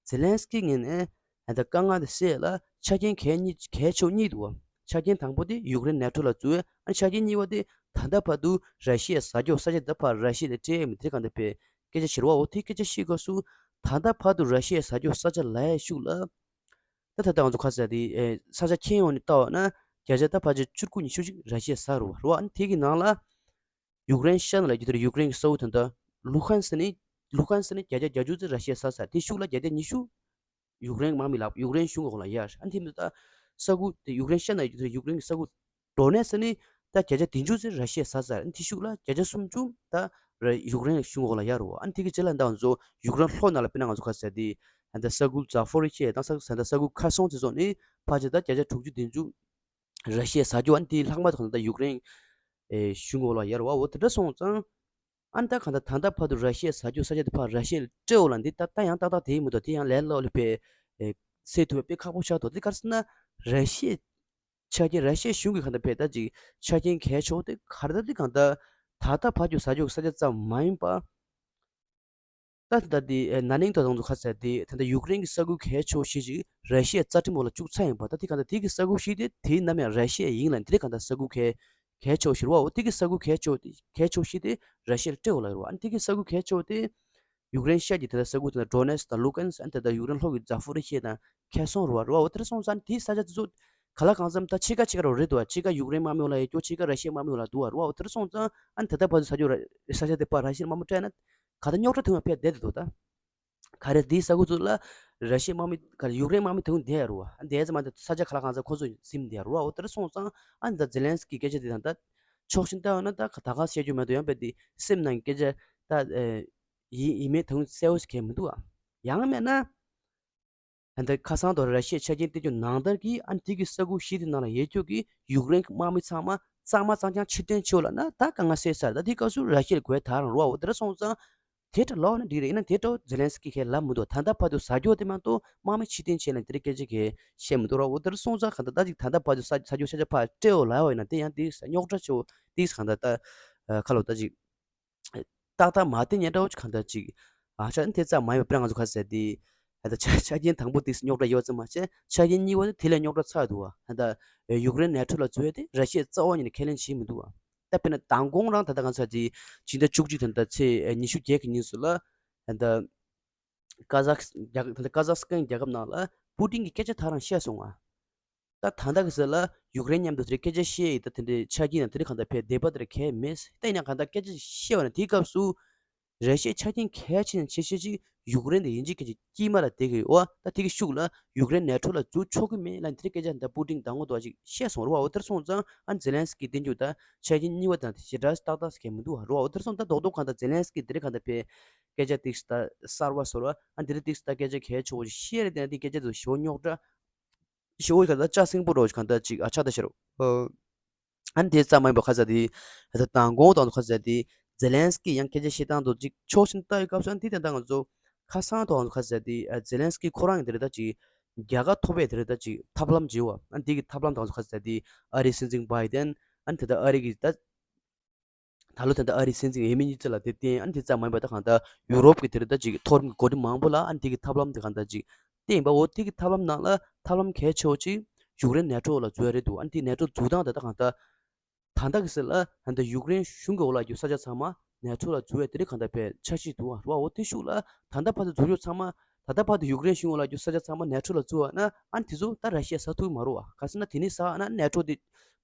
ཛེ་ལན་སི་ཀི་ངོས་ནས་ད་དཀའ་ངལ་དེ་སེལ་ལ་ཆ་རྐྱེན་གལ་གཉིས་གལ་ཆེ་བོ་གཉིས་འདུག་བ། ཆ་རྐྱེན་དང་པོ་དེ་ཡུཀ་རེན་ནེ་ཊོ་ལ་འཛུལ། ཨ་ཆ་རྐྱེན་གཉིས་པ་དེ་ད་ལྟ་བར་དུ་ར་ཤི་ཡའི་ས་ཕྱོགས་ས་ཆ་ད་ཕར་ར་ཤི་ཡ་དེ་སྤྲད་མི་དེ་ག་འདྲ་བས་སྐད་ཆ་བཤད་རོགས། འོ་དེ་སྐད་ཆ་བཤད་སྐབས་སུ་ད་ལྟ་བར་དུ་ར་ཤི་ཡའི་ས་ཕྱོགས་ས་ཆ་ལ་ཡའི་ཤུགས་ལ། ད་ད་ལྟ་ང་ཚོ་ཁ་ཟེར་དེ་ས་ཆ་ཁྱོན་ཡོངས་ནས་བལྟ་བ་ན་བརྒྱ་ཆ་ད་ཕལ་ཆེར་བཅུ་དགུ་ཉི་ཤུ་ཅིག་ར་ཤི་ཡའི་ས་རུ་བ་རུ་བ། ཨ་ནི་དེ་གི་ནང་ལ་ཡུཀ་རེན་ཤར་ནང་ལ་རྒྱུ་དེར་ཡུཀ་རེན་གྱི་ས་ཁུལ་དོན་དག་ལུ་ཧན་སི་ནི་ལུ་ཧན་སི་ནི་བརྒྱ་ཆ་བརྒྱད་ཅུ་ཙམ་ར་ཤི་ཡའི་ས་ས་དེ་ཤུགས་ལ་བརྒྱ་ཆ་ཉི་ཤུ་ཡུཀ་རེན་དམག་མི་ལ་ཡུཀ་རེན་གཞུང་གི་འོག་ལ་ཡར། ཨ་ནི་དེ་མིན་ད་ས་ཁུལ་དེ་ཡུཀ་རེན་ཤར་ནང་རྒྱུ་དེར་ཡུཀ་རེན་གྱི་ས་ཁུལ་ཌོ་ནེ་སི་ནི་ད་བརྒྱ་ཆ་བདུན་ཅུ་ཙམ་ར་ཤི་ཡའི་ས་ས། ཨ་ནི་དེ་ཤུགས་ལ་བརྒྱ་ཆ་སུམ་ཅུ་ད་ར་ཡུཀ་རེན་གཞུང་གི་འོག་ལ་ཡར་རུ་བ། ཨ་ནི་དེ་གི་རྗེས་ལ་ད་ང་ཚོ་ཡུཀ་རེན་ལྷོ་ནང་ལ་དཔེར་ན་ང་ཚོ་ཁ་ཟེར་དེ་ད་ས་ཁུལ་ཛ་ཕོ་རི་ཤི་ཡ་དང་ས་ས་ད་ས་ཁུལ་ཁ་སང་དེ་ཚོ་ནི་ཕལ་ཆེར་ད་བརྒྱ་ཆ་དྲུག་ཅུ་བདུན་ཅུ་ར་ཤི་ཡའི་ས་ཕྱོགས། ཨ་ནི་དེའི་ལྷག་མ་དང་ད་ཡུཀ་རེན་ཨེ་གཞུང་འོག་ལ་ཡར་བ། འོ་དེ་འདྲ་སོང་ཙང་ཨ་ནི་ད་གང་ལྟར་ད་ལྟ་བར་དུ་ར་ཤི་ཡའི་ས་ཕྱོགས་ས་ཆ་དེ་ཕར་ར་ཤི་ཡ་ལ་སྤྲད་འོ་ལ་འདི་ད་ད་ཡང་ཏག་ཏག་དེ་ཡིན་མི་འདུག་དེ་ཡང་ལས་སླ་པོ་ལ་ཕེ་ཨེ་སེལ་ཐུབ་པ་དཔེ་ཁག་པོ་ཆགས་འདུག་དེ་ག་རེ་ཟེར་ན་ར་ཤི་ཡའི་ཆ་རྐྱེན་ར་ཤི་ཡའི་གཞུང་གི་གང་ལྟར་ཕེ་ད་ཅིག་ཆ་རྐྱེན་གལ་ཆེ་བོ་དེ་ག་རེ་ད་དེ་གང་ལྟར་ད་ལྟ་བར་དུ་ས་ཕྱོགས་ས་ཆ་ཙམ་མ་ཡིན་པ། ད་ད་དེ་ན་ནིང་དང་དང་དུ་ཁ་ཟེར་དེ་ད་ལྟ་ཡུཀ་རེན་གྱི་ས་ཁུལ་གལ་ཆེ་བོ་ཞིག་ཅིག་ར་ཤི་ཡའི་རྩ་ཁྲིམས་འོག་ལ་བཅུག་ཚར་ཡིན་པ། ད་དེ་གང་ལྟར་དེ་གི་ས་ཁུལ་ཞིག་དེ་དེའི་ནམ་ཡང་ར་ཤི་ཡ་ཡིན་ལ་དེ་གང་ལྟར་ས་ཁུལ་གལ་གལ་ཆེ་བོ་ཞིག་རེད་བ། འོ་དེ་གི་ས་ཁུལ་གལ་ཆེ་བོ་དེ་གལ་ཆེ་བོ་ཞིག་དེ་ར་ཤི་ཡ་ལ་སྤྲད་འོ་ལ་རེད་བ། ཨ་ནི་དེ་གི་ས་ཁུལ་གལ་ཆེ་བོ་དེ་ཡུཀ་རེན་ཤར་གྱི་དེ་ལ་ས་ཁུལ་དེ་ལ་ཌོ་ནེ་སི་དང་ལུ་ཀན་སི། ཨ་ནི་དེ་ལ་ཡུཀ་རེན་ལྷོ་གི་ཛ་ཕོ་རི་ཤི་ཡ་དང་ཁེ་སོང་རེད་བ། རེད་བ། འོ་དེ་འདྲ་སོང་ཙང་དེའི་ས་ཆ་དེ་ཚོ་ག་ལ་གང་འཚམ་ད་ཕྱེད་ཀ་ཕྱེད་ཀ་རོ་རེད་འདུག་བ། ཕྱེད་ཀ་ཡུཀ་རེན་དམག་མི་འོག་ལ་ཡོད་ཀྱོ་ཕྱེད་ཀ་ར་ཤི་ཡའི་དམག་མི་འོག་ལ་འདུག་བ། རེད་བ། འོ་དེ་འདྲ་སོང་ཙང་ཨ་ནི་ད་ལྟ་བར་དུ་ས་ཆ་ར་ས་ཆ་དེ་ཕར་ར་ཤི་ཡའི་དམག་མི་སྤྲད་ན་ག་ད་རྙོག་དྲ་ཐོན་པ་ཕེབས་བསྡད་དེ་འདུག་ད་ག་རེ་དེའི་ས་ཁུལ་ཚོ་ལ་ར་ཤི་ཡའི་དམག་མི་ག་ཡུཀ་རེན་དམག་མི་དེ་ཀུན་བསྡད་ཡ་རུ་བ། ཨ་བསྡད་ཙམ་མ་གཏོགས་ས་ཆ་ག་ལ་གང་ཚ་ཁོ་ཚོ་ཟིན་བསྡད་ཡ་རུ་བ། འོ་དེ་འདྲ་སོང་ཙང་ཨ་ནི་ད་ཛེ་ལན་སི་ཀི་སྐད་ཆ་དེ་དང་ད་ཕྱོགས་ཞེན་ལྟ་ཡོང་ན་ད་ག་ད་ག་བཤད་རྒྱུ་མེད་དུ་ཡང་བས་དེ་སེམས་ནང་གི་སྐད་ཆ་ད་ཡིན་ཡིན་མེད་དུ་གསལ་བོ་ཞིག་གས་མི་འདུག་ཨ། ཡང་མེད་ན། ཨ་ནི་ཁ་སང་དུ་ར་ཤི་ཡའི་ཆ་རྐྱེན་སྟེར་རྒྱུ་ནང་ལྟར་གྱི་ཨ་ནི་དེ་གི་ས་ཁུལ་བཞི་དེ་ནང་ལ་ཡོད་རྒྱུ་གི་ཡུཀ་རེན་གྱི་དམག་མི་ཚང་མ་གཙང་མ་གཙང་རྐྱང་ཕྱིར་འཐེན་བྱོས་ལབ་ན་ད་དཀའ་ངལ་སེལ་ཚར། ད་དེ་སྐབས་སུ་ར་ཤི་ཡ་ལ་དགོས་ད་རང་རོ་བ། འོ་དེ་འདྲ་སོང་ཙང་དེ་འདྲ་ལབ་ན་འགྲིག་རེད། ཡིན་ན་དེ་འདྲ་ཛེ་ལན་སི་ཀི་གིས་ལབ་མི་འདུག་ད་ལྟ་བར་དུ་ཟ་རྒྱུ་དེ་མ་གཏོགས་དམག་མི་ཕྱིར་འཐེན་བྱས་ལབ་དེ་འདྲ་སྐད་ཆ་གིས་བཤད་མི་འདུག་ར། འོ་དེ་འདྲ་སོང་ཙང་གང་ལྟར་ད་ཅིག་ད་ལྟ་བར་དུ་ས་ས་རྒྱུ་ཤ་ཆ་ཕར་སྤྲད་འོ་ལབ་པ་ཡིན་ན་དེ་ཡང་དེ་རྙོག་དྲ་ཆེ་བོ་དེ་གང་ལྟར་ད་ཁ་ལོ་ད་ཅིག་ཏག་ཏག་མ་བསྟན་ཉན་འདྲ་བོ་ཅིག་གང་ལྟར་ཅིག་ཨ་ཆ་དེ་ཙམ་མ་ཡིན་པ་དཔེར་ན་ང་ཚོ་ག་ཟེར་དེ་ད་ལྟ་ཆ་ཆ་རྐྱེན་དང་པོ་དེ་རྙོག་དྲ་ཡོད་ཙམ་མ་བྱས་ཆ་རྐྱེན་གཉིས་པ་དེ་དེ་ལས་རྙོག་དྲ་ཚ་འདུག་བ། ད་ལྟ་ཡུཀ་རེན་ནེ་ཊོ་ལ་འཛུལ་ཡ་དེ་ར་ཤི་ཡས་རྩ་བ་ཉིད་ནས་ཁས་ལེན་བྱེད་མི་འདུག་བ། ད་དཔེར་ན་མདང་དགོང་རང་ད་ལྟ་ང་ཚོ་དེ་སྤྱི་ཟླ་བཅུ་གཅིག་ད་ལྟ་ཚེས་ཉི་ཤུ་བརྒྱད་ཀྱི་ཉིན་སུ་ལ་ད་ལྟ་ཀ་ཟག་རྒྱལ་ཁབ་ད་ལྟ་ཀ་ཟག་སི་ཀན་རྒྱལ་ཁབ་ནང་ལ་པུ་ཏིན་གྱིས་སྐད་ཆ་ཐག་རང་བཤད་སོང་བ། ད་ད་ལྟ་གི་ཟེར་ལ་ཡུཀ་རེན་མཉམ་དུ་དེ་སྐད་ཆ་བཤད་ཡི་ད་དེ་འདྲའི་ཆ་རྐྱེན་དང་དེ་འདྲ་གང་ལྟར་ཕེ་བདེ་པ་དེ་གལ་མེད། ད་ཡིན་ན་གང་ལྟར་སྐད་ཆ་བཤད་པ་ན་དེའི་སྐབས་སུ་ར་ཤི་ཡའི་ཆ་རྐྱེན་གལ་ཆེ་ན་ཆེ་ཤོས་ཅིག་ཡུཀ་རེན་དེ་ཡིན་གཅིག་གི་དཀྱིལ་མ་ལ་བསྡད་ཀྱི་ཡོད། ད་དེ་གི་ཤུགས་ལ་ཡུཀ་རེན་ནེ་ཊོ་ལ་འཛུལ་ཆོག་གི་མེད་ལ་དེ་འདྲའི་སྐད་ཆ་ད་པུ་ཏིན་མདང་དགོང་དུ་ཅིག་བཤད་སོང་རེད་བ། འོ་དེར་སོང་ཙང་ཨ་ཛེ་ལན་སི་ཀི་བསྟན་རྒྱུ་ད་ཆ་རྐྱེན་གཉིས་པ་དང་ཞེ་དྲག་ཏག་ཏག་གལ་མི་འདུག་བ་རེད་བ། འོ་དེར་སོང་ད་རྡོག་རྡོག་གང་ལྟར་ཛེ་ལན་སི་ཀི་དེ་རིང་གང་ལྟར་ཕེ་སྐད་ཆ་ཏིག་ད་གསར་བ་བཟོ་ར་ཨ་དེ་རིང་ཏིག་ད་སྐད་ཆ་གལ་ཆེ་བོ་ཞིག་བཤད་རེད། དེ་ནས་དེ་སྐད་ཆ་དུ་ཞོ་རྙོག་དྲ། ཞོ་གང་ལྟར་ལྕགས་སྲིན་པོ་རོ་གང་ལྟར་ཅིག་ཨ་ཆགས་ད་ཤེར། ཨ་ནི་དེ་ཙམ་མ་ཡིན་པ་ཁ་ཟེར་དེ་ད་མདང་དགོང་དང་ཁ་ཟེར་དེ་ཛེ་ལན་སི་ཀི་ཡང་སྐད་ཆ་བཤད་སྟངས་དུ་ཅིག་ཕྱོགས་ཤིག་ལྟ་ཡི་སྐབས་སུ་ཨ་ནི་དེ་དེ་འདྲ་ང་ཚོ་ཁ་སང་དང་ཁ་ཟེར་དེ་ཛེ་ལན་སི་ཀི་ཁོ་རང་ཡང་དེ་རེད་ད་ཅིག་ རྒྱལ་ཁ་ཐོབ་པའི་དེ་རེད་ད་ཅིག་ཐབས་ལམ་བྱེད་བ། ཨ་ནི་དེ་གི་ཐབས་ལམ་དང་ཚོ་ཁ་ཟེར་དེ་ཨ་རིའི་སྲིད་འཛིན་བྷའི་ཏན། ཨ་ནི་དེ་ད་ཨ་རི་གི་ད་ད་ལོ་དེ་འདྲ་ཨ་རིའི་སྲིད་འཛིན་འོས་མི་གཉིས་ཀྱི་ལ་དེ་བརྟེན། ཨ་ནི་དེ་ཙམ་མ་ཡིན་པ་ད་གང་ལྟར་ཡུ་རོབ་ཀྱི་དེ་རེད་ད་ཅིག་མཐོ་རིམ་གྱི་འགོ་ཁྲིད་མང་པོ་ལ་ཨ་ནི་དེ་གི་ཐབས་ལམ་དེ་གང་ལྟར་ཅིག་བསྟན་པ། འོ་དེ་གི་ཐབས་ལམ་ནང་ལ་ཐབས་ལམ་གལ་ཆེ་བ་ཅིག་ཡུཀ་རེན་ནེ་ཊོ་ལ་འཛུལ་ཡ་རེད་འདུག་ཨ་ནི་དེ་ནེ་ཊོ་འཛུལ་སྟངས་དེ་ད་གང་ལྟར་ད་ལྟ་གི་སྲིད་ལ་ད་ལྟ་ཡུཀ་རེན་གཞུང་གི་འོག་ལ་རྒྱུ་ས་ཆ་ཚང་མ་ནེ་ཊོ་ལ་འཛུལ་བའི་དེ་རིགས་གང་ལྟར་བས་འཆར་གཞི་འདུག་ཨ། རེད་བ། འོ་དེ་ཤུགས་ལ་ད་ལྟ་བར་དུ་འཛུལ་ཡོད་ཚང་མ། ད་ལྟ་བར་དུ་ཡུཀ་རེན་གཞུང་འོག་ལ་རྒྱུ་ས་ཆ་ཚང་མ་ནེ་ཊོ་ལ་འཛུལ་བ་ན་ཨ་ནི་དེ་ཚོ་ད་ར་ཤི་ཡ་ཟ་ཐུབ་ཀྱི་མ་རེད་བ། ག་ཟེར་ན་དེ་ནི་ཟ་ན་ནེ་ཊོ་དེ་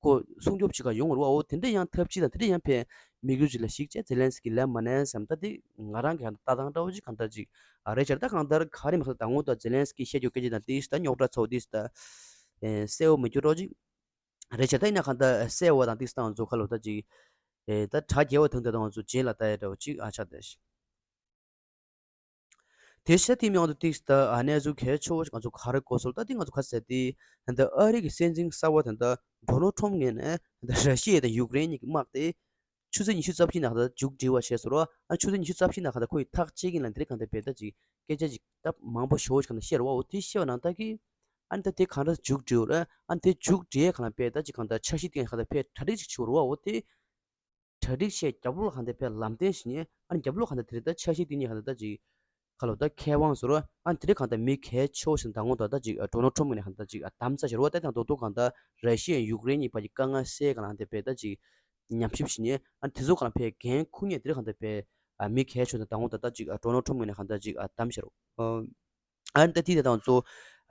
ཁོ་སྲུང་སྐྱོབ་བྱེད་ག་ཡོང་བ་རེད་བ། འོ་དེ་འདྲ་ཡང་ཐབས་ཇུས་དང་དེ་འདྲ་ཡང་ཕན་དམིགས་ཡུལ་ཅིག་ལ་གཞིགས་བྱས་ཛེ་ལན་སི་ཀི་ལབ་མ་ནས་བསམ། ད་དེ་ང་རང་གི་ལྟ་སྟངས་འདྲ་བོ་ཅིག་གང་ལྟར་ཅིག་ཨ་རེད་བྱས། ད་གང་ལྟར་ག་རེ་མ་ཟད་ད་ངོ་ད་ཛེ་ལན་སི་ཀི་བཤད་རྒྱུ་སྐད་ཆ་དང་དེ་ད་རྙོག་དྲ་ཚོགས་དེ་ད་གསལ་བོ་མི་འགྱུར་རོགས་ཅིག་རེད་བྱས། ད་ཡིན་ན་གང་ལྟར་གསལ་བ་དང་ཏིག་སྟངས་ཚོ་ཁ་ལོ་ད་ཅིག་ཨེ་ད་དྲ་རྒྱས་བ་དང་དེ་དང་ཚོ་རྗེས་ལ་ལྟ་ཡ་འདྲ་བོ་ཅིག་ཨ་ཆགས་བསྡད་ཤག་དེ་བྱས་དེ་མིང་དུ་ཏིག་ད་ཨ་གནས་ཚུལ་གལ་ཆེ་བོ་ཞིག་ང་ཚོ་ག་རེ་གོ་སོང་ད་དེ་ང་ཚོ་ག་ཟེར་དེ་ད་ཨ་རི་གི་སྲིད་འཛིན་གསར་བ་དེ་ད་ཌོ་ནལ་ཊམ་ངོས་ནས་ད་ར་ཤི་ཡ་དང་ཡུཀ་རེན་གཉིས་ཀྱི་དམག་དེ་ཆུ་ཚོད་ཉི་ཤུ་རྩ་བཞི་ནང་ད་མཇུག་སྒྲིལ་བ་བྱས་སོང་ར། ཨ་ཆུ་ཚོད་ཉི་ཤུ་རྩ་བཞི་ནང་གང་ལྟར་ཁོ་ཡི་ཐག་བཅད་ཀྱིན་ལ་འདིར་གང་ལྟར་བས་ད་ཅིག་སྐད་ཆ་ཅིག་ད་མང་པོ་ཞེ་བོ་ཞིག་གང་ལྟར་བཤད་ར་བ། འོ་དེ་བཤད་པ་ནང་ལྟར་གི་ཨ་ནི་ད་དེ་གང་འདྲ་མཇུག་སྒྲིལ་ར། ཨ་ནི་དེ་མཇུག་སྒྲིལ་གང་ལ་བས་ད་ཅིག་གང་ལྟར་འཆར་གཞི་སྟེང་གང་ལྟར་བས་གྲ་སྒྲིག་ཅིག་བྱེད་ར་བ། འོ་དེ་གྲ་སྒྲིག་བྱས་རྒྱབ་ལོགས་གང་ལྟར་བས་ལམ་སྟོན་ཞིག་ཉན། ཨ་ནི་རྒྱབ་ལོགས་གང་ལྟར་དེ་རེད་ད་འཆར་གཞི་སྟེང་ཉན་གང་ལྟར་ད་ཅིག་ཁ་ལོ་ད་མཁས་དབང་ཟེར་རོ། ཨ་དེ་རིང་གང་ལྟར་མི་གལ་ཆེ་བོ་ཞིག་ད་ངོ་ད་ལྟ་ཅིག་ཌོ་ནལ་ཊམ་ངོས་ནས་གང་ལྟར་ཅིག་དམ་བཙའ་བྱེད་རོ། ད་དང་ཏོག་ཏོག་གང་ལྟར་ར་ཤི་ཡ་ཡུཀ་རེན་གཉིས་བར་གྱི་དཀའ་ངལ་སེལ་གང་ལ་དེ་བས་ད་ཅིག་ཉམས་ཞིབ་བྱེད་ཉེ། ཨ་དེ་ཚོ་གང་ལ་བས་འགན་འཁུར་ཉེ་དེ་རིང་གང་ལྟར་བས་མི་གལ་ཆེ་བོ་ད་ངོ་ད་ལྟ་ཅིག་ཌོ་ནལ་ཊམ་ངོས་ནས་གང་ལྟར་ཅིག་དམ་བྱེད་རོ། ཨ་ནི་ད་དེ་དང་ཚོ་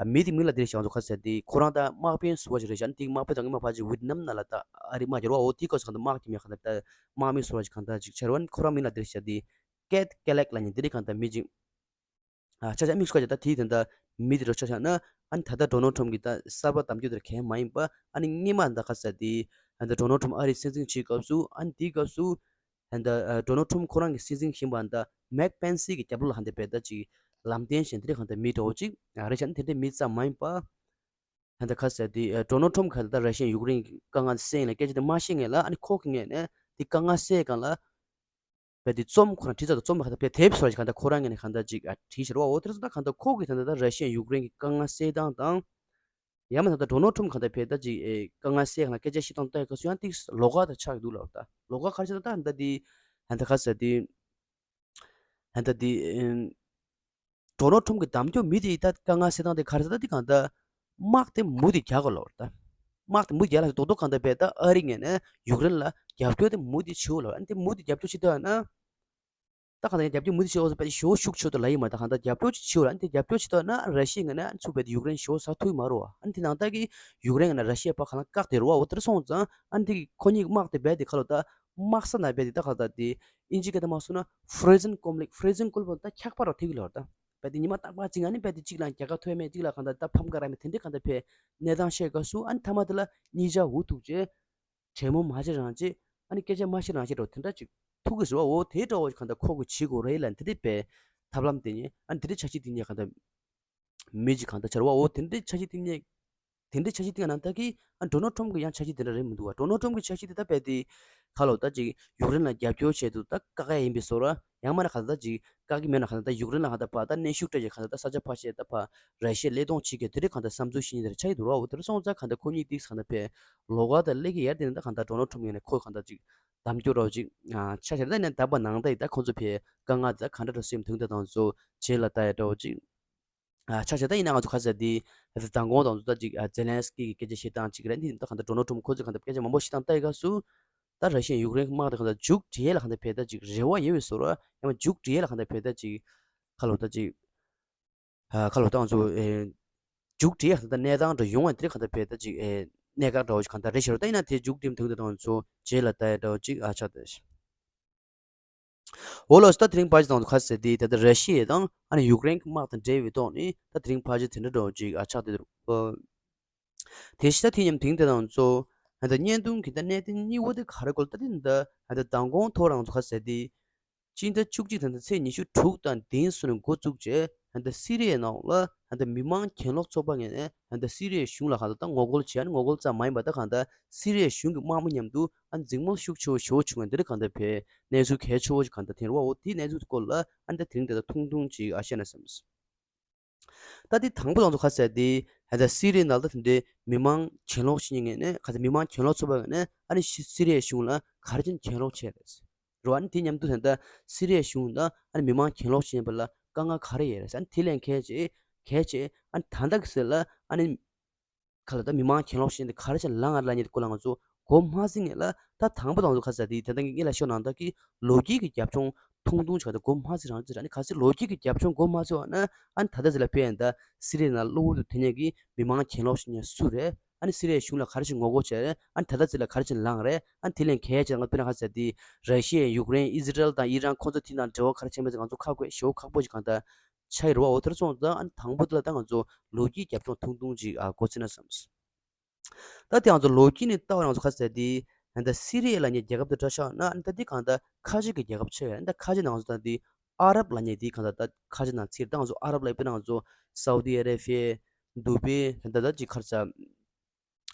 མི་དེ་མི་ལ་དེ་རིང་ཞང་ཚོ་ཁ་ཟེར་དེ་ཁོ་རང་ད་དམག་དཔོན་ཟུར་བ་ཞིག་རེད་ཤག་ཨ་ནི་དེ་དམག་དཔོན་དང་དམག་དཔོན་ཕལ་ཆེར་ཝི་ཏི་ནམ་ནང་ལ་ད་ཨ་རི་དམག་རྒྱག་རོ། འོ་དེ་སྐབས་སུ་གང་ལྟར་དམག་གི་མི་གང་ལྟར་ད་དམག་མི་ཟུར་བ་ཞིག་གང་ལྟར་ཅིག་ཆགས་རོ། ཨ་ནི་ཁོ་རང་མི་ལ་དེ་རིང་ཞག་དེ་ཀེད་ཀེ་ལེག་ལ་ཉིན་དེ་རིང་གང་ལྟར་མི་ཅིག་ཨ་ཆ་ཆ་དམིགས་སུ་བཀར་བྱས་ད་དེའི་དོན་དག་མི་དེ་རུ་ཆ་བཞག་ན། ཨ་ནི་ད་ལྟ་ཌོ་ནལ་ཊམ་གྱི་ད་གསར་པ་གདམ་རྒྱུ་དེར་གལ་མ་ཡིན་པ། ཨ་ནི་སྔོན་མ་ད་ག་ཟེར་དེ་ཨ་ནི་ཌོ་ནལ་ཊམ་ཨ་རིའི་སྲིད་འཛིན་བྱེད་སྐབས་སུ། ཨ་ནི་དེའི་སྐབས་སུ་ཨ་ནི་ཌོ་ནལ་ཊམ་ཁོ་རང་གི་སྲིད་འཛིན་ཡིན་པ་ད་མེག་པེན་སི་གི་རྒྱབ་ལོགས་ལ་ཧ་འདི་བས་ད་ཅིག་ལམ་སྟོན་བྱས་དེ་རིང་གང་ལྟར་མི་འདྲ་བོ་ཅིག་རེད་ཤག་ཨ་ནི་དེ་འདྲའི་མི་ཙམ་མ་ཡིན་པ། ཨ་ནི་ད་ག་ཟེར་དེ་ཌོ་ནལ་ཊམ་ག་ད་ར་ཤི་ཡ་ཡུཀ་རེན་གྱི་དཀའ་ངལ་སེལ་ཡིན་ལ་སྐད་ཆ་དེ་མ་བཤད་ངེས་ལ། ཨ་ནི་ཁོ་གི་ངོས་ནས་དེ་དཀའ་ངལ་སེལ་གང་ལ་བས་དེ་རྩོམ་ཁོ་རང་བྲིས་ཚར་དུས་རྩོམ་གང་ལྟར་བས་དེབ་སོགས་ཀྱི་གང་ལྟར་ཁོ་རང་ངོས་ནས་གང་ལྟར་ཅིག་ཨ་བྲིས་ཤར་བ། འོ་དེ་ཚོ་ད་གང་ལྟར་ཁོ་གི་ད་ལྟ་ད་ར་ཤི་ཡ་ཡུཀ་རེན་གྱི་དཀའ་ངལ་སེལ་སྟངས་དང་། ཡང་མིན་ད་ལྟ་ཌོ་ནལ་ཊམ་གང་ལྟར་བས་ད་ཅིག་ཨེ་དཀའ་ངལ་སེལ་གང་ལ་སྐད་ཆ་བཤད་སྟངས་ལྟ་ཡི་ག་སུ་ཡང་ཏིག་ལོགས་ཀ་ད་ཆགས་ཀྱི་འདུག་ལབ། ད་ལོགས་ཀ་ག་རེ་ཆགས་ད་ད་ད་འདི་ད་ད་ག་ཟེར་དེ་ད་ད་འདི་ཨེ་ཌོ་ནལ་ཊམ་གྱི་གདམ་རྒྱུ་མི་དེ་ད་དཀའ་ངལ་སེལ་སྟངས་དེ་ག་རེ་ད་འདི་གང་ལྟར་དམག་དེ་མུ་དེ་རྒྱག་གོ་ལབ་ད། དམག་དེ་མུ་རྒྱག་ལ་རྡོག་རྡོག་གང་ལྟར་བས་ད་ཨ་རི་ངོས་ནས་ཡུཀ་རེན་ལ་རྒྱབ་སྐྱོར་དེ་མུ་དེ་བྱེད་འོ་ལབ། ཨ་ནི་དེ་མུ་དེ་རྒྱབ་སྐྱོར་བྱེད་ཐུབ་ན། ད་གང་ལྟར་རྒྱབ་སྐྱོར་མུ་དེ་བྱེད་འོ་ཟེར་བས་ཞེ་བོ་ཤུགས་ཆེ་དུ་ལ་ཡིན་མ་ད་གང་ལྟར་རྒྱབ་སྐྱོར་ཅིག་བྱེད་འོ་ལ། ཨ་ནི་དེ་རྒྱབ་སྐྱོར་བྱེད་ཐུབ་ན་ར་ཤི་ཡ་ངོས་ནས་ཨ་ནི་ཚུགས་བས་དེ་ཡུཀ་རེན་ཞེ་བོ་ཟ་ཐུབ་མ་རེད་བ། ཨ་ནི་དེ་ནང་ལྟར་གི་ཡུཀ་རེན་ངོས་ནས་ར་ཤི་ཡ་ཕར་གང་ལ་བཀག་དེ་རེད་བ། འོ་དེར་སོང་ཙང་ཨ་ནི་དེ་གི་ཁོ་གཉིས་དམག་དེ་བས་དེ་ཁ་ལོ་ད་དམག་ས་ན་བས་དེ་ད་གང་ལྟར་དེ་ཨིན་ཇི་སྐད་དུ་མ་སོང་ན་ཕྲོ་ཟན་ཀོན་ཕླིག་ཕྲོ་ཟན་ཀོན་ཕླིག་ད་འཁྱག་པ་ར་ཐེབས་ཀྱི་ལོར་ད། བས་དེ་ཉི་མ་རྟག་པར་བརྩིས་ཨ་ནི་བས་དེ་གཅིག་ལ་རྒྱལ་ཁ་ཐོབ་མེད་གཅིག་ལ་གང་ལྟར་ད་ཕམ་ཁ་ར་མེད་དེ་འདྲའི་གང་ལྟར་བས་གནས་སྟངས་བཤད་སྐབས་སུ། ཨ་ནི་མཐའ་མ་དེ་ལ་གཉིས་ཆ་འུ་ཐུག་རྗེས་གྲོས་མོལ་མ་བྱེད་རང་བྱེད། ཨ་ནི་སྐད་ཆ་མ་བཤད་རང་བཤད་འགྲོ་དེ་འདྲ་ཅིག་ཐུག་གི་ཟེར་བ། འོ་དེ་འདྲ་བོ་གང་ལྟར་ཁོ་གི་བྱེད་དགོས་རེད་ལ། དེ་འདྲའི་བས་ཐབས་ལམ་དེ་ཉིད་ཨ་ནི་དེ་འདྲའི་འཆར་གཞི་དེ་ཉིད་གང་ལྟར་མི་གཅིག་གང་ལྟར་ཆར་བ། འོ་དེ་འདྲའི་འཆར་གཞི་དེ་ཉིད་དེ་འདྲའི་འཆར་གཞི་དེ་ནང་ལྟ་གི་ཨ་ཌོ་ནལ་ཊམ་གི་ཡང་འཆར་གཞི་དེ་འདྲ་རེད་མི་འདུག་བ། ཌོ་ནལ་ཊམ་གི་འཆར་གཞི་དེ་ད་བས་དེ་ཁ་ལོ་ད་ཅིག་ཡུཀ་རེན་ལ་རྒྱབ་སྐྱོར་བྱེད་དུ་ད་བཀག་ཡ་ཡིན་པའི་བཟོ་ར། ཡང་མིན་ན་གང་ལྟར་ད་ཅིག་བཀག་གི་མེད་ན་གང་ལྟར་ད་ཡུཀ་རེན་ལ་གང་ལྟར་ཕར་ད་གནོན་ཤུགས་སྤྲད་ཀྱི་གང་ལྟར་ད་ས་ཆ་ཕར་བཤད་ད་ཕར་ར་ཤི་ཡ་བློས་གཏོང་བྱེད་ཀྱི་དེ་འདྲའི་གང་ལྟར་བསམ་ཚུལ་ཞིག་ཉིན་དེར་ཆགས་ཀྱི་འདུག་ར། འོ་དེར་སོང་ཙང་གང་ལྟར་ཁོ་གཉིས་ཏིག་གང་ལྟར་བས་ལོགས་ཀ་ད་སླེབས་ཀྱི་ཡར་དེ་ནི་ད་གང་ལྟར་ཌོ་ནལ་ཊམ་ངོས་ནས་ཁོ་གང་ལྟར་ཅིག་གདམ་སྐྱོར་རོགས་ཅིག་ཆ་བཞག་ད་ནས་ད་བར་ནང་ད་ཡི་ད་ཁོང་ཚོ་བས་དཀའ་ངལ་ད་གང་འདྲ་རུ་སེམས་དུང་ད་དང་ཚོ་རྗེས་ལ་ད་ཡ་འདྲ་བོ་ཅིག་ཆ་བཞག་ད་ཡིན་ན་ང་ཚོ་ག་ཟེར་དེ་ད་མདང་དགོང་དང་ཚོ་ད་ཅིག་ཛེ་ལན་སི་ཀི་གི་སྐད་ཆ་བཤད་སྟངས་ཅིག་རེད། འདི་ད་གང་ལྟར་ཌོ་ནལ་ཊམ་ཁོ་ཚོས་གང་ལྟར་སྐད་ཆ་མང་པོ་བཤད་སྟངས་ལྟ་ཡི་ག་སུ། ད་ར་ཤི་ཡ་ཡུཀ་རེན་གྱི་དམག་དེ་གང་ལྟར་མཇུག་སྒྲིལ་ལ་གང་ལྟར་བས་ད་ཅིག་རེ་བ་ཡོད་པའི་བཟོ་ར། ཡང་མཇུག་སྒྲིལ་ལ་གང་ལྟར་བས་ད་ཅིག་ཁ་ལོ་ད་ཅིག་ཨ་ཁ་ལོ་ད་ང་ཚོ་ཨེ་མཇུག་སྒྲིལ་ཡ་གང་ལྟར་གནས་སྟངས་འདྲ་ཡོང་བ་དེ་གང་ལྟར་བས་ད་ཅིག་ཨེ་གནད་འགག་འདྲ་བོ་ཞིག་གང་ལྟར་རེད་ཤག་ད་ཡིན་ན་དེ་མཇུག་སྒྲིལ་དང་དེ་དང་ཚོ་རྗེས་ལ་ད་ཡ་འདྲ་བོ་ཅིག་ཨ་ཆགས་ད། འོ་ལགས་སོ། ད་དེ་རིང་ཕལ་ཆེར་དང་དུ་ཁ་གསལ་དེ་ད་ལྟ་ར་ཤི་ཡ་དང་ཨ་ནི་ཡུཀ་རེན་གྱི་དམག་དང་འབྲེལ་བའི་ཐོག་ནས་ད་དེ་རིང་ཕལ་ཆེར་དེ་འདྲ་འདྲ་བོ་ཅིག་ཨ་ཆགས་ཏེ་འདུག་དེ་ཕྱི་ད་དེ་མཉམ་དེང་དེ་དང་ཚོ་ད་བརྙན་ཐུང་གི་ད་གནད་དོན་གཉིས་པོ་དེ་ག་རེ་གོ་ལ་ད་དེ་ད་ད་མདང་དགོང་ཐོག་རང་ཚོ་ཁ་གསལ་དེ་སྤྱི་ཟླ་བཅུ་གཅིག་དང་ད་ཚེས་ཉི་ཤུ་དྲུག་དང་བདུན་སོ་ནས་འགོ་བཙུགས་རྗེས་ད་ལྟ་སི་རི་ཡའི་ནང་ལ་ད་ལྟ་མི་མང་གྱེན་ལོག་ཚོགས་པ་ངོས་ནས་ད་ལྟ་སི་རི་ཡའི་གཞུང་ལ་གང་ལྟར་ད་ངོ་རྒོལ་བྱས། ཨ་ནི་ངོ་རྒོལ་ཙམ་མ་ཡིན་པར་ད་གང་ལྟར་སི་རི་ཡའི་གཞུང་གི་དམག་མི་མཉམ་དུ་ཨ་ནི་འཛིང་མོ་ཤུགས་ཆེ་བོ་ཞེ་བོ་བྱུང་བ་འདི་འདྲ་གང་ལྟར་བས་གནས་ཚུལ་གལ་ཆེ་བོ་ཞིག་གང་ལྟར་ཐོན་རེད་བ། འོ་དེའི་གནས་ཚུལ་སྐོར་ལ་ཨ་ནི་ད་དེ་རིང་དེ་ད་ཐུང་ཐུང་ཅིག་ཨ་བཤད་ན་བསམས། ད་དེ་དང་པོ་དང་ཚོ་ག་ཟེར་དེ་ཧ་ད་སི་རི་ཡའི་ནང་ད་དེ་འདྲའི་མི་མང་གྱེན་ལོག་ཤི་ཉེན་ངེས་ནས་ག་ཚ་མི་མང་གྱེན་ལོག་ཚུགས་པ་ངེས་ནས་ཨ་ནི་ཤི་སི་རི་ཡའི་གཞུང་ལ་ག་རེ་བྱས་ནས་གྱེན་ལོག་བྱས་རེད། རེད་བ། ཨ་ནི་དེ་མཉམ་དུ་ད་ལྟ་སི་རི་ཡའི་གཞུང་དང་ཨ་ནི་མི་མང་གྱེན་ལོག་བྱེད་པ་ལ་དཀའ་ངལ་ག་རེ་ཡོད་རེད་ཟེར། ཨ་ནི་དེ་ལས་གལ་ཆེ་གལ་ཆེ་ཨ་ནི་ད་ལྟ་གི་ཟེར་ལ་ཨ་ནི་ག་ལ་ད་མི་མང་གྱེན་ལོག་བྱེད་དེ་ག་རེ་བྱས་ལངས་ལ་ཉེ་སྐོར་ལ་ང་ཚོ་མགོ་མ་ཚོས་ངེས་ལ། ད་དང་པོ་དང་ཚོ་ག་ཟེར་དེ་ད་ལྟ་ངེད་ལ་ཤོད་ནང་ད་གི་ལོ་རྒྱུས་ཀྱི་རྒྱབ་ལྗོངས་ཐུང་ཐུང་ཆགས་ཏེ་མགོ་མ་ཚོས་རང་ཚོས་ར་ནི་ག་ཚོད་ལོ་རྒྱུས་ཀྱི་རྒྱབ་ལྗོངས་མགོ་མ་ཚོས་བ་ན་ཨ་ནི་ད་ལྟ་ཟེར་ལ་ཕེ་ཡན་ད་སི་རི་ཡའི་ནང་གློ་བུར་དུ་དེ་ཉིད་ཀྱི་མི་མང་གྱེན་ལོག་བྱེད་ཉེན་སུ་རེད། ཨ་ནི་སི་རི་ཡའི་གཞུང་ལ་ག་རེ་བྱས་ངོ་རྒོལ་བྱས་རེད། ཨ་ནི་ད་ལྟ་ཟེར་ལ་ག་རེ་བྱས་ལངས་རེད། ཨ་ནི་དེ་ལས་གལ་ཆེ་ང་དཔེར་ན་ག་ཟེར་དེ་ར་ཤི་ཡ་ཡུཀ་རེན་ཨི་ཟི་རལ་དང་ཨི་རན་ཁོང་ཚོ་དེ་ནང་འབྲེལ་བ་ག་རེ་བྱས་མེད་ཟེར་ང་ཚོ་ཁག་པོ་ཞེ་པོ་ཁག་པོ་ཞིག་གང་ལྟར་ཆགས་ཡོད་རེད་བ། འོ་དེར་སོང་ཙང་ཨ་ནི་དང་པོ་དེ་ལ་ད་ང་ཚོ་ལོ་རྒྱུས་རྒྱབ་ལྗོངས་ཐུང་ཐུང་ཅིག་ཨ་མགོ་ཚོས་ན་བསམ། ད་དེ་ང་ཚོ་ལོ་རྒྱུས་ནས་ལྟ་བ་ང་ཚོ་ག་ཟེར་དེ་ད་སི་རི་ཡ་ལབ་མཁན་རྒྱལ་ཁབ་དེ་འདྲ་ཆགས་ན་ཨ་ནི་ད་དེ་གང་ལྟར་ཁ་ཆེ་གི་རྒྱལ་ཁབ་ཆགས་ཡོད། ཨ་ནི་ད་ཁ་ཆེ་ནང་ང་ཚོ་ད་དེ་ཨ་རབ་ལབ་མཁན་དེ་གང་ལྟར་ད་ཁ་ཆེ་ནང་ཚིག་ད་ང་ཚོ་ཨ་རབ་ལབ་དཔེར་ན་ང་ཚོ་སའུ་ཏི་ཨ་རེ་བྷི་ཡ། དུ་བེ། ད་ད་ཅིག་ག་རེ་ཟེར།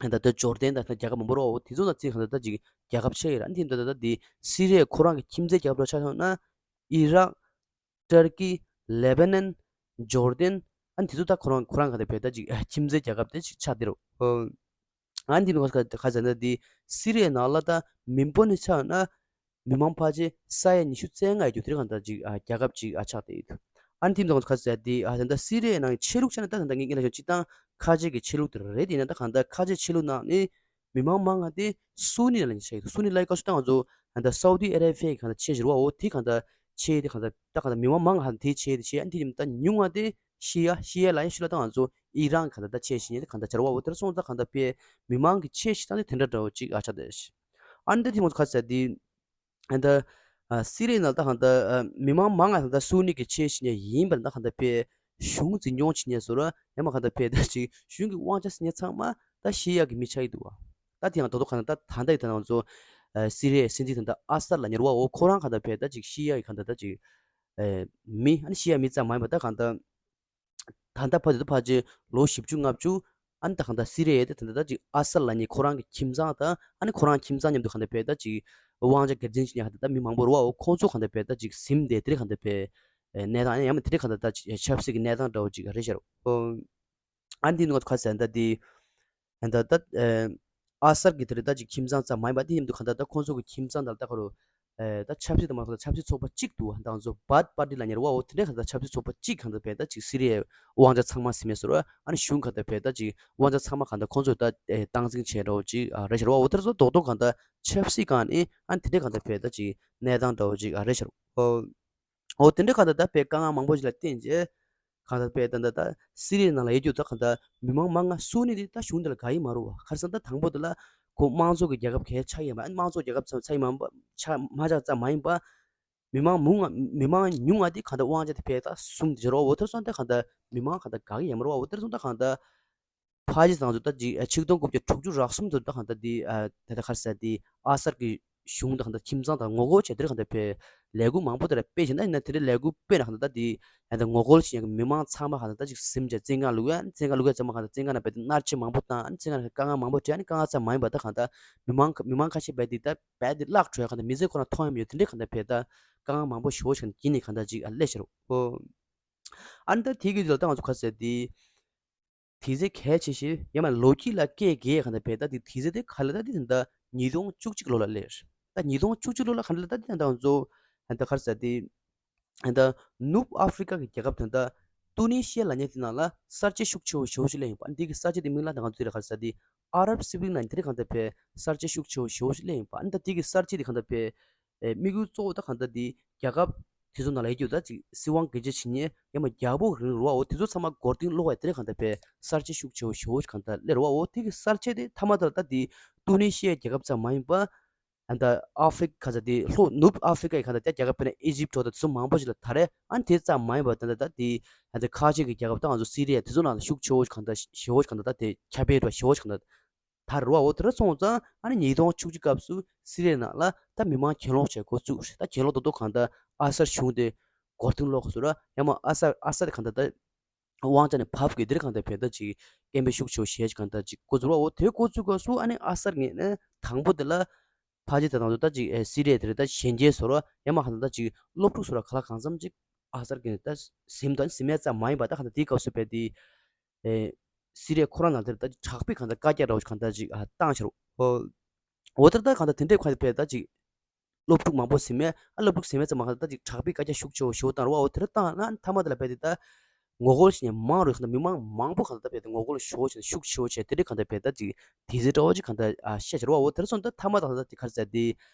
ད་ད་ཇོར་ཌན་ད་རྒྱལ་ཁབ་མང་པོ་རོ། དེ་ཚོ་ནང་ཚིག་གང་ལྟར་ད་ཅིག་རྒྱལ་ཁབ་ཆགས་ཡོད་ར། དེ་ད་ད་ད་དེ་སི་རི་ཡ་ཁོ་རང་གི་ཁྱིམ་མཚེས་རྒྱལ་ཁབ་འདྲ་ཆགས་སོང་ན་ཨི་རག་ཏར་ཀི། ལེ་བྷ་ནན། ཇོར་ཌན། ཨ་ནི་དེ་ཚོ་ད་ཁོ་རང་ཁོ་རང་ག་ད་བས་ད་ཅིག་ཨ་ཁྱིམ་མཚེས་རྒྱལ་ཁབ་དེ་ཅིག་ཆགས་བསྡད་རོ། ཨ་ནི་དེ་ནི་ཁ་ཁ་ཟེར་ན་དེ་སི་རི་ཡའི་ནང་ལ་ད་མི་འབོར་ནི་ཆགས་ན་མི་མང་ཕལ་ཆེར་ས་ཡ་ཉི་ཤུ་རྩ་ལྔ་ཡོད་རྒྱུ་དེ་རིང་ག་ད་ཅིག་ཨ་རྒྱལ་ཁབ་ཅིག་ཨ་ཆགས་བསྡད་ཡོད། ཨ་ནི་དེ་ནི་ཁ་ཟེར་དེ་ཨ་ད་ད་སི་རི་ཡའི་ནང་གི་ཆོས་ལུགས་ཆ་ནས་ད་ད་ད་ངས་ངས་ལ་ཞོ་སྤྱི་བཏང་ཁ་ཆེ་གི་ཆོས་ལུགས་དེ་རེད། དེ་ཡིན་ན་ད་གང་ལྟར་ཁ་ཆེ་ཆོས་ལུགས་ནང་ནི་མི་མང་མང་ང་དེ་སུ་ནི་ལ་ནི་ཆགས་ཡོད། སུ་ནི་ལ་ཡི་ག་སུ་ད་ང་ཚོ་ད་སའུ་ཏི་ཨ་རེ་བྷི་ཡ་གི་གང་ལྟར་ཆེ་ཞེ་རུ་བ་འོ་དེ་གང་ལྟར་ཆེ་དེ་གང་ལྟར་ད་གང་ལྟར་མི་མང་མང་ང་དེ་ཆེ་དེ་ཆེ། ཨ་ནི་དེ་ཉིན་ད་ཉུང་ང་དེ་ཤི་ཡ་ཤི་ཡ་ལ་ཡ་ཤི་ལ་ད་ང་ཚོ་ཨི་རན་གང་ལྟར་ད་ཆེ་ཞེ་ནི་དེ་གང་ལྟར་ཆེ་རུ་བ་འོ་དེར་སོང་ད་གང་ལྟར་པའི་མི་མང་གི་ཆེ་ཞེ་ད་ནི་དེ་འདྲ་འདྲ་བོ་ཅིག་ཨ་ཆགས་དེ། ཨ་ནི་ད་དེ་མོ་ཁ་ཟེར་དེ། ཨ་ད་ཨ་སི་རི་ནང་ད་གང་ལྟར་ཨ་མི་མང་མང་ང་ད་སུ་ནི་གི་ཆེ་ཞེ་ནི་ཡིན་པར་ད་གང་ལྟར་པའི་གཞུང་འཛིན་སྐྱོང་བྱེད་མཁན་ཟེར་ར་ཡང་མ་གང་ལྟར་བས་ད་ཅིག་གཞུང་གི་དབང་ཆ་ཟེར་མཁན་ཚང་མ་ད་ཤི་ཡ་གི་མི་ཆགས་ཀྱི་འདུག་བ། ད་དེ་ཡང་ད་དུང་གང་ལྟར་ད་ལྟ་ཡི་ད་ང་ཚོ་ཨ་སི་རི་ཡའི་སྲིད་འཛིན་ད་ལྟ་ཨ་སར་ལབ་མཁན་རེད་བ། འོ་ཁོ་རང་གང་ལྟར་བས་ད་ཅིག་ཤི་ཡ་གི་གང་ལྟར་ད་ཅིག་ཨ་མི་ཨ་ནི་ཤི་ཡ་མི་ཙམ་མ་ཡིན་པ་ད་གང་ལྟར་ད་ལྟ་ཕ་དེ་ད་ཕ་ཅིག་ལོ་བཞི་བཅུ་ལྔ་བཅུ་ཨ་ནི་ད་གང་ལྟར་སི་རི་ཡའི་ད་ད་ད་ཅིག་ཨ་སར་ལབ་མཁན་ཁོ་རང་གི་ཁྱིམ་ཚང་ད་ཨ་ནི་ཁོ་རང་ཁྱིམ་ཚང་མཉམ་དུ་གང་ལྟར་བས་ད་ཅིག་དབང་ཆ་སྒེར་འཛིན་བྱེད་མཁན་གང་ལྟར་ད་མི་མང་པོ་རེད་བ། འོ་ཁོང་ཚོ་གང་ལྟར་བས་ད་ཅིག་ཟིན་བསྡད་དེ་རེད་གང་ལྟར་བས་གནས་སྟངས་ཡང་མ་དེ་རེད་གང་ལྟར་ད་ཅིག་ཆབ་སྲིད་ཀྱི་གནས་སྟངས་འདྲ་བོ་ཅིག་རེད་ཤག་རོ། ཨ་ནི་འདི་ནི་ང་ཚོ་ཁ་ཟེར་ད་འདི། ད་ད་ཨ་སར་གྱི་དེ་རེད་ད་ཅིག་ཁྱིམ་ཚང་ཙམ་མ་ཡིན་པ་འདི་མཉམ་དུ་གང་ལྟར་ད་ཁོང་ཚོ་གི་ཁྱིམ་ཚང་དང་ད་ཁོ་རུ་ད་ཆབ་སྲིད་དང་མ་ཁོ་ད་ཆབ་སྲིད་ཚོགས་པ་གཅིག་འདུག་ད་ང་ཚོ་བཱད་པར་ཏི་ལ་ཉེར་བ་འོ་དེ་འདྲས་གང་ལྟར་ཆབ་སྲིད་ཚོགས་པ་གཅིག་གང་ལྟར་བས་ད་ཅིག་སི་རི་ཡའི་དབང་ཆ་ཚང་མ་ཟིན་མེད་སོར་ཨ་ནི་གཞུང་གང་ལྟར་བས་ད་ཅིག་དབང་ཆ་ཚང་མ་གང་ལྟར་ཁོང་ཚོས་ད་སྟངས་འཛིན་བྱས་འདྲ་བོ་ཅིག་རེད་ཤག་རོ། འོ་དེ་ཚོ་རྡོག་རྡོག་གང་ལྟར་ཆབ་སྲིད་སྒང་ནས་ཨ་ནི་དེ་འདྲས་གང་ལྟར་བས་ད་ཅིག་གནས་སྟངས་འདྲ་བོ་ཅིག་རེད་ཤག་རོ། འོ་དེ་འདྲ་གང་ལྟར་ད་དཔེ་དཀའ་ངལ་མང་པོ་ཞིག་ལ་བརྟེན་རྗེས་གང་ལྟར་དཔེ་ད་ད་ད་སི་རི་ནང་ལ་ཡོད་རྒྱུ་ད་གང་ལྟར་མི་མང་མང་ང་སུ་ནི་དེ་ད་གཞུང་དེ་ལ་དགའ་ཡི་མ་རུ་བ། ཁར་སང་ད་དང་པོ་དེ་ལ་ཁོ་དམངས་གཙོ་གི་རྒྱལ་ཁབ་གལ་ཆགས་ཡིན་པ། ཨ་ནི་དམངས་གཙོ་རྒྱལ་ཁབ་ཚ་ཚ་ཡི་མ་ཆགས་མ་ཆགས་ཙམ་མ་ཡིན་པ། མི་མང་མུ་ང་མི་མང་ཉུང་ང་དེ་གང་ལྟར་དབང་ཆ་དེ་ཕེ་ད་གསུམ་དེ་རོ། འོ་དེར་སོང་ད་གང་ལྟར་མི་མང་གང་ལྟར་དགའ་གི་ཡིན་མ་རུ་བ། འོ་དེར་སོང་ད་གང་ལྟར། ཕ་ཇི་དང་ཚོ་ད་ཅིག་ཆིག་སྟོང་དགུ་བརྒྱ་དྲུག་ཅུ་རག་གསུམ་དུ་ད་གང་ལྟར་དེ་ད་ལྟ་ཁར་ས་དེ་ཨ་སར་གི་གཞུང་དང་གང་ལྟར་ཁྱིམ་ཚང་དང་ངོ་རྒོལ་བྱས་དེར་གང་ལྟར་ཕེ་ལས་འགུལ་མང་པོ་དེར་སྤེལ་བྱས་ན་ཡིན་ན་དེ་འདྲའི་ལས་འགུལ་སྤེལ་ན་གང་ལྟར་ད་དེ་ད་ངོ་རྒོལ་བྱེད་ཡག་གི་མི་མང་ཚང་མ་གང་ལྟར་ད་ཅིག་ཟིམ་བྱས་བཙན་ཁང་ལུག་ཡ། བཙན་ཁང་ལུག་ཡ་ཚང་མ་གང་ལྟར་བཙན་ཁང་ན་བས་དེ་མནར་གཅོད་མང་པོ་བཏང་། བཙན་ཁང་ན་དཀའ་ངལ་མང་པོ་འཕྲད། ཨ་ནི་དཀའ་ངལ་ཚང་མ་ཡིན་པ་ད་གང་ལྟར་མི་མང་མི་མང་ཁ་ཤས་བས་དེ་ད་བས་དེ་བརླག་འགྲོ་ཡ་གང་ལྟར་མི་ཚེ་ཁོ་ན་མཐོང་ཡ་མི་ཡོད། དེ་འདྲའི་གང་ལྟར་ཕེ་ད་དཀའ་ངལ་མང་པོ་ཞེ་པོ་ཞིག་གིན་ནས་གང་ལྟར་ཅིག་ཨ་ལས་ཤར་རོ། ཨ་ནི་ད་དེ་གི་དུས་ལ་ད་ང་ཚོ་ཁ་ཟེར་དེ། དེ་ཚེ་གལ་ཆེ་ཤོས་ཡང་མ་ལོ་རྒྱུས་ལ་སྐད་རྒྱག་གང་ལྟར་བས་ད་དེ་དེ་ཚེ་དེ་ག་ལ་ད་དེ་ད་ཉིས་སྟོང་བཅུ་གཅིག་ལོ་ལ་སླེབས། ད་ཉིས་སྟོང་བཅུ་གཅིག་ལོ་ལ་ག་ལ་ད་དེ་ད་ང་ཚོ་ད་ག་རེ་ཟེར་དེ་ད་ནུབ་ཨ་ཧྥི་རི་ཀ་གི་རྒྱལ་ཁབ་དེ་ད་ཏུ་ནི་ཤི་ཡ་ལབ་མཁན་དེ་ནང་ལ་གསར་བརྗེ་ཤུགས་ཆེ་བོ་ཞེ་པོ་ཞིག་སླེབས་ཡིན་པ། འདི་གི་གསར་བརྗེ་དེ་མིང་ལ་ད་ང་ཚོ་དེ་ལ་ག་རེ་ཟེར་དེ་ཨ་རབ་སི་པི་རིང་ལབ་མཁན་དེ་རེད། གང་ལྟར་བས་གསར་བརྗེ་ཤུགས་ཆེ་བོ་ཞེ་པོ་ཞིག་སླེབས་ཡིན་པ། ད་འདི་གི་གསར་བརྗེ་དེ་གང་ལྟར་བས་ཨེ་དམིགས་ཡུལ་གཙོ་བོ་ད་གང་ལྟར་འདི་རྒྱལ་ཁབ་དེ་ཚོ་ནང་ལ་ཡོད་རྒྱུ་ད་ཅིག་སྲིད་དབང་སྒེར་གཅོད་བྱེད་མཁན་ཡང་མ་རྒྱལ་པོ་རིང་རུ་བའོ་དེ་ཚོ་ཚང་མ་མགོ་རྟིང་སློག་པའི་དེ་རེད། གང་ལྟར་བས་གསར་བརྗེ་ཤུགས་ཆེ་བོ་ཞེ་པོ་གང་ལྟར་སླེབས་རུ་བའོ། དེ་གི་གསར་བརྗེ་དེ་མཐའ་མ་ད་ལྟ་འདི་ཏུ་ནི་ཤི་ཡའི་རྒྱལ་ཁབ་ཙམ་མ་ཡིན་པ། ཨ་ད་ཨ་ཧྥི་རི་ཁ་ས་འདི་ལྷོ་ནུབ་ཨ་ཧྥི་རི་ཀའི་གང་ལྟར་རྒྱལ་ཁབ་དཔེར་ན་ཨི་ཇིབ་འདྲ་བོ་དང་དེ་ཚོ་མང་པོ་ཞིག་ལ་ད་རེད། ཨ་ནི་དེ་ཙམ་མ་ཡིན་པ་ད་ལྟ་ད་འདི་ཨ་ད་ཁ་ཆེ་གི་རྒྱལ་ཁབ་ད་ང་ཚོ་སི་རི་ཡ་དེ་ཚོ་ནང་ལ་ཤུགས་ཆེ་བོ་གང་ལྟར་ཞེ་པོ་གང་ལྟར་ད་དེ་ཁྱབ་སྤེལ་འགྲོ་ཞེ་པོ་གང་ལྟར། ད་རུ་བ་འོ་དེ་རུ་སོང་ཙང་ཨ་ནི་ཉིས་སྟོང་བཅུ་གཅིག་སྐབས་སུ་སི་རི་ཡའི་ནང་ལ་ད་མི་མང་གྱེན་ལོག་བྱེད་འགོ་བཙུགས། ད་གྱེན་ལོག་རྡོག་རྡོག་གང་ལྟར་ཨ་སར་གཞུང་དེ་མགོ་རྟིང་སློག་གི་ཟེར་ར། ཡང་མ་ཨ་སར་ཨ་སར་གང་ལྟར་ད་དབང་ཆ་ནས་བབས་གི་དེ་རེད། གང་ལྟར་བས་ད་ཅིག་སྐད་འབོད་ཤུགས་ཆེ་བོ་བྱས་གང་ལྟར་ཅིག་འགོ་བཙུགས་ར། འོ་དེ་འགོ་བཙུགས་སྐབས་སུ་ཨ་ནི་ཨ་སར་ངོས་ནས་དང་པོ་དེ་ལ་ཕལ་ཆེར་ད་དང་དུ་ད་ཅིག་ཨེ་སི་རི་ཡ་དེ་རེད་ད་གཞོན་སྐྱེས་ཟེར་ར། ཡང་མ་གང་ལྟར་ད་ཅིག་སློབ་ཕྲུག་ཟེར་ར་ག་ལ་གང་འཚམ་ཅིག་ ཨ་སར་གྱིས་ད་ཟིན་དང་ཟིན་མེད་ཙམ་མ་ཡིན་པ་ད་གང་ལྟར་དེའི་སྐབས་སུ་བས་དེ་ཨེ་སི་རི་ཡ་ཁོ་རང་ནང་དེར་ད་དྲག་པོའི་གང་ལྟར་བཀའ་རྒྱ་འདྲ་བོ་གང་ལྟར་ཅིག་ཨ་བཏང་ཕྱིར། འོ་དེར་ད་གང་ལྟར་དེ་འདྲའི་གང་ལྟར་བས་ད་ཅིག་སློབ་ཕྲུག་མང་པོ་ཟིན་མེད་ཨ་སློབ་ཕྲུག་ཟིན་མེད་ཙམ་མ་གང་ལྟར་ད་ཅིག་དྲག་པོའི་བཀའ་རྒྱ་ཤུགས་ཆེ་བོ་ཞེ་བོ་བཏང་རུ་བ། འོ་དེར་བཏང་ན་མཐའ་མ་དེ་ལ་བས་དེ་ད་ངོ་རྒོལ་བྱེད་མཁན་མང་རུ་གང་ལྟར་མི་མང་མང་པོ་གང་ལྟར་བས་དེ་ངོ་རྒོལ་ཞེ་བོ་བྱས་ཤུགས་ཆེ་བོ་བྱས་དེ་འདྲའི་གང་ལྟར་བས་ད་ཅིག་དེ་ཚེ་འདྲ་བོ་ཅིག་གང་ལྟར་ཨ་བཤད་ཕྱིར་བ། འོ་དེར་སོང་ད་མཐའ་མ་ད་གང་ལྟར་དེ་ག་རེ་ཟེར་དེ་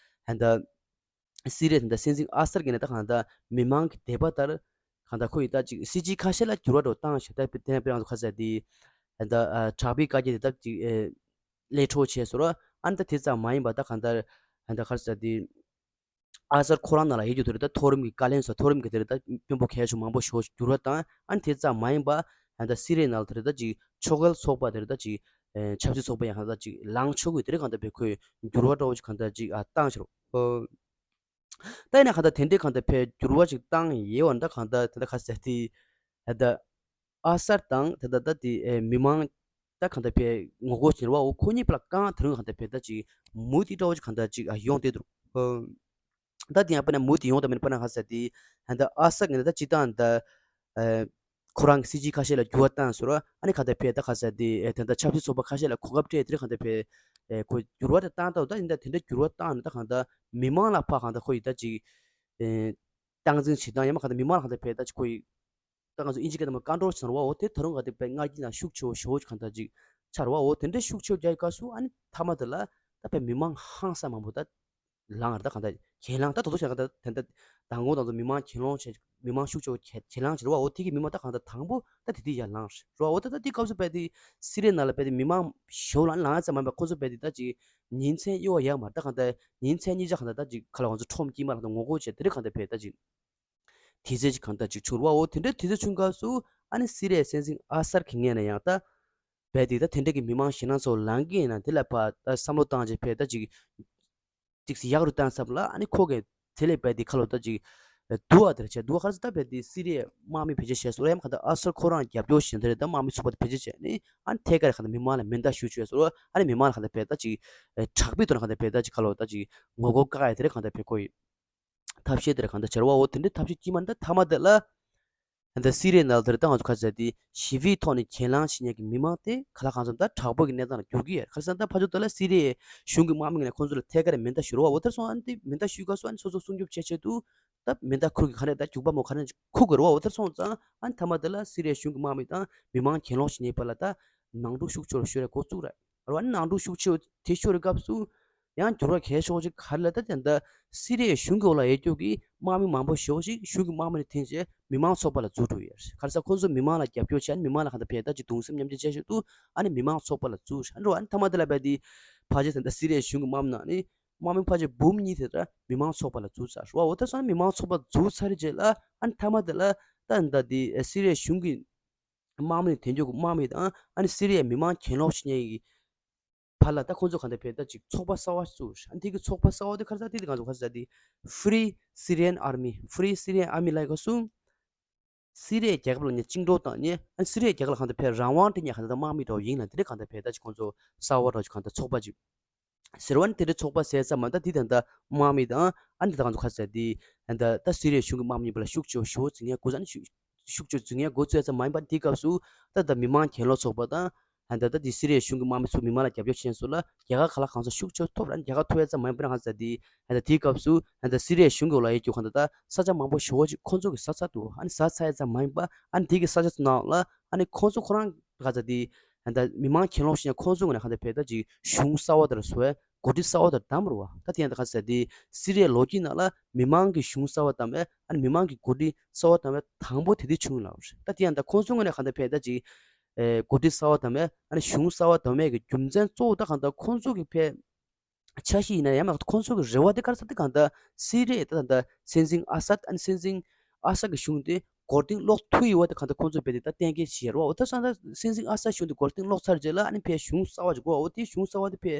ཧན་ད། སི་རི་ཡ་དེ་འདྲ་སྲིད་འཛིན་ཨ་སར་གྱིས་ནི་ད་གང་ལྟར་མི་མང་གི་དད་པ་ལྟར་གང་ལྟར་ཁོ་ཡི་ད་ཅིག་སྲིད་ཇུས་ཁ་ཤས་ལ་འགྱུར་བ་འགྲོ་བཏང་ཞེས་ད་དཔེ་དེ་ན་དཔེ་རང་དུ་ཁ་ཟེར་དེ་ད་དྲག་པོའི་བཀའ་རྒྱ་དེ་ད་ཅིག་ལས་འཕྲོ་བྱས་སོ་ར། ཨ་ནི་ད་དེ་ཙམ་མ་ཡིན་པ་ད་གང་ལྟར་ད་ཁ་ཟེར་དེ་ཨ་སར་ཁོ་རང་ནང་ལ་ཡོད་རྒྱུ་དེ་རེད། ད་མཐོ་རིམ་གྱི་བཀའ་བློན་སོགས་མཐོ་རིམ་གྱི་དེ་རེད། ད་དཔོན་པོ་གལ་ཆེ་མང་པོ་ཞིག་འགྱུར་བ་བཏང་། ཨ་ནི་དེ་ཙམ་མ་ཡིན་པ་ད་སི་རི་ཡའི་ནང་ལ་དེ་རེད། ད་ཅིག་ཕྱོགས་འགལ་ཚོགས་པ་དེ་རེད། ད་ཅིག་ཆབ་སྲིད་ཚོགས་པ་ཡང་གང་ལྟར་ཅིག་ལངས་ཆོག་གི་དེ་རེད། གང་ལྟར་བས་ཁོས་འགྱུར་བ་འདྲ་བོ་ཅིག་གང་ལྟར་ཅིག་བཏང་ཕྱིར། ད་ཡིན་ན་གང་ལྟར་དེ་འདྲའི་གང་ལྟར་བས་འགྱུར་བ་ཅིག་བཏང་ཡོད་བ་འདྲ། གང་ལྟར་དེ་འདྲ་ག་ཟེར་དེ་ད་ལྟ་ཨ་སར་དང་ད་ལྟ་ད་དེ་མི་མང་ད་གང་ལྟར་བས་ངོ་རྒོལ་བྱེད་བ། འོ་ཁོ་གཉིས་བར་ལ་གང་དེ་རིང་གང་ལྟར་བས་ད་ཅིག་མུ་མཐུད་འདྲ་བོ་ཅིག་གང་ལྟར་ཅིག་ཡོང་བསྡད་འདུག་ད་དེ་ཡང་དཔེར་ན་མུ་མཐུད་ཡོང་དང་མིན་དཔེར་ན་ག་ཟེར་དེ་ད་ལྟ་ཨ་སར་གྱིས་ད་སྤྱིར་བཏང་ད། ཁོ་རང་གི་སྲིད་ཇུས་ཁ་ཤས་ལ་འགྱུར་བ་བཏང་ཟེར་བ། ཨ་ནི་གང་ལྟར་བས་ད་ག་ཟེར་དེ་ཨེ་ད་ལྟ་ཆབ་སྲིད་ཚོགས་པ་ཁ་ཤས་ལ་གོ་སྐབས་སྤྲད་དེ་གང་ལྟར་བས་ཨེ་ཁོ་འགྱུར་བ་དེ་བཏང་ད། ད་ཡིན་ད་དེ་འདྲ་འགྱུར་བ་བཏང་ནས་ད་གང་ལྟར་མི་མང་ལ་ཕར་གང་ལྟར་ཁོ་ཡི་ད་ཅིག་ཨེ་སྟངས་འཛིན་བྱེད་སྟངས་ཡང་མ་གང་ལྟར་མི་མང་ལ་གང་ལྟར་བས་ད་ཅིག་ཁོ་ཡི་ད་གང་ཚོ་ཨིན་ཇི་སྐད་དུ་ཀོན་ཊོལ་བྱེད་ཟེར་བ། འོ་དེ་ད་རུང་གང་ལྟར་བས་མངའ་སྐྱིད་ནང་ཤུགས་ཆེ་བོ་ཞེ་བོ་གང་ལྟར་ཅིག་ཆགས་རེད་བ། འོ་དེ་འདྲ་ཤུགས་ཆེ་བོ་རྒྱག་ཡི་སྐབས་སུ་ཨ་ནི་མཐའ་མ་དེ་ལ་ད་བས་མི་མང་ཧང་སང་མང་པོ་ད། ལངས་རེད། ད་གང་ལྟར་གྱེན་ལངས་ད་དོ་དོ་བྱས་ན་གང་ལྟར་ད་ལྟ་མདང་དགོང་དང་ཚོ་མི་མང་གྱེན་ལངས་བྱས་མི་མང་ཤུགས་ཆེ་བ་གྱེན་ལངས་བྱས་རེད་བ། འོ་དེ་གི་མི་མང་ད་གང་ལྟར་དང་པོ་ད་དེ་དེ་ཡར་ལངས་རེད་བ། འོ་ད་ད་དེ་སྐབས་སུ་བས་དེ་སི་རི་ཡའི་ནང་ལ་བས་དེ་མི་མང་ཞོ་ལ་ལངས་ཙམ་མ་ཡིན་པ་ཁོ་ཚོ་བས་དེ་ད་ཅིག་ཉིན་མཚན་གཡོ་བ་ཡག་མ་རེད། ད་གང་ལྟར་ཉིན་མཚན་གཉིས་ཆ་གང་ལྟར་ད་ཅིག་ཁ་ལ་ང་ཚོ་ཁྲོམ་དཀྱིལ་མ་ལ་ད་ངོ་རྒོལ་བྱས་དེ་རིགས་གང་ལྟར་བས་ད་ཅིག་དེ་ཚེ་ཅིག་གང་ལྟར་ཅིག་བྱུང་རེད་བ། འོ་དེ་འདྲ་དེ་ཚེ་བྱུང་སྐབས་སུ་ཨ་ནི་སི་རི་ཡའི་སྲིད་འཛིན་ཨ་སར་གྱི་ངོས་ནས་ཡང་ད་བས་དེ་ད་དེ་འདྲ་གི་མི་མང་ཞེད་སྣང་ཚོ་ལངས་ཀྱི་ཡིན་ན་དེ་ལ་ཕར་ད་བསམ་བློ་བཏང་བྱས་བས་ད་ཅིག་ཅིག་ཡག་རུ་བཏང་ཚར་བ་ལ་ཨ་ནི་ཁོ་གིས་དེ་ལས་བས་དེ་ཁ་ལོ་ད་ཅིག་འདུ་བ་དེར་བྱས་འདུ་བ་ག་རེ་ཟེར་ད་བས་དེ་སི་རི་ཡའི་དམག་མི་བེད་སྤྱོད་བྱས་སོང་རེད། ཡང་གང་ལྟར་ཨ་སར་ཁོ་རང་རྒྱབ་སྐྱོར་བྱེད་འདི་རེད། ད་དམག་མི་ཚོགས་པ་དེ་བེད་སྤྱོད་བྱས་ནས་ཨ་ནི་ཐད་ཀར་གང་ལྟར་མི་མང་ལ་མེ་མདའ་གཞུ་བྱས་སོང་རེད། ཨ་ནི་མི་མང་ལ་གང་ལྟར་བས་ད་ཅིག་དྲག་པོའི་ཐོག་ནས་གང་ལྟར་བས་ད་ཅིག་ཁ་ལོ་ད་ཅིག་ངོ་རྒོལ་བཀག་ཡ་དེ་རེད། གང་ལྟར་བས་ཁོ་ཡི་ཐབས་ཤེས་དེ་རེད། གང་ལྟར་བྱས་རེད་བ། འོ་དེ་འདྲའི་ཐབས་ཤེས་སྐྱིད་མ་འདི་མཐའ་མ་དེ་ལ། ད་སི་རི་ཡའི་ནང་ལ་དེར་ད་ང་ཚོ་ག་ཚོད་དེ་ཞི་བའི་ཐོག་ནས་གྱེན་ལངས་བྱེད་མཁན་གྱི་མི་མང་དེ་ག་ལ་གང་འཚམ་ད་དྲག་པོ་གི་གནས་སྟངས་ལ་འགྱུར་གྱི་ཡོད། ག་རེ་ཟེར་ན་ད་ཕར་ཕྱོགས་དེ་ལ་སི་རི་ཡའི་གཞུང་གི་དམག་མི་ངོས་ནས་ཁོང་ཚོ་ལ་ཐད་ཀར་མེ་མདའ་གཞུ་རེད་བ། འོ་དེར་སོང་ཨ་ནི་དེ་མེ་མདའ་གཞུས་སྐབས་སུ་ཨ་ནི་སོ་སོ་སྲུང་སྐྱོབ་བྱེད་ཆེད་དུ་ད་མེ་མདའ་ཁུར་གི་ག་རེ་ད་རྒྱུག་པ་མོ་ག་རེ་ཁུར་དགོས་རེད་བ། འོ་དེར་སོང་ཙང་ཨ་ནི་མཐའ་མ་དེ་ལ་སི་རི་ཡའི་གཞུང་གི་དམག་མི་དང་མི་མང་གྱེན་ལོག་བྱེད་མཁན་བར་ལ་ད་ནང་འཁྲུག་ཤུགས་ཆེ་རུ་ཤོར་ཡ་འགོ་བཙུགས་རེད། རེད་བ། ནང་འཁྲུག་ཤུགས་ཆེ་བ་དེ་ཤོར་བའི་སྐབས་སུ་ཡང་འགྱུར་བ་གལ་ཆེ་བ་ཞིག་ག་རེ་ལ་ད་དེ་འདྲ་སི་རི་ཡའི་གཞུང་གི་འོག་ལ་ཡོད་རྒྱུ་གི་དམག་མི་མང་པོ་ཞེ་བ་ཞིག་གཞུང་གི་དམག་མི་ལ་འཐེན་བྱས་མི་མང་ཚོགས་པ་ལ་འཛུལ་འགྲོ་ཡོད་རེད། ག་རེ་ཟེར་ཁོང་ཚོ་མི་མང་ལ་རྒྱབ་སྐྱོར་བྱས་ཨ་ནི་མི་མང་ལ་གང་ལྟར་བས་ད་ཅིག་གདུང་སེམས་མཉམ་སྐྱེད་བྱས་ཞིག་ཏུ་ཨ་ནི་མི་མང་ཚོགས་པ་ལ་འཛུལ་རེད། འགྲོ་ཨ་ནི་མཐའ་མ་དེ་ལ་བས་དེ་ཕལ་ཆེར་ད་ལྟ་སི་རི་ཡའི་གཞུང་གི་དམག་མི་ནང་ནས་དམག་མི་ཕལ་ཆེར་འབུམ་གཉིས་དེ་ལྟར་མི་མང་ཚོགས་པ་ལ་འཛུལ་ཚར་རེད་བ། འོ་ད་སོང་ན་མི་མང་ཚོགས་པ་འཛུལ་ཚར་རེད་རྗེས་ལ་ཨ་ནི་མཐའ་མ་དེ་ལ་ད་ད་དེ་སི་རི་ཡའི་གཞུང་གི་དམག་མི་དེ་མགྱོགས་དམག་མི་དང་ཨ་ནི་སི་རི་ཡའི་མི་མང་གྱེན་ལོག་བྱེད་མཁན་གྱི་བར་ལ་ད་ཁོང་ཚོ་གང་ལྟར་བས་ད་ཅིག་ཚོགས་པ་གསར་བ་བཙུགས། ཨ་ནི་དེ་གི་ཚོགས་པ་གསར་བ་དེ་ག་རེ་ཟེར་དེ་དེ་ང་ཚོ་ག་རེ་ཟེར་དེ་Free Syrian Army། Free Syrian Army ལབ་སྐབས་སུ་སི་རི་ཡའི་རྒྱལ་ཁབ་ལ་ནི་བཅིངས་འགྲོལ་བཏང་ནས་ཨ་ནི་སི་རི་ཡའི་རྒྱལ་ཁབ་ལ་གང་ལྟར་བས་རང་དབང་སྤྲད་མཁན་གང་ལྟར་དམག་མི་འདྲ་བོ་ཡིན་ལ་དེ་འདྲ་གང་ལྟར་བས་ད་ཅིག་ཁོང་ཚོ་གསར་བ་འདྲ་བོ་ཅིག་གང་ལྟར་ཚོགས་པ་ཅིག་ཟེར་བ་ནི་དེ་འདྲའི་ཚོགས་པ་ཟེར་ཙམ་མ་ད་དེ་ད་ལྟ་དམག་མི་དང་ཨ་ནི་ད་ང་ཚོ་ག་རེ་ཟེར་དེ་ད་ལྟ་སི་རི་ཡའི་གཞུང་གི་དམག་མི་པ་ལ་ཤུགས་ཆེ་བ་ཞེ་བོ་འཛིན་མཁན་དགོས་ས་ནི་ཤུགས་ཤུགས་ཆེ་འཛིན་མཁན་འགོ་བཙུགས་ཙམ་མ་ཡིན་པ་དེའི་སྐབས་སུ་ད་ལྟ་མི་མང་གྱེན་ལོག་ཚོགས་པ་དང་ད་ལྟ་དེ་སི་རི་ཡའི་གཞུང་གི་དམག་མི་ཚོ་མི་མང་ལ་རྒྱབ་སྐྱོར་བྱེད་མཁན་ཚོ་ལ་རྒྱལ་ཁ་ག་ལ་གང་འཚམ་ཤུགས་ཆེ་ཐོབ་ར། རྒྱལ་ཁ་ཐོབ་ཡ་ཙམ་མ་ཡིན་པར་གང་ཟེར་དེ་ད་ལྟ་དེའི་སྐབས་སུ་ད་ལྟ་སི་རི་ཡའི་གཞུང་གི་འོག་ལ་ཡོད་རྒྱུ་གང་ད་ད་ས་ཆ་མང་པོ་ཞེ་བོ་ཅིག་ཁོང་ཚོ་གི་ས་ཆ་འདུག་ཨ་ནི་ཟ་ཚར་ཡ་ཙམ་མ་ཡིན་པ་ཨ་ནི་དེ་གི་ས་ཆ་ཚོ་ནང་ལ་ཨ་ནི་ཁོང་ཚོ་ཁོ་རང་ག་ཚ་དེ་ད་ལྟ་མི་མང་གྱེན་ལོག་བྱེད་མཁན་ཁོང་ཚོ་ངོས་ནས་གང་ད་བས་ད་ཅིག་གཞུང་གསར་བ་དེར་བཟོ་བའི་འགོ་ཁྲིད་གསར་བ་དེར་བདམས་རུ་བ། ད་དེ་ཡང་ད་ག་ཚ་དེ་སི་རི་ཡའི་ལོ་རྒྱུས་ནང་ལ་མི་མང་གི་གཞུང་གསར་བ་བདམས་པའི་ཨ་ནི་མི་མང་གི་འགོ་ཁྲིད་གསར་བ་བདམས་པའི་དང་པོ་དེ་དུས་བྱུང་ལབ་རེད། ད་དེ་ཡང་ད་ཁོང་ཚོ་ངོས་ནས་གང་ད་བས་ད་ཅིག་ཨེ་འགོ་ཁྲིད་གསར་བ་བདམས་པའི་ཨ་ནི་གཞུང་གསར་བ་བདམས་པའི་གི་རྒྱུ་མཚན་གཙོ་བོ་ད་གང་ད་ཁོང་ཚོ་གི་ཕའི་འཆར་གཞི་ཡིན་ན་ཡང་ན་ཁོང་ཚོ་གི་རེ་བ་དེ་ག་རེ་ཟེར་དེ་གང་ལྟར་སི་རི་ཡའི་ད་ལྟ་སྲིད་འཛིན་ཨ་སད་ཨ་ནི་སྲིད་འཛིན་ཨ་སད་ཀྱི་གཞུང་དེ་འགོ་རྟིང་སློག་ཐུབ་ཡོད་པ་དེ་གང་ལྟར་ཁོང་ཚོས་བས་དེ་ད་གཏན་འཁེལ་བྱས་རེད་བ། འོ་ད་སང་ད་སྲིད་འཛིན་ཨ་སད་གཞུང་དེ་འགོ་རྟིང་སློག་ཚར་རྗེས་ལ་ཨ་ནི་ཕའི་གཞུང་གསར་བ་ཅིག་དགོས་བ། འོ་དེ་གཞུང་གསར་བ་དེ་ཕའི་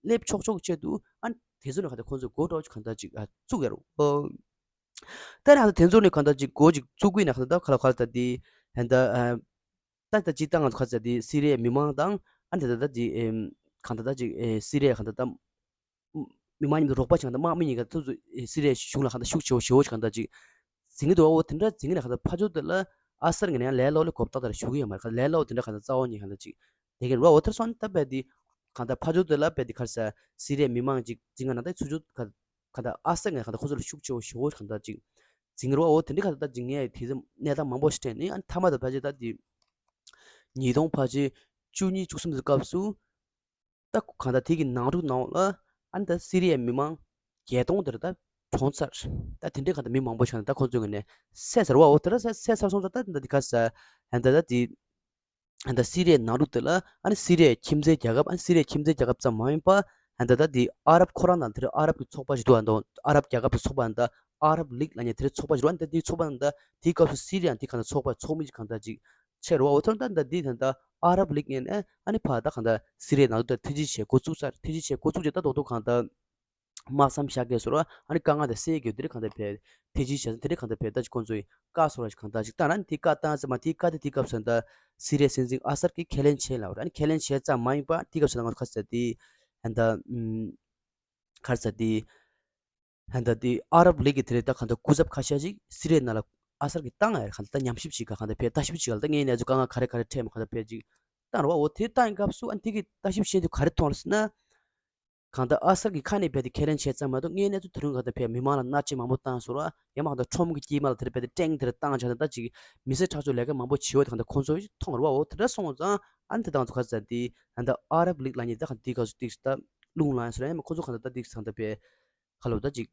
སླེབས་ཆོག་ཆོག་གི་ཆེད་དུ་ཨ་ནི་དེ་ཚོ་ནས་གང་ལྟར་ཁོང་ཚོས་འགོ་འདྲ་བོ་ཅིག་གང་ལྟར་ཅིག་བཙུགས་ཡོད་རེད་བ། ད་ནི་ཨ་ད་དེ་ཚོ་ནས་གང་ལྟར་ཅིག་འགོ་ཅིག་བཙུགས་དུས་ན་གང་ལྟར་ད་ག་ལ་ག་ལ་ད་དེ་ད་ད་ཅིག་ད་ང་ཚོ་ག་ཚ་དེ་སི་རི་ཡའི་མི་མང་དང་ཨ་ནི་ད་ད་ད་ཅིག་གང་ལྟར་ད་ཅིག་སི་རི་ཡའི་གང་ལྟར་ད། མི་མང་མཉམ་དུ་རོགས་པ་བྱེད་མཁན་དང་དམག་མི་གཉིས་ཀ་ཐུག་ཚུལ་སི་རི་ཡའི་གཞུང་ལ་གང་ལྟར་ཤུགས་ཆེ་བོ་ཞེ་བོ་ཅིག་གང་ལྟར་ཅིག་ འཛིང་གི་འདུག་བ། འོ་དེ་འདྲ་འཛིང་གི་ནས་གང་ལྟར་ཕར་ཕྱོགས་དེ་ལ་ཨ་སར་གྱི་ནས་ཡང་ལས་སླ་པོ་ལ་གོ་བརྡ་ལྟར་ཞུ་གི་ཡོད་མ་རེད། གང་ལས་སླ་པོ་དེ་འདྲ་གང་ལྟར་རྩ་བ་ཉིད་གང་ལྟར་ཅིག་དེ་གི་རེད་བ། འོ་དེར་སོང་ནས་ད་རྦད་དེ་གང་ལྟར་ཕར་ཕྱོགས་དེ་ལ་རྦད་དེ་ག་རེ་ཟེར། སི་རི་ཡའི་མི་མང་ཅིག་འཛིང་གི་ན་ད་ཚུར་ཕྱོགས་གང་ལྟར་ཨ་སར་ངས་གང་ལྟར་ཁོ་ཚོ་ལ་ཤུགས་ཆེ་བོ་ཞེ་པོ་གང་ལྟར་ཅིག་འཛིང་གི་རེད་བ། འོ་དེ་འདྲ་གང་ལྟར་ད་འཛིང་ངས་དེ་ཚོ་གནས་སྟངས་མང་པོ་ཞིག་དྲན་ནས། ཨ་ནི་མཐའ་མ་ད་ཕལ་ཆེར་ད་དེ་ཉིས་སྟོང་ཕལ་ཆེར་བཅུ་གཉིས་བཅུ་གསུམ་ཙམ་སྐབས་སུ་ད་གང་ལྟར་དེ་གི་ནང་འཁྲུག་ནང་ལ་ཨ་ནི་ད་སི་རི་ཡའི་མི་མང་བརྒྱད་སྟོང་དེར་ད་གྲོངས་ཚར། ད་དེ་འདྲའི་གང་ལྟར་མི་མང་པོ་ཞིག་ད་ཁོ་ཚོའི་ངོས་ནས་བསད་ཚར་བ། འོ་དེ་འདྲ་བསད་བསད་ཚར་སོང་ཙང་ད་ད་དེ་ག་རེ་ཟེར། ཨ་ནི་ད་ད་དེ་ཨ་ནི་ད་སི་རི་ཡའི་ནང་འཁྲུག་དེ་ལ་ཨ་ནི་སི་རི་ཡའི་ཁྱིམ་མཚེས་རྒྱལ་ཁབ། ཨ་ནི་སི་རི་ཡའི་ཁྱིམ་མཚེས་རྒྱལ་ཁབ་ཙམ་མ་ཡིན་པ། ཨ་ནི་ད་ད་དེ་ཨ་རབ་ཁོ་རང་དང་དེ་རིང་ཨ་རབ་ཀྱི་ཚོགས་པ་ཞིག་འདུག་ཨ་ནི་ཨ་རབ་རྒྱལ་ཁབ་ཀྱི་ཚོགས་པ། ཨ་ནི་ད་ཨ་རབ་ལིག་ལབ་མཁན་དེ་རིང་ཚོགས་པ་ཞིག་འདུག་ཨ་ནི་ད་དེའི་ཚོགས་པ་ནང་ད་དེའི་སྐབས་སུ་སི་རི་ཡ་དེ་གང་ལྟར་ཚོགས་པ་ཚོགས་མི་ཞིག་གང་ལྟར་ཅིག་ཆགས་རེད་བ། འོ་ཐོག་ད་ད་དེ་ད་ད་ཨ་རབ་ལིག་ངོས་ནས་ཨ་ནི་ཕར་ད་གང་ལྟར་སི་རི་ཡའི་ནང་དུ་ད་ཐེ་ཇི་བྱེད་འགོ་བཙུགས་ཚར། ཐེ་ཇི་བྱེད་འགོ་བཙུགས་རྗེས་ད་རྡོག་རྡོག་གང་ལྟར་དམག་མཚམས་བཞག་གི་ཟེར་བ། ཨ་ནི་དཀའ་ངལ་དེ་སེལ་གྱི་དེ་རིང་གང་ལྟར་བས་ཐེ་ཇི་བྱས། དེ་རིང་གང་ལྟར་བས་ད་ཅིག་ཁོང་ཚོས་བཀའ་ཟེར་བ་ཞིག་གང་ལྟར་ཅིག་བཏང་། ཨ་ནི་དེ་བཀའ་བཏང་ཙམ་མ་དེའི་བཀའ་དེ་དེའི་སྐབས་སུ་ད་སི་རི་ཡའི་སྲིད་འཛིན་ཨ་སར་གྱིས་ཁས་ལེན་བྱས་ལབ་རེད། ཨ་ནི་ཁས་ལེན་བྱས་ཙམ་མ་ཡིན་པ་དེའི་སྐབས་སུ་ད་ང་ཚོ་ག་རེ་ཟེར་དེ་ཨ་ནི་ད་ཨམ་ག་རེ་ཟེར་དེ། ད་ལྟ་དེ་ཨ་རབ་ལིག་གི་དེ་རེད། ད་གང་ལྟར་སྐུ་ཚབ་ཁ་ཤས་ཅིག་སི་རི་ཡའི་ནང་ལ་ཨ་སར་གྱིས་བཏང་ཡ་རེད། གང་ལྟར་ད་ཉམས་ཞིབ་བྱེད་ག་གང་ལྟར་ཕེབས་ལྟ་ཞིབ་བྱེད་ག་ལ། ད་ངའི་གནས་ཚུལ་དཀའ་ངལ་ག་རེ་ག་རེ་འཕྲད་མ་གང་ལྟར་ཕེབས་ཅིག་བཏང་རེད་བ། འོ་དེ་བཏང་ཡི་སྐབས་སུ་ཨ་ནི་དེ་གི་ལྟ་ཞིབ་བྱེད་དུས་ག་རེ་མཐོང་རེད་ཟེར་ན། གང་ལྟར་ཨ་སར་གྱིས་ཁ་ནས་རྦད་དེ་ཁས་ལེན་བྱས་ཙམ་མ་གཏོགས་ངའི་གནས་ཚུལ་དེ་རིང་གང་ལྟར་ཕེབས་མི་མང་ལ་མནར་གཅོད་མང་པོ་བཏང་ཟེར་བ། ཡང་མ་གང་ལྟར་ཁྲོམ་གྱི་དཀྱིལ་མ་ལ་དེར་རྦད་དེ་ཀྲེང་དེར་བཏང་བྱས་ད་ཅིག་མི་སེར་ཁྲག་སྦྱོར་ལས་ཀ་མང་པོ་བྱེད་འོ་དེ་གང་ལྟར་ཁོང་ཚོ་མཐོང་རེད་བ། འོ་དེ་འདྲ་སོང་ཙང་ཨ་ནི་དེ་དང་ཚོ་ག་རེ་ཟེར་དེ་ད་ལྟ་ཨ་རབ་ལིག་ལབ་མཁན་དེ་གང་དེའི་སྐབས་སུ་ཏིག་ད་རླུང་ལངས་ཟེར་ཡང་མ་ཁོང་ཚོ་གང་ལྟར་ཏིག་ཚང་ད་པའི་ཁ་ལོ་ད་ཅིག་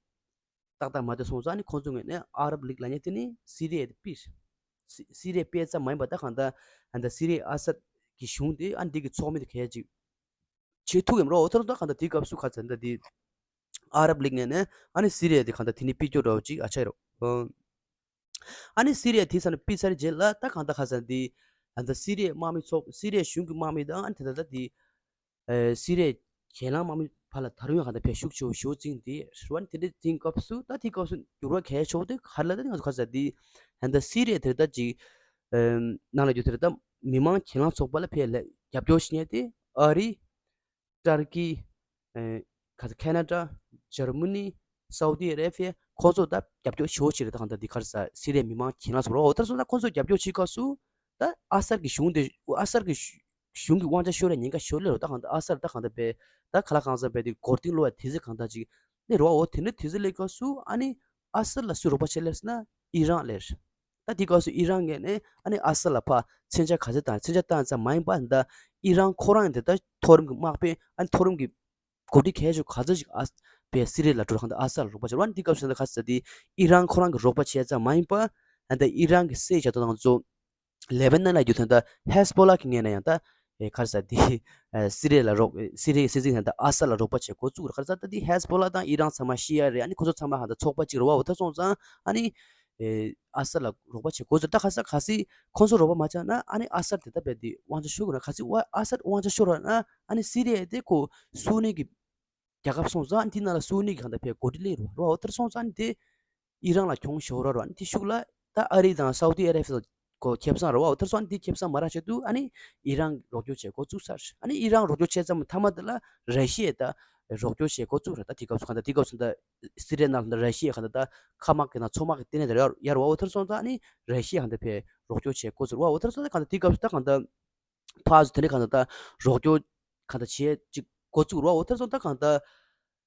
ཏག་ཏག་མ་བསྡད་སོང་ཙང་ཨ་ནི་ཁོང་ཚོའི་ངོས་ནས་ཨ་རབ་ལིག་ལབ་མཁན་དེ་ནི་སི་རི་ཡའི་དཔེ་སི་སི་རི་ཡའི་དཔེ་ཙམ་མ་ཡིན་པ་ད་གང་ལྟར་ཨ་ད་སི་རི་ཡའི་ཨ་སད་ཀྱི་གཞུང་དེ་ཨ་འདི་གི་ཚོགས་མི་དེ་གས་ཅིག་བྱེད་ཐུབ་ཀྱི་མ་རེད། འོ་ཐོག་ད་གང་ལྟར་དེའི་སྐབས་སུ་ག་ཚོད་ད་དེ་ཨ་རབ་ལིག་ངོས་ནས་ཨ་ནི་སི་རི་ཡ་དེ་གང་ལྟར་དེ་ནི་ཕྱིར་སྐྱོབ་འདྲ་བོ་ཅིག་ཨ་ཆགས་རོགས། ཨ་ནི་སི་རི་ཡ་དེ་ས་ནས་ཕྱིར་ཚར་རྗེས་ལ་ད་གང་ལྟར་ག་ཚོད་དེ་ཨ་ད་སི་རི་ཡའི་དམག་མི་ཚོགས་སི་རི་ཡའི་གཞུང་གི་དམག་མི་དང་ཨ་ནི་དེ་ད་ད་དེ་ཨེ་སི་རི་ཡའི་གྱེན་ལངས་དམག་མི་བར་ལ་ད་རུང་ཡང་གང་ལྟར་ཕར་ཤུགས་ཆེ་བོ་ཞེ་པོ་བརྩིས་དེ་རེད་བ། ཨ་ནི་དེ་འདྲ་བརྩིས་སྐབས་སུ་ད་དེའི་སྐབས་སུ་འགྱུར་བ་གལ་ཆེ་བོ་དེ་ག་རེ་ལབ་ད་ང་ཚོ་ག་ཚོད་དེ་ཨ་ད་སི་རི་ཡ་དེ་ད་ཅིག་ནང་ལ་རྒྱུ་དེར་ད་མི་མང་གྱེན་ལངས་ཚོགས་པ་ལ་ཕར་ལ་རྒྱབ་སྐྱོར་བྱེད་མཁན་དེ་ཨ་རི། ཏར་ཀི། ཨེ་ག་ཚོད་ཁེ་ན་ཌ། འཇར་མ་ནི། སའུ་དི་ཨ་རེ་བྷི་ཡ། ཁོ་ཚོ་ད་རྒྱབ་སྐྱོར་ཞེ་པོ་བྱེད་རེད། ད་གང་ལྟར་འདི་ག་རེ་ཟེར་སི་རི་ཡའི་མི་མང་གྱེན་ལངས་ཚོགས་པ་རོ། འོ་ད་སོང་ད་ཁོ་ཚོ་རྒྱབ་སྐྱོར་བྱེད་སྐབས་སུ་ད་ཨ་སར་གྱི་གཞུང་དེ་ཨ་སར་གྱི་གཞུང་གི་དབང་ཆ་ཤོར་ཡ་ཉེན་ཁ་ཞེ་པོ་སླེབས་རོ། ད་གང་ལྟར་ཨ་སར་ད་གང་ལྟར་བས་ད་ཁ་ལག་གང་ཟག་བས་དེ་མགོ་རྟིང་སློག་ཡ་དེ་ཚོ་གང་ལྟར་ཅིག་སླེབས་རོ། འོ་དེ་འདྲ་དེ་ཚོ་སླེབས་སྐབས་སུ་ཨ་ནི་ཨ་སར་ལ་སུས་རོགས་པ་བྱེད་སླེབས་ཟེར་ན་ཨི་རན་སླེབས། ད་དེའི་སྐབས་སུ་ཨི་རན་ངོས་ནས་ཨ་ནི་ཨ་སར་ལ་ཕར་མཚོན་ཆ་ག་ཚོད་བཏང་། མཚོན་ཆ་བཏང་ཙམ་མ་ཡིན་པ་ད་ཨི་རན་ཁོ་རང་འདི་ད་མཐོ་རིམ་གྱི་དམག་དཔོན་ཨ་ནི་མཐོ་རིམ་གྱི་འགོ་ཁྲིད་གལ་ཆེ་ག་ཚོད་ཅིག་ཨ་བས་སི་རི་ཡ་ལ་འགྲོ་གང་ལྟར་ཨ་སར་ལ་རོགས་པ་བྱེད་རོགས། ཨ་ནི་དེའི་སྐབས་སུ་ད་ག་ཚོད་དེ་ཨི་རན་ཁོ་རང་གི་རོགས་པ་བྱས་ཙམ་མ་ཡིན་པ་ཨ་ད་ཨི་རན་གྱི་སྲིད་བྱ་ཐོ་དང་ཚོ་ལེ་བྷ་ནན་ལ་རྒྱུ་མཚན་ད་ཧེ་སི་བྷོ་ལ་གི་ངོས་ནས་ཡང་ད་ཨེ་ག་རེ་ཟེར་དེ་ཨེ་སི་རི་ཡ་ལ་རོགས་སི་རི་ཡའི་སྲིད་འཛིན་ད་ཨ་སར་ལ་རོགས་པ་བྱེད་འགོ་བཙུགས་རེད། ག་རེ་ཟེར་ད་དེ་ཧེ་སི་བྷོ་ལ་དང་ཨི་རན་ཚང་མ་ཤི་ཡ་རེད། ཨ་ནི་ཁོ་ཚོ་ཚང་མ་ཧ་ད་ཚོགས་པ་གཅིག་རེད་བ། འོ་ད་སོང་ཙང་ཨ་ནི་ཨེ་ཨ་སར་ལ་རོགས་པ་བྱེད་འགོ་བཙུགས། ད་ག་ས་ག་སི་ཁོང་ཚོ་རོགས་པ་མ་བྱས་ན་ཨ་ནི་ཨ་སར་དེ་ད་བས་དེ་དབང་ཆ་ཤོར་དགོས་ན་ག་སི་ཨ་སར་དབང་ཆ་ཤོར་བ་ན་ཨ་ནི་སི་རི་ཡ་དེ་ཁོ་སུ་ནི་གི་རྒྱལ་ཁབ་སོང་ཙང་དེ་ནང་ལ་སུ་ནི་གི་གང་ལྟར་ཕེབས་འགོ་ཁྲིད་ལེན་རོགས་རོགས། འོ་ད་སོང་ཙང་དེ་ཨི་རན་ལ་གྱོང་ཤོར་ར་རོགས། ཨ་ནི་དེ་ཤུགས་ལ་ད་ཨ་རི་དང་སའུ་དི་ཨ་རེ་བྷི་ཡ་ཁོ་ཁེ་བཟང་རོགས། འོ་ད་སོང་དེ་ཁེ་བཟང་མ་རག་ཆེད་དུ་ཨ་ནི་ཨི་རན་རོགས་སྐྱོར་བྱེད་འགོ་བཙུགས་ཚར། ཨ་ནི་ཨི་རན་རོགས་སྐྱོར་བྱས་ཙམ་མཐའ་མ་དེ་ལ་ར་ཤི་ཡས་ད་རོགས་སྐྱོར་བྱེད་འགོ་བཙུགས་ར། ད་དེ་སྐབས་སུ་གང་ལྟར་དེ་སྐབས་སུ་ད་སི་རི་ཡ་ནང་ལ་ར་ཤི་ཡས་གང་ལྟར་ད་མཁའ་དམག་གི་ནང་མཚོ་དམག་གི་ལྟེ་གནས་དེ་ཡར་ཡར་བ། འོ་ད་སོང་ཙང་ཨ་ནི་ར་ཤི་ཡས་གང་ལྟར་ཕེབས་རོགས་སྐྱོར་བྱེད་འགོ་བཙུགས་ར། འོ་ད་སོང་ཙང་གང་ལྟར་དེ་སྐབས་སུ་ད་གང་ལྟར། ཕར་ཚུར་དེ་འདྲའི་གང་ལྟར་ད་རོགས་སྐྱོར་གང་ལྟར་བྱེད་ཅིག་འགོ་བཙུགས་རོགས། འོ་དེར་སོང་ད་གང་ལྟར་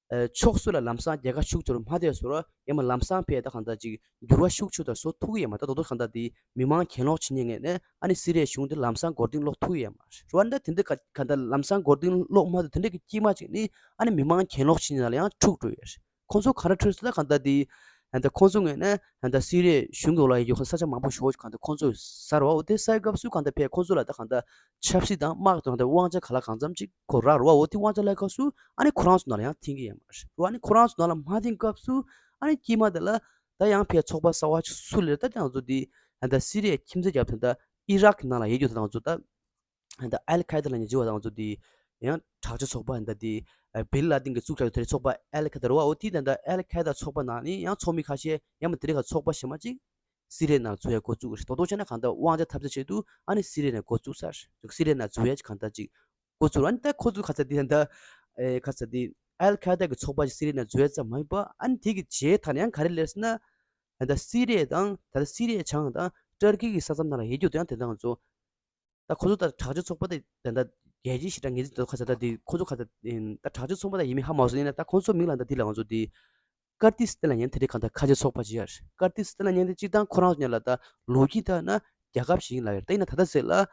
ཨ་ཕྱོགས་སུ་ལ་ལམ་སང་རྒྱལ་ཁ་ཤུགས་ཆེ་རུ་མ་ཐེབས་སོང་རོགས། ཡང་མ་ལམ་སང་ཕེ་ད་གང་ལྟར་ཅིག་འགྱུར་བ་ཤུགས་ཆེ་དང་བཟོ་ཐུབ་ཀྱི་ཡོད་མ་རེད། ད་དོ་དོ་གང་ལྟར་དེ་མི་མང་གྱེན་ལོག་བྱེད་མཁན་ངོས་ནས་ཨ་ནི་སི་རི་ཡའི་གཞུང་དེ་ལམ་སང་མགོ་རྟིང་སློག་ཐུབ་ཀྱི་ཡོད་མ་རེད། རོགས་ཨ་ནི་ད་དེ་འདྲ་ག་གང་ལྟར་ལམ་སང་མགོ་རྟིང་སློག་མ་ཐུབ་དེ་འདྲ་གི་དཀྱིལ་མ་ཅིག་ནི་ཨ་ནི་མི་མང་གྱེན་ལོག་བྱེད་མཁན་ལ་ཡང་འཁྲུག་འགྲོ་ཡོད་རེད། ཁོང་ཚོ་ག་རེ་འཁྲུག་ཟེར་ན་གང་ལྟར་དེ་ཨ་ད་ཁོང་ཚོ་ངོས་ནས་ཨ་ད་སི་རི་ཡའི་གཞུང་གི་འོག་ལ་ཡོད་ས་ཆ་མང་པོ་ཞེ་པོ་གང་ལྟར་ཁོང་ཚོས་ཟ་རེད་བ། འོ་དེ་ཟ་ཡི་སྐབས་སུ་གང་ལྟར་ཕེ་ཁོང་ཚོ་ལ་ད་གང་ལྟར་ཆབ་སྲིད་དང་དམག་དང་ད་དབང་ཆ་ག་ལ་གང་འཚམ་ཅིག་ཁོ་རག་རེད་བ། འོ་དེ་དབང་ཆ་ལ་སྐབས་སུ་ཨ་ནི་ཁོ་རང་ཚོ་ནང་ལ་ཡང་འཐེན་གྱི་ཡོད་མ་རེད་བ། ཨ་ནི་ཁོ་རང་ཚོ་ནང་ལ་མ་འཐེན་སྐབས་སུ་ཨ་ནི་དཀྱིལ་མ་དེ་ལ་ད་ཡང་ཕེ་ཚོགས་པ་གསར་བ་ཅིག་སུ་ལས་ད་དེ་ང་ཚོ་དེ་ཨ་ད་སི་རི་ཡའི་ཁྱིམ་མཚེས་རྒྱབ་དེ་ད་ཨི་རག་གི་ནང་ལ་ཡོད་རྒྱུ་དེ་ང་ཚོ་ད། ད་ཨལ་ཁ་ཡེ་ད་ལབ་མཁན་བྱེད་པ་དང་ཚོ་དེ་ཡང་དྲག་ཆས་ཚོགས་པ་ད་དེ་བིན་ལ་དིན་གྱིས་བཙུགས་བཞག་དེ་རིང་ཚོགས་པ་ཨལ་ཁ་ཡེ་ད་རེད་བ། འོ་དེ་ད་ད་ཨལ་ཁ་ཡེ་ད་ཚོགས་པ་ནང་ནས་ཡང་ཚོགས་མི་ཁ་ཤས་ཡང་མ་དེ་རིང་ཁ་ཚོགས་པ་གཞན་མ་ཅིག་སི་རི་ཡའི་ནང་འཛུལ་ཡ་འགོ་བཙུགས་རེད། དོ་དོ་བྱས་ན་གང་ལྟར་དབང་ཆ་འཐབ་རྩོད་བྱེད་དུས་ཨ་ནི་སི་རི་ཡའི་ནང་འགོ་བཙུགས་ཚར། སི་རི་ཡའི་ནང་འཛུལ་ཡ་ཅིག་གང་ལྟར་ཅིག་འགོ་བཙུགས་རེད། ཨ་ནི་ད་ཁོ་ཚོ་ཁ་ཚ་དེ་ད་ཨེ་ཁ་ཚ་དེ་ཨལ་ཁ་ཡེ་ད་གི་ཚོགས་པ་ཅིག་སི་རི་ཡའི་ནང་འཛུལ་ཡ་ཙམ་མ་ཡིན་པ་ཨ་ནི་དེ་གི་རྗེས་ད་ནས་ཡང་ག་རེ་ལས་ཟེར་ན། ད་ལྟ་སི་རི་ཡ་དང་ད་ལྟ་སི་རི་ཡའི་བྱང་དང་ཏར་ཀི་གི་ས་མཚམས་ནང་ལ་ཡོད་རྒྱུ་དེ་ཡང་དེ་དང་ཚོ། ད་ཁོ་ཚོ་ད་དྲག་སྤྱོད་ཚོགས་པ་དེ་ད་ལྟ་རྒྱལ་སྤྱིའི་ཞི་དྲག་ངེས་འཛིན་དེ་ཁ་ཚ་ད་དེ་ཁོ་ཚོ་ཁ་ཚ་ད་དྲག་སྤྱོད་ཚོགས་པ་ད་ཡིན་མིན་ཧ་མ་སོང་ཡིན་ན། ད་ཁོ་ཚོ་མིང་ལ་ད་དེ་ལ་ང་ཚོ་དེ་ཀར་ཏི་སི་ཏི་ལ་ཉན་དེ་རིགས་གང་ལྟར་ཁ་ཆེ་ཚོགས་པ་ཅིག་ཡར་ཀར་ཏི་སི་ཏི་ལ་ཉན་དེ་གཅིག་དང་ཁོ་རང་ཉན་ལ་ད་ལོ་རྒྱུས་ལྟར་ན་རྒྱལ་ཁབ་ཞིག་ཡིན་ལ་ཡར་ད་ཡིན་ན་ད་ལྟ་ཟེར་ལ།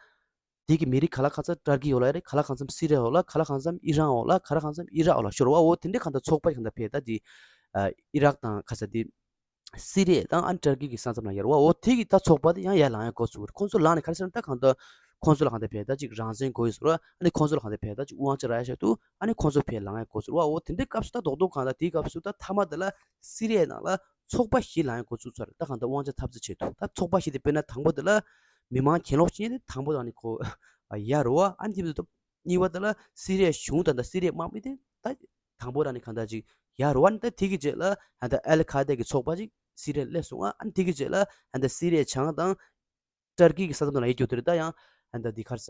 དེ་གི་མི་རིགས་ག་ལ་གང་འཚམ་ཏར་ཀི་འོག་ལ་རེད། ག་ལ་གང་འཚམ་སི་རི་ཡ་འོག་ལ། ག་ལ་གང་འཚམ་ཨི་རན་འོག་ལ། ག་ལ་གང་འཚམ་ཨི་རག་འོག་ལ་ཤོར་བ། འོ་དེ་འདྲའི་གང་ལྟར་ཚོགས་པ་གང་ལྟར་བས་ད་དེ་ཨི་རག་དང་ག་ས་དེ་སི་རི་ཡ་དང་ཨ་ནི་ཏར་ཀི་གི་ས་མཚམས་ལ་ཡར་བ། འོ་དེ་གི་ད་ཚོགས་པ་དེ་ཡང་ཡར་ལངས་ཡ་འགོ་ཚུགས། ཁོང་ཚོ་ལངས་ནས་ག་རེ་ཟེར་ན་ད་གང་ལྟར་ཁོང་ཚོ་ལ་གང་ལྟར་བས་ད་ཅིག་རང་བཙན་དགོས་ཡོད་ཟེར་བ། ཨ་ནི་ཁོང་ཚོ་ལ་གང་ལྟར་བས་ད་ཅིག་དབང་ཆ་རག་ཡ་ཤ་འདུག་ཨ་ནི་ཁོང་ཚོ་བས་ལངས་ཡ་འགོ་ཚུགས་བ། འོ་དེ་འདྲའི་སྐབས་སུ་ད་རྡོག་རྡོག་གང་ལྟར་དེའི་སྐབས་སུ་ད་མཐའ་མ་དེ་ལ་སི་རི་ཡའི་ནང་ལ་ཚོགས་པ་བཞི་ལངས་ཡ་འགོ་ཚུགས་ཚར། ད་གང་ལྟར་དབང་ཆ་འཐབ་རྩོད་བྱེད་དུས་ད་ཚོགས་པ་བཞི་དེ་དཔེར་ན་དང་པོ་དེ་ལ་མི་མང་གྱེན་ལོག་བྱེད་མཁན་དེ་དང་པོ་དང་ནི་ཁོ་ཡ་རོ་བ། ཨ་ནི་དེ་གཉིས་པ་དེ་ལ་སི་རི་ཡའི་གཞུང་དང་ད་སི་རི་ཡའི་དམག་མི་དེ་ད་དང་པོ་རང་ནས་གང་ལྟར་ཅིག་ཡ་རོ་བ་ནི། ད་དེ་གི་རྗེས་ལ་ཧན་ད་ཨལ་ཁ་ད་གི་ཚོགས་པ་ཅིག་སི་རི་ཡར་སླེབས་སོང་ང་། ཨ་ནི་དེ་གི་རྗེས་ལ་ཧན་ད་སི་རི་ཡའི་བྱང་དང་ཏར་ཀི་གི་ས་མཚམས་ལ་ཡོད་རྒྱུ་དེ་རེད། ད་ཡང་ཧན་ད་འདི་ག་རེ་ཟ་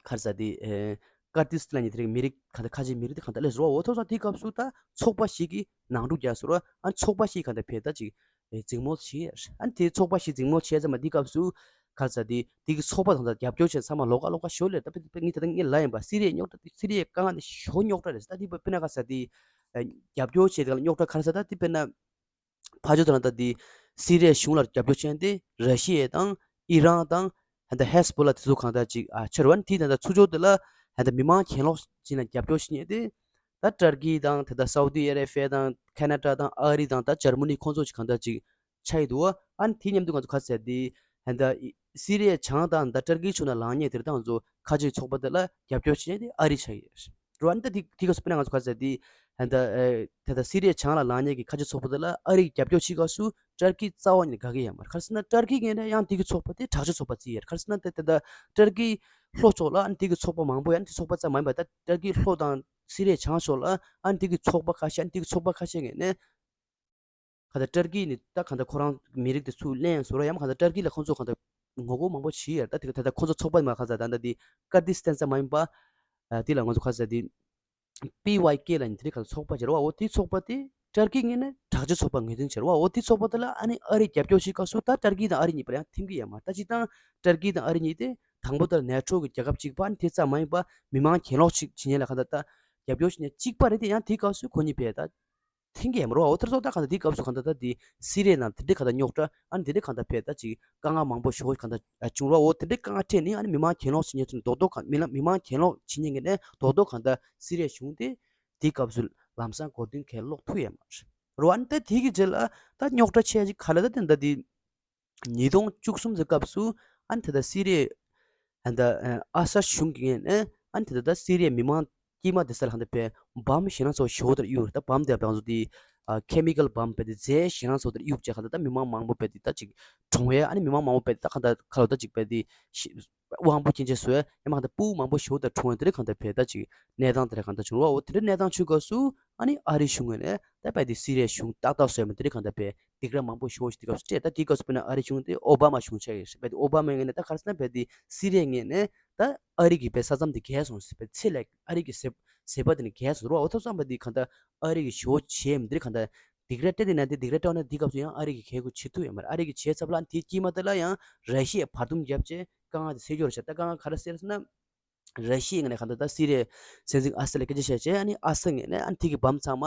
ག་རེ་ཟ་འདི་ཨེ་ཀར་ཏི་སི་ལ་ཉེ་དེ་རིང་མི་རིགས་ག་ད་ཁ་ཆེ་མི་རིགས་དེ་གང་ལྟར་སླེབས་སོང་བ། འོ་ཐོག་ས་དེ་སྐབས་སུ་ད་ཚོགས་པ་ཞིག་གི་ནང་འཁྲུག་རྒྱག་སོང་བ། ཨ་ནི་ཚོགས་པ་ཞིག་གང་ལྟར་བས་ད་ཅིག་ཨེ་འཛིང་མོ་བྱས། ཨ་ནི་དེ་ཚོགས་པ་ཞིག་འཛིང་མོ་བྱས་ཙམ་མ་འདི་སྐབས་སུ་ག་རེ་ཟ་འདི་འདི་གི་ཚོགས་པ་དང་ད་རྒྱབ་སྐྱོར་བྱས་ཚང་མ་ལོགས་ཀ་ལོགས་ཀ་ཤོར་ལེ། ད་དཔེ་དཔེ་ངས་ད་ལྟ་ངས་ལབ་ཡིན་པ། སི་རི་ཡའི་རྙོག་དྲ་སི་རི་ཡའི་དཀའ་ངལ་འདི་ཞོ་རྙོག་དྲ་རེད་ཟེར། ད་འདི་དཔེར་ན་ག་རེ་ཟ་འདི་ཨེ་རྒྱབ་སྐྱོར་བྱས་དེ་ལ་རྙོག་དྲ་ག་རེ་ཟ། ད་འདི་དཔེར་ན་ཕར་ཕྱོགས་དེ་ལ་ད་འདི་སི་རི་ཡའི་གཞུང་ལ་རྒྱབ་སྐྱོར་བྱས་ཏེ་ར་ཤི་ཡ་དང་ཨི་རན་དང་ཧན་ད་ཧེ་སི་བྷོ་ལ་དེ་ཚོ་གང་ལྟར་ཅིག་ཨ་ཆེར་བ་ནི། དེ་ད་ལྟ་ཚུར་ཕྱོགས་དེ་ལ་ཧན་ད་མི་མང་གྱེན་ལོག་བྱས་ནས་རྒྱབ་སྐྱོར་བྱེད་མཁན་དེ་ད་ཏར་ཀི་དང་ད་ལྟ་སའུ་ཏི་ཨ་རེ་བྷི་ཡ་དང་ཁེ་ན་ཌ་དང་ཨ་རི་དང་ད་འཇར་མ་ནི་ཁོང་ཚོ་ཅིག་གང་ལྟར་ཅིག་ཆགས་ཡི་འདུག་བ། ཨ་ནི་དེ་མཉམ་དུ་ང་ཚོ་ག་ཟེར་དེ་ཧན་ད་སི་རི་ཡའི་བྱང་དང་ད་ཏར་ཀིའི་ཕྱོགས་ནས་ལངས་མཁན་དེ་རིགས་ད་ང་ཚོ་ཁ་ཆེའི་ཚོགས་པ་དེ་ལ་རྒྱབ་སྐྱོར་བྱེད་མཁན་དེ་ཨ་རི་ཆགས་ཡོད། རེད་བ། ཨ་ནི་ད་དེ་དེ་སྐབས་སུ་དཔེར་ན་ང་ཚོ་ག་ཟེར་དེ་ཧན་ད་ཨེ་ད་ལྟ་སི་རི་ཡའི་བྱང་ལ་ལངས་མཁན་གྱི་ཁ་ཆེའི་ཚོགས་པ་དེ་ལ་ཨ་རི་གི་རྒྱབ་སྐྱོར་བྱེད་སྐབས་སུ་ཏར་ཀི་རྩ་བ་ཉིད་ནས་དགའ་གི་ཡོད་མ་རེད། ག་རེ་ཟེར་ན་ཏར་ཀི་ངོས་ནས་ཡང་དེ་གི་ཚོགས་པ་དེ་དྲག་ཆེ་ཚོགས་པ་བརྩི་ཡོད། ག་རེ་ཟེར་ན་ད་ད་ལྟ་ཏར་ཀི་ལྷོ་ཕྱོགས་ལ་ཨ་ནི་དེ་གི་ཚོགས་པ་མང་པོ་ཡོད། ཨ་ནི་དེ་ཚོགས་པ་ཙམ་མ་ཡིན་པར་ད་ཏར་ཀི་ལྷོ་དང་སི་རི་ཡའི་བྱང་ཕྱོགས་ལ་ཨ་ནི་དེ་གི་ཚོགས་པ་ཁ་ཤས། ཨ་ནི་དེ་གི་ཚོགས་པ་ཁ་ཤས་ངོས་ནས་གང་ལྟར་ཏར་ཀི་ནི་ད་གང་ལྟར་ཁོ་རང་མི་རིགས་དེ་ཚུར་ལེན་བཟོ་ར་ཡང་གང་ལྟར་ཏར་ཀི་ལ་ཁོང་ཚོ་གང་ལྟར་ངོ་རྒོལ་མང་པོ་བྱས་ཡོད། ད་དེ་ད་ལྟ་ཁོང་ཚོ་ཚོགས་པ་མ་གང་ལྟར་ད་ལྟ་དེ་ཀར་ཏི་སི་ཏན་ཙམ་མ་ཡིན་པ་ཨ་དེ་ལ་ང་ཚོ་གང་ལྟར་དེ་པི་ཝའི་ཀེ་ལ་ནི་དེ་རིགས་གང་ལྟར་ཚོགས་པ་བྱས་ར་བ། འོ་དེ་ཚོགས་པ་དེ་ཏར་ཀི་ངོས་ནས་དྲག་སྤྱོད་ཚོགས་པ་ངོས་འཛིན་བྱས་ར་བ། འོ་དེ་ཚོགས་པ་དེ་ལ་ཨ་ནི་ཨ་རི་རྒྱབ་སྐྱོར་བྱེད་སྐབས་སུ་ད་ཏར་ཀི་དང་ཨ་རི་གཉིས་བར་ཡང་མཐུན་གི་ཡོད་མ་རེད། ད་སྤྱིར་བཏང་ཏར་ཀི་དང་ཨ་རི་གཉིས་དེ་དང་པོ་ལྟར་ནེ་ཊོ་གི་རྒྱལ་ཁབ་གཅིག་པ། ཨ་ནི་དེ་ཙམ་མ་ཡིན་པ་མི་མང་གྱེན་ལོག་ཅིག་བྱེད་མཁན་ལ་གང་ལྟར་ད་རྒྱབ་སྐྱོར་བྱེད་མཁན་གཅིག་པ་རེད། དེ་ཡང་དེའི་སྐབས་སུ་ཁོ་གཉིས་བས་ད་མཐུན་གྱི་ཡོད་མ་རེད་བ། འོ་དེར་སོང་ད་གང་ལྟར་དེའི་སྐབས་སུ་གང་ལྟར་ད་དེ་སི་རི་ཡའི་ནང་དེ་འདྲའི་གང་ལྟར་རྙོག་དྲ། ཨ་ནི་དེ་འདྲའི་གང་ལྟར་བས་ད་ཅིག་དཀའ་ངལ་མང་པོ་ཞེ་པོ་གང་ལྟར་བྱུང་ར། འོ་དེ་འདྲའི་དཀའ་ངལ་འཕྲད་ནས་ཨ་ནི་མི་མང་གྱེན་ལོག་བྱེད་མཁན་ཚོ་རྡོག་རྡོག་གང་མི་ལ་མི་མང་གྱེན་ལོག་བྱེད་མཁན་གྱི་ནས་རྡོག་རྡོག་གང་ལྟར་སི་རི་ཡའི་གཞུང་དེ་དེའི་སྐབས་སུ་ལམ་སང་མགོ་རྟིང་གས་སློག་ཐུབ་ཡོད་མ་རེད་བ། ཨ་ནི་ད་དེ་གི་རྗེས་ལ་ད་རྙོག་དྲ་ཆེ་ཅིག་ག་ལ་ད་དེ་འདྲ་དེ། ཉིས་སྟོང་བཅུ་གསུམ་གྱི་སྐབས་སུ་ཨ་ནི་ད་ལྟ་སི་རི་ཡའི་ཨ་ནི་ད་ཨ་ཨ་སད་གཞུང་གི་ངོས་ནས་ཨ་ནི་ད་ལྟ་སི་རི་ཡའི་མི་མང་དཀྱུས་མ་དེ་ཚོ་ལ་གང་ལྟར་བས་བམ་ཞེད་སྣང་ཚ་པོ་ཞེ་པོ་དེ་གཡུགས། ད་བམ་དེ་ང་ཚོ་དེ་ཨ་ཁེ་མི་ཀལ་བམ་བས་དེ་རྫས་ཞེད་སྣང་ཚ་པོ་དེ་གཡུགས་བྱས་གང་ལྟར་ད་མི་མང་མང་པོ་བས་དེ་ད་ཅིག་གྲོངས་ཡས། ཨ་ནི་མི་མང་མང་པོ་བས་དེ་ད་གང་ལྟར་ག་ལ་ད་ཅིག་བས་དེ་ཤི་དབང་པོ་སྐྱོན་ཅན་བཟོ་ཡས། ཡང་མ་གང་ལྟར་སྤུ་གུ་མང་པོ་ཞེ་པོ་དེ་གྲོངས་ཡས། དེ་རིགས་གང་ལྟར་བས་ད་ཅིག་གནས་སྟངས་དེ་རིགས་གང་ལྟར་བྱུང་ར། འོ་དེ་འདྲའི་གནས་སྟངས་བྱུང་སྐབས་སུ་ཨ་ནི་ཨ་རིའི་གཞུང་ངོས་ནས་ད་བས་དེ་སི་རི་ཡའི་གཞུང་ཏག་ཏག་བཟོས་མ་དེ་རིགས་གང་ལྟར་བས། སྡིགས་ར་མང་པོ་ཞེ་པོ་ཞིག་དེ་སྐབས་སུ་སྤྲད། ད་དེའི་སྐབས་སུ་དཔེར་ན་ཨ་རིའི་གཞུང་དེ་ཨོ་བྷ་མ་གཞུང་ཆགས་ཡོད་རེད། བས་དེ་ཨོ་བྷ་མའི་ངོས་ནས་ད་ག་རེ་ཟེར་ན་བས་དེ་སི་རི་ཡའི་ངོས་ནས་ད་ཨ་རི་གི་བས་ས་མཚམས་དེ་བརྒལ་སོང་ཟེར། བས་ཚེ་ལས་ཨ་རི་གི་ཟེ་ཟེ་པ་དེ་ནི་བརྒལ་སོང་ཟེར་བ། འོ་ཐོག་བསམ་པ་དེ་གང་ལྟར་ཨ་རི་གི་ཞེ་པོ་བྱས་མི་དེ་གང་ལྟར་སྡིགས་ར་སྤྲད་དེ་ན་དེ་སྡིགས་ར་སྤྲད་ན་དེའི་སྐབས་སུ་ཡང་ཨ་རི་གི་གལ་ཁུ་བྱེད་ཐུབ་ཡོད་མ་རེད། ཨ་རི་གི་བྱས་ཚབ་ལ་དེའི་དཀྱིལ་མ་དེ་ལ་ཡང་ར་ཤི་ཡས་བར་འདུམ་བརྒྱབ་བྱས་དཀའ་ངལ་དེ་སེལ་རྒྱུ་རེད་བྱས། ད་དཀའ་ངལ་ག་རེ་སེལ་ཟེར་ན། ར་ཤི་ཡའི་ངོས་ནས་གང་ལྟར་ད་སི་རི་ཡའི་སྲིད་འཛིན་ཨ་སད་ལ་སྐད་ཆ་བཤད་བྱས། ཨ་ནི་ཨ་སད་ངོས་ནས་ཨ་ནི་དེ་གི་བམ་ཚང་མ་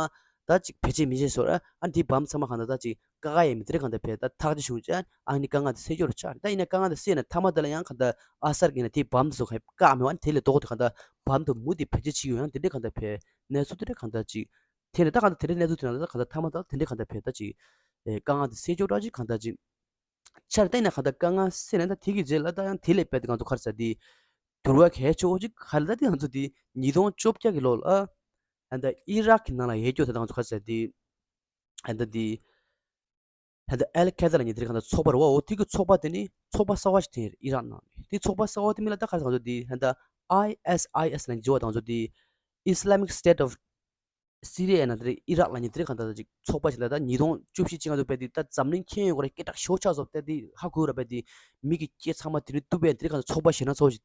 ད་ཅིག་བེད་སྤྱོད་མི་བྱེད་ཟེར། ཨ་ནི་དེའི་བམ་ཚང་མ་གང་ལྟར་ད་ཅིག་བཀག་ཡས་མི་དེ་འདྲ་གང་ལྟར་བས་ད་ཐག་གཅོད་བྱུང་བྱས། ཨ་ནི་དཀའ་ངལ་དེ་སེལ་རྒྱུ་རེད་བྱས། ད་ཡིན་ན་དཀའ་ངལ་དེ་སེལ་ནས་མཐའ་མ་དེ་ལ་ཡང་གང་ལྟར་ཨ་སད་ངོས་ནས་དེའི་བམ་དེ་ཚོ་གང་བཀག་མེད་པ། ཨ་ནི་དེ་ལས་ལྡོག་སྟེ་གང་ལྟར་བམ་དེ་མུ་མཐུད་བེད་སྤྱོད་བྱེད་ཀྱི་ཡོད། ཡང་དེ་འདྲ་གང་ལྟར་བས་གནས་ཚུལ་དེ་འདྲ་གང་ལྟར་ཅིག་དེ་ནས་ད་གང་ལྟར་དེ་འདྲའི་གནས་ཚུལ་དེ་ནང་ད་གང་ལྟར་མཐའ་མ་ད་དེ་འདྲ་གང་ལྟར་བས་ད་ཅིག་ཨེ་དཀའ་ངལ་དེ་སེལ་རྒྱུ་འདྲ་ཅིག་གང་ལྟར་ཅིག་ཆར་བལྟས་ན་གང་ལྟར་དཀའ་ངལ་སེལ་ནས་ད་དེ་གི་རྗེས་ལ་ད་ཡང་དེ་ལས་བས་ཏེ་ང་ཚོ་ག་རེ་ཟེར་དེ་འགྱུར་བ་གལ་ཆེ་བོ་ཅིག་ག་རེ་ད་དེ་ང་ཚོ་དེ་ཉིས་སྟོང་བཅོ་བརྒྱད་གི་ལོ་ལ་ཨ་ད་ཨི་རག་གི་ནང་ལ་ཡོད་རྒྱུ་ད་ང་ཚོ་ག་རེ་ཟེར་དེ་ཨ་ད་དེ་ཨ་ད་ཨལ་ཁེ་ད་ལ་ཉེ་དེ་གང་ལྟར་ཚོགས་པ་རེད་བ། འོ་དེ་གི་ཚོགས་པ་དེ་ནི་ཚོགས་པ་གསར་བ་ཞིག་དེ་ཨི་རག་ནང་དེ་ཚོགས་པ་གསར་བ་དེ་མིང་ལ་ད་ག་རེ་ང་ཚོ་དེ་ཨ་ད་ཨའི་ཨེས་ཨའི་ཨེས་ལ་ཉེ་བ་ད་ང་ཚོ་དེ་Islamic State of སི་རི་ཡའི་ནང་དེ་རིང་ཨི་རག་ལ་ཉེ་དེ་རིང་གང་ལྟར་ཅིག་ཚོགས་པ་ཞིག་ལ་ད་ཉིས་སྟོང་བཅུ་བཞི་ཅིག་ང་ཚོ་བས་དེ་ད་འཛམ་གླིང་ཁྱོན་ཡོངས་ཀྱི་སྐད་གྲགས་ཤོར་ཆགས་སོང་། བས་དེ་ཧ་གོ་ར་བས་དེ་མི་གི་སྐད་ཚང་མ་དེ་རིང་གཏུབ་པས་དེ་རིང་གང་ལྟར་ཚོགས་པ་ཞིག་ན་ཚོགས་ཞིག་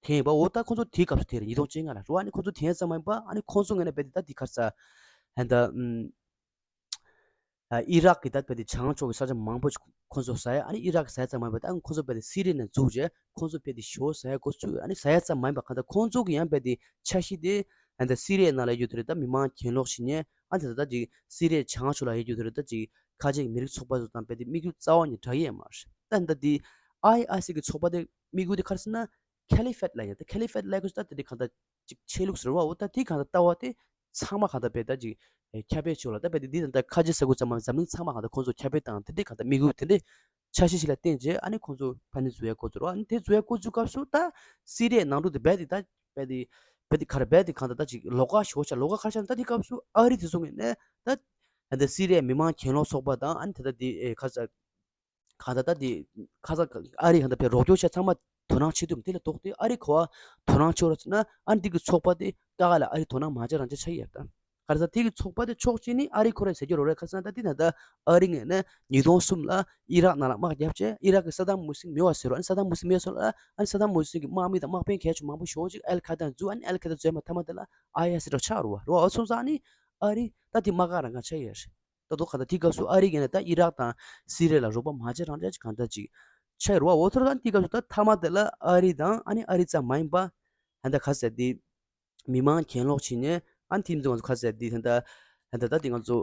དེ་ཡིན་པ། འོ་ད་ཁོང་ཚོ་དེའི་སྐབས་སུ་དེ་རེད། ཉིས་སྟོང་བཅོ་ལྔ་ལ་རུ་ཨ་ནི་ཁོང་ཚོ་དེ་ཙམ་མ་ཡིན་པ་ཨ་ནི་ཁོང་ཚོ་ངོས་ནས་བས་དེ་ད་དེ་ག་རེ་ཟེར་ཧན་ད་ཨམ་ ཨ་ཨི་རག་གི་ད་དཔེ་དེ་བྱང་ཕྱོགས་ཀྱི་ས་ཆ་མང་པོ་ཁོ་ཚོ་ཟ་ཡ། ཨ་ནི་ཨི་རག་གི་ཟ་ཡ་ཙམ་མ་ཡིན་པ་ད་ཁོ་ཚོ་དཔེ་དེ་སི་རི་ནས་འཛུགས་རྗེས་ཁོ་ཚོ་དཔེ་དེ་ཞོ་ཟ་ཡ་འགོ་ཚུགས། ཨ་ནི་ཟ་ཡ་ཙམ་མ་ཡིན་པ་གང་ལྟར་ཁོ་ཚོ་གི་ཡང་དཔེ་དེ་འཆར་གཞི་དེ་ཨ་ད་སི་རི་ཡའི་ནང་ལ་ཡོད་རྒྱུ་དེ་རེད། ད་མི་མང་གྱེན་ལོག་བྱེད་མཁན། ཨ་ད་ད་ཅིག་སི་རི་ཡའི་བྱང་ཕྱོགས་ལ་ཡོད་རྒྱུ་དེ་རེད། ད་ཅིག་ཁ་ཆེ་གི་མི་རིགས་ཚོགས་པ་ཚོ་དང་དཔེ་དེ་དམིགས་ཡུལ་རྩ་བ་ནས་འདྲ་ཡས་མ་རེད། ད་ད་དེ་ཨའི་ཨའི་སི་གི་ཚོགས་པ་དེ་དམིགས་ཡུལ་དེ་ག་རེ་ཟེར་ན། ཁེ་ལི་ཕེད་ལབ་ཡ། ད་ཁེ་ལི་ཕེད་ལབ་དགོས་ད་དེ་འདྲ་གང་ལྟར་ཅིག་ཆོས་ལུགས་ཟེར་བ། འོ་ད་དེ་གང་ལྟར་ལྟ་བ་དེ་ཚང་མ་གང་ལྟར་དཔེ་ད་ཅིག་ཁྱབ་སྤེལ་ཆོག་ལ། ད་དཔེ་དེ་འདི་ད་ཁ་ཆེ་ས་ཁུལ་ཚང་མ་འཛམ་གླིང་ཚང་མ་གང་ལྟར་ཁོང་ཚོ་ཁྱབ་སྤེལ་བཏང་། དེ་འདྲ་གང་ལྟར་དམིགས་ཡུལ་དེ་འདྲ་འཆར་གཞི་ཞིག་ལ་བརྟེན་རྗེས་ཨ་ནི་ཁོང་ཚོ་ཕ་ནི་འཛུལ་ཡ་འགོ་ཚུགས་རོགས། ཨ་ནི་དེ་འཛུལ་ཡ་འགོ་ཚུགས་སྐབས་སུ་ད་སི་རི་ཡའི་ནང་དུ་དེ་རྦད་དེ་ད་རྦད་དེ་རྦད་དེ་ག་རེ་རྦད་དེ་གང་ལྟར་ད་ཅིག་ལོགས་ཀ་ཞོག་ཆ་ལོགས་ཀ་ཁ་ཤས་ད་དེ་སྐབས་སུ་ཨ་རི་དེ་ཚོ་ངོས་ནས་ད་ད་སི་རི་ཡའི་མི་མང་གྱེན་ལོག་ཚོགས་པ་དང་ཨ་ནི་ད་ད་དེ་ཁ་ས་གང་ལྟར་ད་དེ་ཁ་ས་ཨ་རི་གང་ལྟར་དཔེ་རོགས་སྐྱོར་བྱས་ཚང་མ་དོ་སྣང་བྱེད་ཐུབ། དེ་ལས་ལྡོག་སྟེ་ཨ་རི་ཁོ་བ་དོ་སྣང་བྱེད་རོགས་ཟེར་ན་ཨ་ནི་དེ་གི་ཚོགས་པ་དེ་ཀ་ཁ་ལ་ཨ་རི་དོ་སྣང་མ་བྱེད་རང་བྱེད་ཆགས་ཡོད་ད། ག་རེ་ཟེར་དེ་གི་ཚོགས་པ་དེ་ཕྱོགས་གཅིག་ནི་ཨ་རི་ཁོ་རང་ཟེར་རྒྱུ་རོགས་རེད། ག་རེ་ཟེར་ན་ད་དེ་ད་ལྟ་ཨ་རི་ངོས་ནས་ཉིས་སྟོང་གསུམ་ལ་ཨི་རག་ནང་ལ་དམག་བརྒྱབ་བྱས་ཨི་རག་གི་སད་དམ་ཧུ་སིན་མེད་པ་བཟོས་རོགས། ཨ་ནི་སད་དམ་ཧུ་སིན་མེད་སོང་ལ་ཨ་ནི་སད་དམ་ཧུ་སིན་གི་དམག་མི་དང་དམག་དཔོན་གལ་ཆེ་མང་པོ་ཞེ་པོ་ཅིག་ཨལ་ཁ་ད་འཛུལ། ཨ་ནི་ཨལ་ཁ་ད་འཛུལ་མ་ཐ་མ་དེ་ལ་ཨའི་ཨེ་སི་འདྲ་ཆགས་རོགས་རོགས། འོ་སོང་ཙང་ནི་ཨ་རི་ད་དེ་དམག་སྒར་རང་ག་ཆགས་ཡོད་རེད། ད་དུང་གང་ལྟར་དེའི་སྐབས་སུ་ཨ་རི་གིས་ནི་ད་ཨི་རག་དང་སི་རི་ཡ་ལ་རོགས་པ་མ་བྱེད་རང་བྱེད་ཅིག་གང་ལྟར་ཅིག་ཆགས་ཡོད་རེད་བ། འོ་ཐོར་ད་དེའི་སྐབས་སུ་ད་མཐའ་མ་དེ་ལ་ཨ་རི་དང་ཨ་ནི་ཨ་རི་ཙམ་མ་ཡིན་པ་ད་ལྟ་ག་ཟེར་དེ་མི་མང་གྱེན་ལོག་བྱེད་མཁན་ཨ་ནི་དེ་ཚོ་ང་ཚོ་ག་ཟེར་དེ་ད་ལྟ་ད་ལྟ་ད་དེ་ང་ཚོ་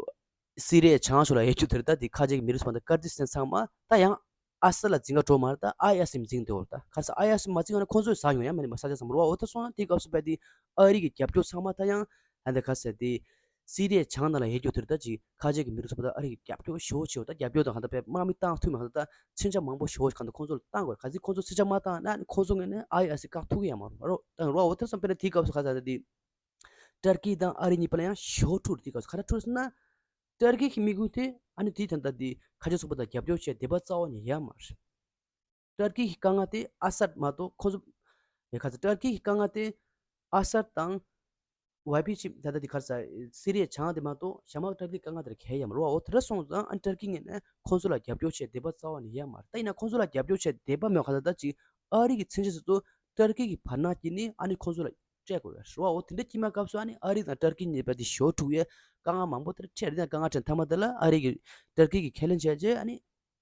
སི་རི་ཡའི་བྱང་ཕྱོགས་ལ་ཡོད་རྒྱུ་དེ་རེད། ད་དེ་ཁ་ཆེ་གི་མི་རིགས་ཚོ་ད་ཀར་ཏི་སི་ཐན་ཚང་མ་ད་ཡང་ཨ་སར་ལ་འཛིང་ག་འགྲོ་མ་རེད། ད་ཨའི་ཨེ་སི་འཛིང་དེ་འོ་ད་ག་ཟེར་ཨའི་ཨེ་སི་མ་འཛིང་ཡོང་ན་ཁོང་ཚོས་ཟ་ཡོང་ཡ་མ་ནི་མ་ས་ཆ་ཚང་མ་རེད་བ། འོ་ད་སོང་ན་དེའི་སྐབས་སུ་ད་དེ་ཨ་རི་གི་རྒྱབ་སྐྱོར་ཚང་མ་ད་ཡང་ཨ་ད་ག་ཟེར་དེ། སི་རི་ཡའི་བྱང་ནང་ལ་ཡོད་རྒྱུ་དེར་ད་ཅིག་ཁ་ཆེ་གི་མི་རིགས་ཚོ་ད་ཨ་རི་གི་རྒྱབ་སྐྱོར་ཞེ་པོ་བྱེད། ད་རྒྱབ་སྐྱོར་དང་གང་ལྟར་དཔེ་དམག་མི་བཏང་ཐུབ་མ་གང་ལྟར་ད་མཚོན་ཆ་མང་པོ་ཞེ་པོ་གང་ལྟར་ཁོང་ཚོ་ལ་བཏང་དགོས། གལ་སྲིད་ཁོང་ཚོ་མཚོན་ཆ་མ་བཏང་ན་ཁོང་ཚོ་ངོས་ནས་ཨའི་ཨེ་སི་བཀག་ཐུབ་ཀྱི་ཡང་མ་རེད་རོ། ད་རོ་འོ་དེར་སོང་དཔེར་ན་དེའི་སྐབས་སུ་ཁ་ས་ད་དེ་ཏར་ཀི་དང་ཨ་རི་གཉིས་བར་ལ་ཡང་ཞེ་པོ་འཁྲུག་རེད། དེའི་སྐབས་སུ་ག་རེ་འཁྲུག་ཟེར་ན་ཏར་ཀི་གི་དམིགས་ཡུལ་དེ་ཨ་ནི་དེའི་ད་ལྟ་དེ་ཁ་ཆེ་ཚོགས་པ་དང་རྒྱབ་སྐྱོར་བྱས་དེ་བ་རྩ་བ་ནས་ཡོད་མ་རེད། ཏར་ཀི་གི་དཀའ་ངལ་དེ་ཨ་སད་མ་གཏོགས་ཁོ་ཚོ་ཡ་ག་ཚོད་ཏར་ཀི་གི་དཀའ་ངལ་དེ་ཨ་སད་དང་ཝའི་པི་ཅིག་ད་ལྟ་དེ་ག་རེ་ཟ་སི་རི་ཡའི་བྱང་དེ་མ་གཏོགས་གཞན་པ་ཏར་ཀི་དཀའ་ངལ་དེར་གལ་ཡོད་མ་རེད་བ། འོ་དེ་འདྲ་སོང་ཙང་ཨ་ནི་ཏར་ཀི་ངོས་ནས་ཁོང་ཚོ་ལ་རྒྱབ་སྐྱོར་བྱས་དེ་བ་རྩ་བ་ནས་ཡོད་མ་རེད། ད་ཡིན་ན་ཁོང་ཚོ་ལ་རྒྱབ་སྐྱོར་བྱས་དེ་བ་མེད་ག་ད་ད་ཅིག་ཨ་རི་གི་མཚོན་ཆ་ཟེར་ཚོ་ཏར་ཀི་གི་བར་ན་གྱི་ནི་ཨ་ནི་ཁོང་ཚོ་ལ་སྤྲད་དགོས་ཡོད་རེད་བ། འོ་དེ་འདྲ་དཀྱིལ་མ་སྐབས་སུ་ཨ་ནི་ཨ་རི་དང་ཏར་ཀི་གཉིས་བར་དེ་ཞེ་པོ་འཁྲུག་ཡས་དཀའ་ངལ་མང་པོ་དེ་འཕྲད་རེད། དཀའ་ངལ་འཕྲད་མཐའ་མ་དེ་ལ་ཨ་རི་གི་ཏར་ཀི་གི་ཁས་ལེན་བྱས་རྗེས་ཨ་ནི་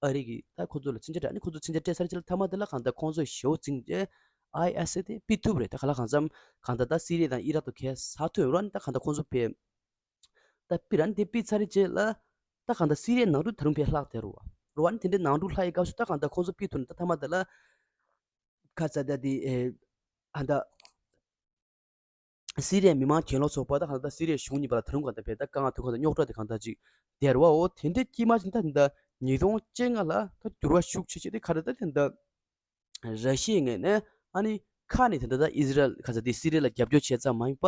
ཨ་རི་གིས་ད་ཁོ་ཚོ་ལ་མཚོན་ཆ་སྤྲད། ཨ་ནི་ཁོ་ཚོ་མཚོན་ཆ་སྤྲད་ཚར་རྗེས་ལ་མཐའ་མ་དེ་ལ་གང་ལྟར་ཁོང་ཚོས་ཞེ་པོ་འཛིང་རྗེས་ཨའི་ཨེ་སི་དེ་ཕུད་ཐུབ་རེད། ད་ག་ལ་གང་འཚམ་གང་ལྟར་ད་སི་རི་ཡ་དང་ཨི་རག་ཏུ་ཁས་ཟ་ཐུབ་ཡོད་རེད། ད་གང་ལྟར་ཁོང་ཚོ་ཕེ་ད་ཕུད་ར་ནི་དེ་ཕུད་ཚར་རྗེས་ལ་ད་གང་ལྟར་སི་རི་ཡའི་ནང་འཁྲུག་ད་རུང་ཕེ་ལྷག་དེ་རུ་བ་རུ་བ་ནི་དེ་འདྲའི་ནང་འཁྲུག་ལྷག་ཡི་སྐབས་སུ་ད་གང་ལྟར་ཁོང་ཚོ་ཕུད་ཐུབ་ནི་ད་མཐའ་མ་དེ་ལ་ཁ་ཚ་ད་དེ་ཨ་ད། སི་རི་ཡའི་མི་མང་གྱེན་ལོག་ཚོགས་པ་དང་གང་ལྟར་སི་རི་ཡའི་གཞུང་གཉིས་བར་ལ་ད་རུང་གང་ལྟར་བས་ད་དཀའ་ངལ་ཐུག་གང་ལྟར་རྙོག་དྲ་དེ་གང་ལྟར་ཅིག་དེ་རུ་བ། འོ་དེ་འདྲའི་དཀྱིལ་མ་ཅིག་ད་དེ་འདྲ་ཉིས་སྟོང་བཅོ་ལྔ་ལ་ད་འགྱུར་བ་ཤུགས་ཆེ་ཆེ་དེ་ག་རེ་ད་དེ་འདྲ་ར་ཤི་ཡའི་ངོས་ནས་ཨ་ནི་ཁ་ནས་དེ་འདྲ་ད་ཨི་ཟི་རལ་ག་ཚ་དེ་སི་རི་ཡ་ལ་རྒྱབ་སྐྱོར་བྱས་ཙམ་མ་ཡིན་པ་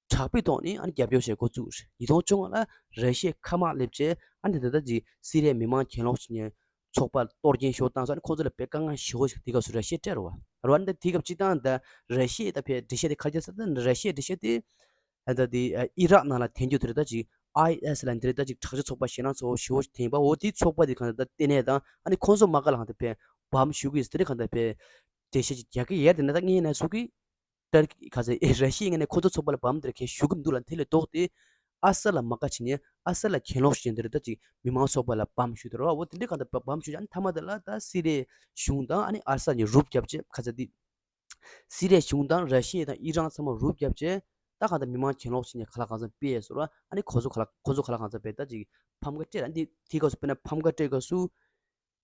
དྲག་པོའི་ཐོག་ནས་ཨ་ནི་རྒྱབ་སྐྱོར་བྱས་འགོ་བཙུགས་རེད། ཉིས་སྟོང་བཅོ་ལྔ་ལ་ར་ཤི་ཡའི་མཁའ་དམག་སླེབས་རྗེས་ཨ་ནི་དེ་འདྲ་ད་ཅིག་སི་རི་ཡའི་མི་མང་གྱེན་ལོག་བྱེད་མཁན་ཚོགས་པ་གཏོར་སྐྱོན་ཞེ་པོ་བཏང་སོང་། ཨ་ནི་ཁོང་ཚོ་ལ་དཔེ་དཀའ་ངལ་ཞེ་པོ་ཞིག་དེ་སྐབས་སུ་ར་ཤི་ཡས་སྤྲད་རེད་བ། རེད་བ། འདི་དེ་སྐབས་སྤྱིར་བཏང་ད་ར་ཤི་ཡས་ད་ཕའི་འགྲེལ་བཤད་དེ་ཁ་ཁྱེར་ས་ད་ར་ཤི་ཡའི་འགྲེལ་བཤད་དེ་ད་དེ་ཨི་རག་ནང་ལ་འཐེན་རྒྱུ་དེ་རེད། ད་ཅིག་ཨའི་ཨེ་སི་ལ་འདི་རེད། ད་ཅིག་དྲག་ཆས་ཚོགས་པ་ཞེད་སྣང་ཚོགས་པ་ཞེ་པོ་ཞིག་འཐེན་པ། འོ་དེའི་ཚོགས་པ་དེ་གང་ལྟར་ད་ལྟེ་གནས་དང་ཨ་ནི་ཁོང་ཚོ་མ་ག་ལ་གང་ལྟར་ཕའི་བམ་ཞུ་གི་ཡོད་ཟེར་དེ་རེད། གང་ལྟར་ཕའི་འགྲེལ་བཤད་ཅིག་རྒྱག་གི་ཡོད། དེ་ནས་ད་ངས་ཡིན་ན་ཚུགས་ཀྱི། ཏར་ཀི་ག་ཚོད་ར་ཤི་ཡའི་ངོས་ནས་ཁོ་ཚོ་ཚོགས་པ་ལ་བམ་དེར་ཁས་ཞུ་གི་མི་འདུག་ལ། དེ་ལས་ལྡོག་སྟེ་ཨ་སར་ལ་མ་དགའ་བྱེད་མཁན་ཨ་སར་ལ་གྱེན་ལོག་བྱེད་མཁན་དེ་རེད། ད་ཅིག་མི་མང་ཚོགས་པ་ལ་བམ་ཞུ་དེ་རེད་བ། འོ་དེ་འདྲའི་གང་ལྟར་བ་བམ་ཞུ་ཡང་མཐའ་མ་དེ་ལ་ད་སི་རི་ཡའི་གཞུང་དང་ཨ་ནི་ཨ་སར་གཉིས་རུབ་བརྒྱབ་བྱས་ག་ཚོད་དེ། སི་རི་ཡའི་གཞུང་དང་ར་ཤི་ཡ་དང་ཨི་རན་ཚང་མ་རུབ་བརྒྱབ་བྱས་ད་གང་ལྟར་མི་མང་གྱེན་ལོག་བྱེད་མཁན་ག་ལ་གང་འཚམ་སྤེལ་ཡས་སོ་ར། ཨ་ནི་ཁོ་ཚོ་ག་ལ་ཁོ་ཚོ་ག་ལ་གང་འཚམ་སྤེལ་ད་ཅིག་ཕམ་ཁ་སྤྲད་ར། འདི་དེའི་སྐབས་སུ་དཔེར་ན་ཕམ་ཁ་སྤྲད་སྐབས་སུ།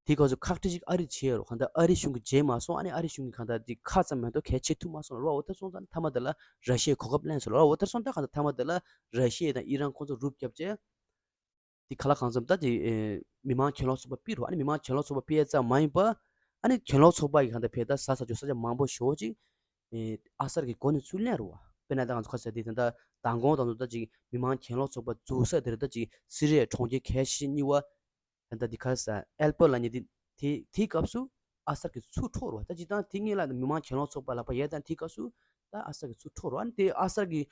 དེའི་སྐབས་སུ་ཁག་དཀྲི་ཅིག་ཨ་རི་བྱས་རོ། གང་ལྟར་ཨ་རི་གཞུང་གིས་བརྗེད་མ་སོང་། ཨ་ནི་ཨ་རི་གཞུང་གིས་གང་ལྟར་ཅིག་ཁ་ཙམ་མ་གཏོགས་གལ་ཆེ་ཐུབ་མ་སོང་ལ་རོ། འོ་ད་སོང་ཙང་མཐའ་མ་དེ་ལ་ར་ཤི་ཡའི་གོ་སྐབས་ལེན་སོང་ལ་རོ། འོ་ད་སོང་ཙང་གང་ལྟར་མཐའ་མ་དེ་ལ་ར་ཤི་ཡ་དང་ཨི་རན་ཁོང་ཚོ་རུབ་བརྒྱབ་བྱས། དེ་ག་ལ་གང་འཚམ་ད་དེ་ཨེ་མི་མང་གྱེན་ལོག་ཚོགས་པ་ཕུད་རོ། ཨ་ནི་མི་མང་གྱེན་ལོག་ཚོགས་པ་ཕུད་ཡས་ཙམ་མ་ཡིན་པ། ཨ་ནི་གྱེན་ལོག་ཚོགས་པ་ཡིས་གང་ལྟར་ཕར་ད་ཟ་ཟ་རྒྱུ་ས་ཆ་མང་པོ་ཞེ་པོ་ཅིག་ཨེ་ཨ་སར་གྱི་འགོ་ནས་ཚུར་ལེན་རོ་བ། དཔེར་ན་ད་ང་ཚོ་ཁ་ཟེར་དེ་ད་ལྟ་མདང་དགོང་དང་ཚོ་ད་ཅིག་མི་མང་གྱེན་ལོག་ཚོགས་པ་འཛུགས་ས་དེ་རེད། ད་ཅིག་སི་རི་ཡའི་གྲོང་ཁྱེར་གལ་ཆེ་ཤོས་གཉིས་པ། ད་ལྟ་འདི་ག་རེ་ཟེར་ཨེལ་པོ་ལབ་མཁན་དེ་དེ་དེའི་སྐབས་སུ་ཨ་སར་གྱིས་ཚུར་འཕྲོག་རོ། ད་སྤྱིར་བཏང་དེ་སྔོན་ལ་མི་མང་གྱེན་ལོག་ཚོགས་པ་ལག་པ་ཡོད་ཙང་དེའི་སྐབས་སུ་ད་ཨ་སར་གྱིས་ཚུར་འཕྲོག་རོ། ཨ་ནི་དེ་ཨ་སར་གྱིས་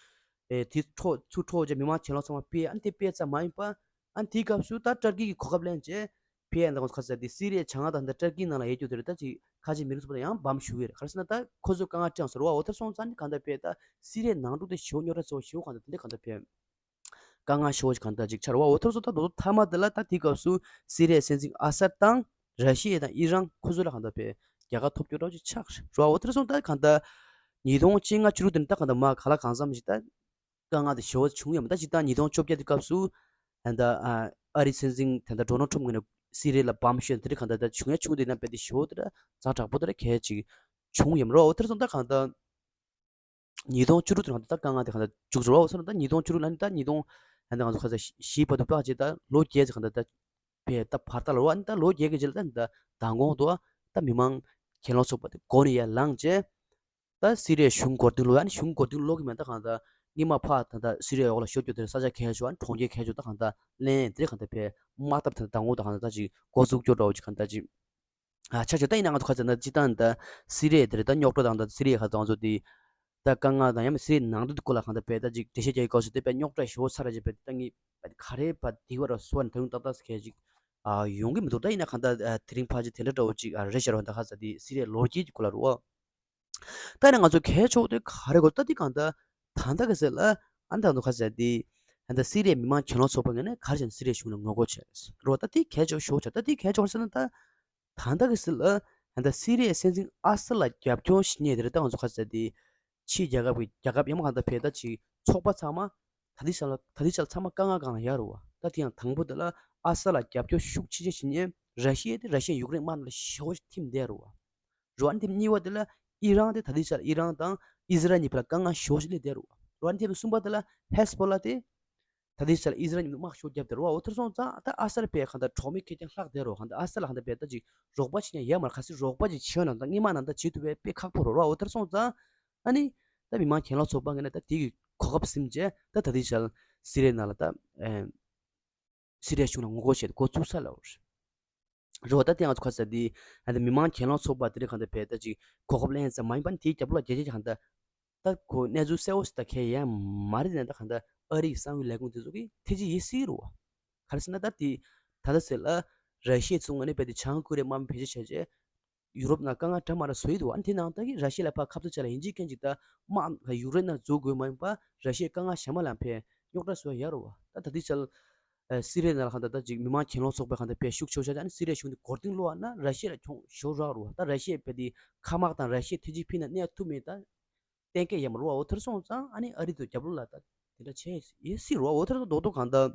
ཨེ་དེ་འཕྲོག་ཚུར་འཕྲོག་རྗེས་མི་མང་གྱེན་ལོག་ཚོགས་པ་ཕུད། ཨ་ནི་དེ་ཕུད་ཙམ་མ་ཡིན་པ། ཨ་ནི་དེའི་སྐབས་སུ་ད་ཏར་ཀི་གིས་གོ་སྐབས་ལེན་བྱས་ཕུད་ཡ། ད་ཁོང་ཚོ་ག་རེ་ཟེར་དེ་སི་རི་ཡའི་བྱང་དང་ད་ཏར་ཀིའི་ནང་ལ་ཡོད་རྒྱུ་དེ་རེད། ད་ཅིག་ཁ་ཆེ་མི་རིགས་ཚོ་ལ་ཡང་བམ་ཞུ་གི་རེད། ག་རེ་ཟེར་ན་ད་ཁོ་ཚོས་དཀའ་ངལ་སྤྲད་ཡོང་ཟེར་བ། འོ་ད་སོང་ཙང་ནི་གང་ལྟར་ཕར་ད་སི་རི་ཡའི་ནང་འཁྲུག་དེ་ཞེ་པོ་རྙོག་དྲ་ཚ་པོ་ཞེ་པོ་གང་ལྟར་དེ་འདྲ་གང་ལྟར་ཕར། དཀའ་ངལ་ཤོར་ཅིག་གང་ལྟར་ཅིག་ཆགས་རེད་བ། འོ་དེར་སོང་ད་དོ་དོ་མཐའ་མ་དེ་ལ་ད་དེའི་སྐབས་སུ་སི་རི་ཡའི་སྲིད་འཛིན་ཨ་སད་དང་ར་ཤི་ཡ་དང་ཨི་རན་ཁོ་ཚོ་ལ་གང་ལྟར་བས་རྒྱལ་ཁ་ཐོབ་རྒྱུ་འདྲ་བོ་ཅིག་ཆགས་རེད་བ། འོ་དེར་སོང་ད་གང་ལྟར་ཉིས་སྟོང་བཅོ་ལྔ་བཅུ་དྲུག་དེ་ནི་ད་གང་ལྟར་མ་ག་ལ་གང་འཚམ་ཞིག་ད་དཀའ་ངལ་དེ་ཞེ་པོ་བྱུང་ཡོད་མ་ད་ཅིག་ད་ཉིས་སྟོང་བཅོ་བརྒྱད་དེ་སྐབས་སུ་ད་ལྟ་ཨ་རིའི་སྲིད་འཛིན་ད་ལྟ་ཌོ་ནལ་ཊམ་ངོས་ནས་སི་རི་ཡ་ལ་བམ་བཤད་དེ་རིགས་གང་ལྟར་ད་བྱུང་ཡ་བྱུང་དེ་ན་དཔེ་དེ་ཞེ་པོ་དེ་འདྲ་ཛ་དྲག་པོ་དེ་འདྲ་གལ་ཅིག་བྱུང་ཡོད་མ་རེད་བ། འོ་དེར་སོང་ད་གང་ལྟར། ཉིས་སྟོང་བཅུ་དྲུག་དེ་གང་ལྟར་ད་དཀའ་ངལ་དེ་གང་ལྟར་མཇུག་བསྒྲིལ་བ། འོ་སོང་ན་ད་ཉིས་སྟོང་བཅུ་དྲུག་ལ་ནི་ད་ཉིས་སྟོང་ད་ལྟ་ང་ཚོ་ཁ་ས་བཞི་བར་དུ་བརྟག་བྱས་ད་ལོ་བརྒྱད་ཙམ་གང་ལྟར་ད་བས་ད་བར་ཐག་ལ་རོ་ཨ་ནི་ད་ལོ་བརྒྱད་ཀྱི་རྗེས་ལ་ད་ནི་ད་མདང་དགོང་དུ་ད་མི་མང་གྱེན་ལོག་ཚོགས་པ་དེ་མགོ་ནས་ཡར་ལངས་རྗེས་ད་སི་རི་ཡའི་གཞུང་མགོ་རྟིང་སློག་ཨ་ནི་གཞུང་མགོ་རྟིང་སློག་གི་མེད་ད་གང་ལྟར་སྔོན་མ་ཕར་ད་ལྟ་སི་རི་ཡའི་འོག་ལ་ཤོར་རྒྱུ་དེ་ས་ཆ་གལ་ཆེ་བ་ཨ་ནི་གྲོང་ཁྱེར་གལ་ཆེ་ད་གང་ལྟར་ལེན་དེ་གང་ལྟར་བས་དམག་འཐབ་དེ་མདང་དགོང་ད་གང་ལྟར་ད་ཅིག་འགོ་འཛུགས་རྒྱུ་འདྲ་བོ་ཅིག་གང་ལྟར་ཅིག་ཨ་ཆ་ཆ་ད་ཡིན་ན་ང་ཚོ་ཁ་ཚ་ན་སྤྱི་བཏང་ད་སི་རི་ཡ་དེར་ད་རྙོག་དྲ་དང་ད་སི་རི་ཡ་ཁ་ཚ་ང་ཚོ་དེ་ད་དཀའ་ངལ་དང་ཡང་མིན་སི་རི་ཡའི་ནང་དོན་སྐོར་ལ་གང་ལྟར་བས་ད་ཅིག་འགྲེལ་བཤད་རྒྱག་གི་སྐབས་སུ་དེ་བས་རྙོག་དྲ་ཞེ་པོ་ཚ་ར་ཅིག་བས་ད་ངས་ག་རེ་བ་དེ་བ་ར་སོ་བ་ནས་ད་རུང་ཏག་ཏག་ཟེར་མཁན་ཅིག་ཨ་ཡོང་གི་མི་འདུག་ད་ཡིན་ན་གང་ལྟར་དེ་རིང་ཕལ་ཆེར་དེ་འདྲ་འདྲ་བོ་ཅིག་ཨ་རེད་ཤག་རོ། ད་ཁ་ཚ་དེ་སི་རི་ཡའི་ལོ་རྒྱུས་ཀྱི་སྐོར་ལ་རོ། ད་ནི་ང་ཚོ་གལ་ཆེ་བ་དེ་ག་རེ་གོ་ད་དེ་གང་ལྟར་ད་ལྟ་གི་ཟེར་ལ་ཨ་ད་ང་ཚོ་ཁ་ཚ་དེ་ད་ལྟ་སི་རི་ཡའི་མི་མང་གྱེན་ལོག་ཚོགས་པ་ངོས་ནས་ག་རེ་བྱས་ནས་སི་རི་ཡའི་གཞུང་ལ་ངོ་རྒོལ་བྱས་རོ། ད་དེ་གལ་ཆེ་བ་ཞེ་པོ་ཆགས། ད་དེ་གལ་ཆེ་བ་ཟེར་ན་ད། ད་ལྟ་གི་སྲིད་ལ་ད་ལྟ་སི་རི་ཡའི་སྲིད་འཛིན་ཨ་སད་ལ་རྒྱབ་སྐྱོར་ཞུ་མཁན་དེ་རེད། ད་ང་ཚོ་ཁ་ཚ་དེ་ཕྱིའི་རྒྱལ་ཁབ་ཀྱི་རྒྱལ་ཁབ་ཡང་མ་གང་ལྟར་བས་ད་ཅིག་ཚོགས་པ་ཚང་མ་ད་ལྟའི་ཆ་ལ་ད་ལྟའི་ཆ་ལ་ཚང་མ་དཀའ་ངལ་སྒང་ལ་ཡོད་རེད་བ། ད་དེ་ཡང་དང་པོ་དེ་ལ་ཨ་སད་ལ་རྒྱབ་སྐྱོར་ཤུགས་ཆེ་ཆེ་ཞུ་མཁན་ར་ཤི་ཡ་དེ་ར་ཤི་ཡ་ཡུཀ་རེན་དམག་ནང་ལ་ཞེ་པོ་ཅིག་ཐིམ་བསྡད་རེད་བ། རེད་བ། ཨ་ནི་དེ་གཉིས་པ་དེ་ལ་ཨི་རན་དེ་ད་ལྟའི་ཆ་ལ་ཨི་རན་དང་ཨི་ཟི་རལ་གཉིས་བར་ལ་དཀའ་ངལ་ཞེ་པོ་ཅིག་སླེབས་བསྡད་རེད་བ། རེད་བ། ཨ་ནི་དེ་གསུམ་པ་དེ་ལ་ཧེ་ཟ་བྷོ་ལ་དེ། ད་ལྟའི་ཆར་ཨི་ཟི་རལ་གཉིས་དམག་ཤོར་བརྒྱབ་སྟེ་རོ། འོ་དེར་སོང་ཙང་ད་ཨ་སར་བས་གང་ལྟར་གྲོགས་མེད་ཁེར་རྐྱང་ལྷག་བསྡད་རོ། གང་ལྟར་ཨ་སར་ལ་གང་ལྟར་བས་ད་ཅིག་རོགས་པ་བྱེད་མཁན་ཡོད་མ་རེད། གལ་སྲིད་རོགས་པ་ཅིག་བྱེད་ཡོད་ན་ད་སྔོན་མ་ནང་ལྟར་བྱེད་ཐུབ་པའི་དཔེ་ཁག་པོ་རོ། རོ། འོ་དེར་སོང་ཙང་ཨ་ནི་ད་མི་མང་གྱེན་ལོག་ཚོགས་པ་ངོས་ནས་ད་དེ་གི་གོ་སྐབས་ཟིན་རྗེས་ད་ད་ལྟའི་ཆར་སི་རི་ཡའི་ནང་ལ་ད་ཨེ་སི་རི་ཡའི་གཞུང་ལ་ངོ་རྒོལ་བྱས་ཏེ་འགོ་བཙུགས་ཚར་ལབ་པ་རེད། རེད་བ། ད་དེ་ང་ཚོ་ཁ་ཚ་དེ་ཨ་ནི་མི་མང་གྱེན་ལོག་ཚོགས་པ་དེ་རིགས་གང་ལྟར་བས་ད་ཅིག་གོ་སྐབས་ལེན་ཙམ་མ་ཡིན་པ་ནི་དེའི་རྒྱབ་ལོགས་ལ་རྒྱལ་སྤྱི་གང་ལྟར་ད་ཁོ་གནས་ཚུལ་གསལ་བོ་ཞིག་ད་གས་ཡང་མ་རེད། ནས་ད་གང་ལྟར་ཨ་རིའི་གསང་བའི་ལས་ཁུངས་དེ་ཚོ་གིས་ཐེ་ཇི་ཡེ་སྲིད་རུ་བ། ག་རེ་ཟེར་ན་ད་དེ་ད་ལྟ་ཟེར་ལ་ར་ཤི་ཡའི་ཚོང་ངོས་ནས་བས་དེ་བྱང་ཀོ་རི་ཡའི་དམག་མི་བེད་སྤྱོད་བྱས་རྗེས་ཡུ་རོབ་ནང་དཀའ་ངལ་འདྲ་མ་འདྲ་བཟོ་ཡི་འདུག་ཨ་ནི་དེ་ནང་ད་གི་ར་ཤི་ཡ་ལ་ཕར་ཁ་ཐུག་ཆ་ལ་ཡིན་གཅིག་རྐྱང་གཅིག་ད་དམག་ཡུ་རོབ་ནང་འཛུལ་དགོས་མ་ཡིན་པ་ར་ཤི་ཡའི་དཀའ་ངལ་གཞན་པ་ལ་ཕར་རྙོག་དྲ་བཟོ་ཡ་ཡོད་རུ་བ། ད་ད་ལྟའི་ཆར་སི་རི་ཡའི་ནང་ལ་གང་ལྟར་ད་ཅིག་མི་མང་གྱེན་ལོག་ཚོགས་པའི་གང་ལྟར་བས་ཤུགས་ཆེ་ཤ་ཅང་ནི་སི་རི་ཡའི་གཞུང་དེ་མགོ་རྟིང་སློག་པ་ན་ར་ཤི་ཡ་ལ་གྱོང་ཤོར་རག་རུ་བ། ད་ར་ཤི་ཡས་བས་དེ་མཁའ་དམག་དང་ར་ཤི་ཡའི་ཐེ་ཇི་ཕི་ནང་གནས་ཐུབ་མེད་ད་གཏན་འཁེལ་ཡོད་མ་རུ་བ། འོ་དེར་སོང་ཙང་ཨ་ནི་ཨ་རི་དང་རྒྱབ་ལོགས་ལ་ད་དེ་འདྲ་བྱས་ཡོད་སྲིད་རུ་བ། འོ་དེར་སོང་རྡོག་རྡོག་གང་ལྟར་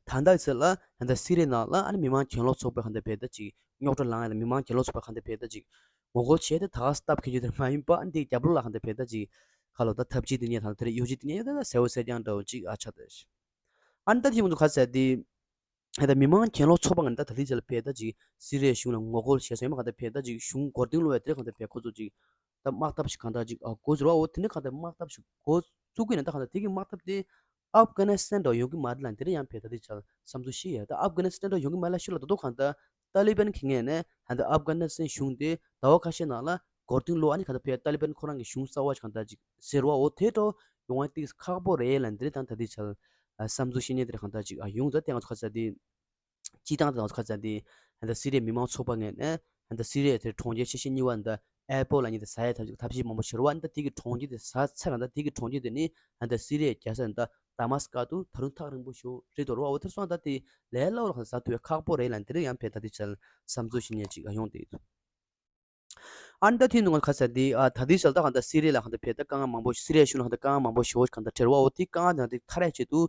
ད་ལྟ་ཚེ་ལ་ད་ལྟ་སི་རི་ཡའི་ནང་ལ་ཨ་ནི་མི་མང་གྱེན་ལོག་ཚོགས་པའི་གང་ལྟར་བས་ད་ཅིག་རྙོག་དྲ་ལངས་ཡ་དང་མི་མང་གྱེན་ལོག་ཚོགས་པའི་གང་ལྟར་བས་ད་ཅིག་ངོ་རྒོལ་བྱས་ཏེ་ད་ག་སྟབས་འཁེལ་རྒྱུ་དེ་མ་ཡིན་པ་ཨ་ནི་དེའི་རྒྱབ་ལོགས་ལ་གང་ལྟར་བས་ད་ཅིག་ག་ལོ་ད་འཐབ་ཇུས་དེ་ཉེ་དང་དེ་རེ་གཡོ་ཇུས་དེ་ཉེ་ཡོད་ད་གསལ་བོ་གསལ་རྐྱང་འདྲ་བོ་ཅིག་ཨ་ཆགས་ད། ཨ་ནི་ད་དེ་མ་གཏོགས་ག་ཟེར་དེ། ད་མི་མང་གྱེན་ལོག་ཚོགས་པ་ངོས་ནས་ད་ད་ལྟའི་ཆ་ལ་བས་ད་ཅིག་སི་རི་ཡའི་གཞུང་ལ་ངོ་རྒོལ་བྱས་སོང་། ཡང་མ་གང་ལྟར་བས་ད་ཅིག་གཞུང་མགོ་རྟིང་སློག་ཡ་དེ་གང་ལྟར་བས་ཁོ་ཚོ་ཅིག་ད་དམག་འཐབ་ཞིག་གང་ལྟར་ཅིག་ཨ་འགོ་བཙུགས་ར། འོ་དེ་འདྲ་གང་ལྟར་དམག་འཐབ་ཞིག་འགོ་བཙུགས་ཀྱི་ན་ད་གང་ལྟར་དེ་གི་དམག་འཐབ་དེ་ཨབ་གྷ་ནི་སི་ཐན་འདྲ་ཡོང་གི་མ་རེད་ལ་དེ་འདྲ་ཡང་བས་ད་ལྟའི་ཆ་ལ་བསམ་ཚུལ་བཤད་ཡ། ད་ཨབ་གྷ་ནི་སི་ཐན་འདྲ་ཡོང་གི་མ་རེད་ལ་ཤོད་ལ་ད་དོ་གང་ལྟར་ཏཱ་ལི་བན་གི་ངོས་ནས་ད་ལྟ་ཨབ་གྷ་ནི་སི་ཐན་གཞུང་དེ་ཟླ་བ་ཁ་ཤས་ནང་ལ་མགོ་རྟིང་སློག་ཨ་ནི་གང་ལྟར་བས་ཏཱ་ལི་བན་ཁོ་རང་གི་གཞུང་གསར་བ་ཞིག་གང་ལྟར་ཅིག་ཟེར་བ། འོ་དེ་འདྲ་ཡོང་བ་ཏིག་ཁག་པོ་རེད་ལབ་འདི་རེད། ད་ད་ལྟའི་ཆར་བསམ་ཚུལ་བཤད་མཁན་དེ་འདྲ་གང་ལྟར་ཅིག་ཡོང་ཙང་དེ་ང་ཚོ་ཁ་ཚ་དེ་སྤྱིར་བཏང་དེ་ང་ཚོ་ཁ་ཚ་དེ་ད་ལྟ་སི་རི་ཡའི་མི་མང་ཚོགས་པ་ངོས་ནས་ད་ལྟ་སི་རི་ཡའི་དེ་གྲོང་ཁྱེར་ཆེ་ཤོས་གཉིས་པ་ད་ཨེ་པོ་ལ་ཉིད་དུ་ཟ་ཡའི་ཐབས་ཐབས་ཤེས་མང་པོ་བྱེད་རོགས། ཨ་ནི་ད་དེ་གི་གྲོང་ཁྱེར་དེ་ཟ་ཚར་ན་ད་དེ་གི་གྲོང་ཁྱེར་དེ་ནི་ད་ལྟ་སི་རི་ཡའི་རྒྱལ་ས་ད་ད་མ་སི་ཀ་དུ་ད་རུང་ཐག་རིང་པོ་ཞིག་རེད་དོ་རོགས། འོ་དེར་སོང་ད་དེ་ལས་སླ་པོ་ལ་ཁ་ཚ་ཟ་ཐུབ་ཡ་ཁག་པོ་རེད་ལབ་འདི་རེད། ཡང་བས་ད་ལྟའི་ཆར་བསམ་ཚུལ་བཤད་མཁན་ཅིག་ཡོང་བསྡད་འདུག་ཨ་ནི་ད་དེ་ནང་ཁ་ཚ་དེ་ཨ་ད་ལྟའི་ཆར་ད་གང་ལྟར་སི་རི་ཡ་ལ་གང་ལྟར་བས་ད་དཀའ་ངལ་མང་པོ་སི་རི་ཡའི་གཞུང་ལ་གང་ལྟར་དཀའ་ངལ་མང་པོ་ཞེ་པོ་གང་ལྟར་འཕྲད་རེད་བ། འོ་དེ་དཀའ་ངལ་དེ་གང་ལྟར་མཐར་ཡས་ཆེད་དུ་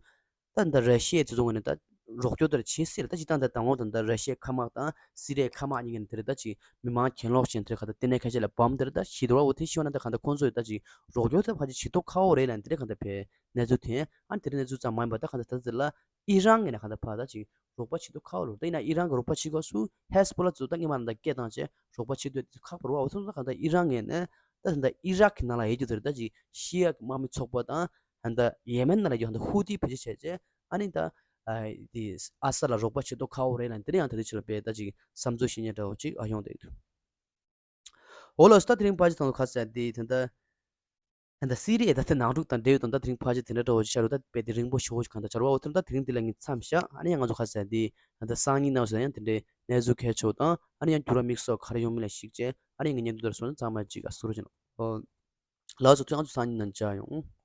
ད་ད་ར་ཤི་ཡའི་དེ་ཚོ་ངོས་ནས་ད་རོགས་སྐྱོར་དེར་བྱེད་སྲིད་རེད། ད་ཅི་ད་ད་དང་པོ་ད་ད་ར་ཤི་ཡའི་མཁའ་དམག་དང་སི་རི་ཡའི་མཁའ་དམག་གཉིས་ཀྱི་དེ་རེད། ད་ཅི་མི་མང་གྱེན་ལོག་ཅན་དེར་གང་ལྟར་ལྟེ་གནས་ཁ་ཤས་ལ་བོམ་དེར་ད་ཞིག་འདུག་བ། འོ་དེ་ཤི་བ་ན་ད་གང་ལྟར་ཁོང་ཚོས་ད་ཅི་རོགས་སྐྱོར་དེ་ཕལ་ཆེར་བྱེད་མདོག་ཁ་པོ་རེད་ལབ་འདི་རེད། གང་ལྟར་བས་གནས་ཚུལ་དེ་ཨ་ནི་དེ་རིང་གནས་ཚུལ་ཙམ་མ་ཡིན་པ་ད་གང་ལྟར་ད་ལྟ་ལ་ཨི་རན་ངོས་ནས་གང་ལྟར་ཕར་ད་ཅིག་རོགས་པ་བྱེད་མདོག་ཁ་པོ་ལོ། ད་ཡིན་ན་ཨི་རན་གྱི་རོགས་པ་བྱེད་སྐབས་སུ་ཧེ་ཟ་བྷོ་ལ་ཚོ་ད་སྔོན་མ་ནང་ལ་སྐད་བཏང་བྱས་རོགས་པ་བྱེད་འདོད་དེ་ཁག་པོ་རེད་བ། འོ་ཚོ་ད་གང་ལྟར་ཨི་རན་ངོས་ནས་ད་ད་ལྟ་ཨི་རག་གི་ནང་ལ་ཡོད་རྒྱུ་དེ་རེད། ད་ཅིག་ཤི་ཡ་གི་དམག་མི་ཚོགས་པ་དང་ད་ལྟ་ཡེ་མེན་ནང་ལ་ཡོད་ད་ཧུ་ཏི་བེད་སྤྱོད་བྱས་བྱས་ཨ་ནི་ད་ཨ་དེ་ཨ་སར་ལ་རོགས་པ་བྱེད་མདོག་ཁ་པོ་རེད་ལབ་འདི་རེད། ཡང་ད་དེ་ཕྱིར་བས་ད་ཅིག་བསམ་ཚུལ་བཤད་མཁན་འདྲ་བོ་ཅིག་ཨ་ཡོང་བསྡད་འདུག་འོ་ལགས་སོ། ད་དེ་རིང་ཕལ་ཆེར་ད་ལྟ་ཁ་ཚ་དེ་ད་ལྟ་ད་ལྟ་སི་རི་ཡའི་ད་ལྟ་ནང་འཁྲུག་དང་འབྲེལ་ཡོད་དང་ད་དེ་རིང་ཕལ་ཆེར་དེ་འདྲ་འདྲ་བོ་ཞིག་ཆགས་རེད། ད་དཔེ་དེ་རིང་པོ་ཞེ་པོ་ཞིག་གང་ལྟར་ཆགས་རེད་བ། འོ་དེ་ད་དེ་རིང་འདི་ལ་ངས་མཚམས་བཞག་ཨ་ནི་ཡང་ང་ཚོ་ཁ་ཚ་དེ་ད་ལྟ་སང་ཉིན་གནངས་ཚེ་ཡང་དེ་འདྲའི་གནས་ཚུལ་གལ་ཆེ་བ་དང་ཨ་ནི་ཡང་འགྱུར་བ་དམིགས་བསལ་ག་རེ་ཡོང་མིན་ལ་གཞིགས་བྱས་ཨ་ནི་ངས་བརྙན་ཐུང་དེར་སོང་ནས་ཚང་མ་ཅིག་ཨ་གསོལ་རས་ཞུ་ནོ། ལགས་སོ། ཁྱེད་རང་ཚོ་སང་ཉིན་ནང་མཇལ་ཡོང་།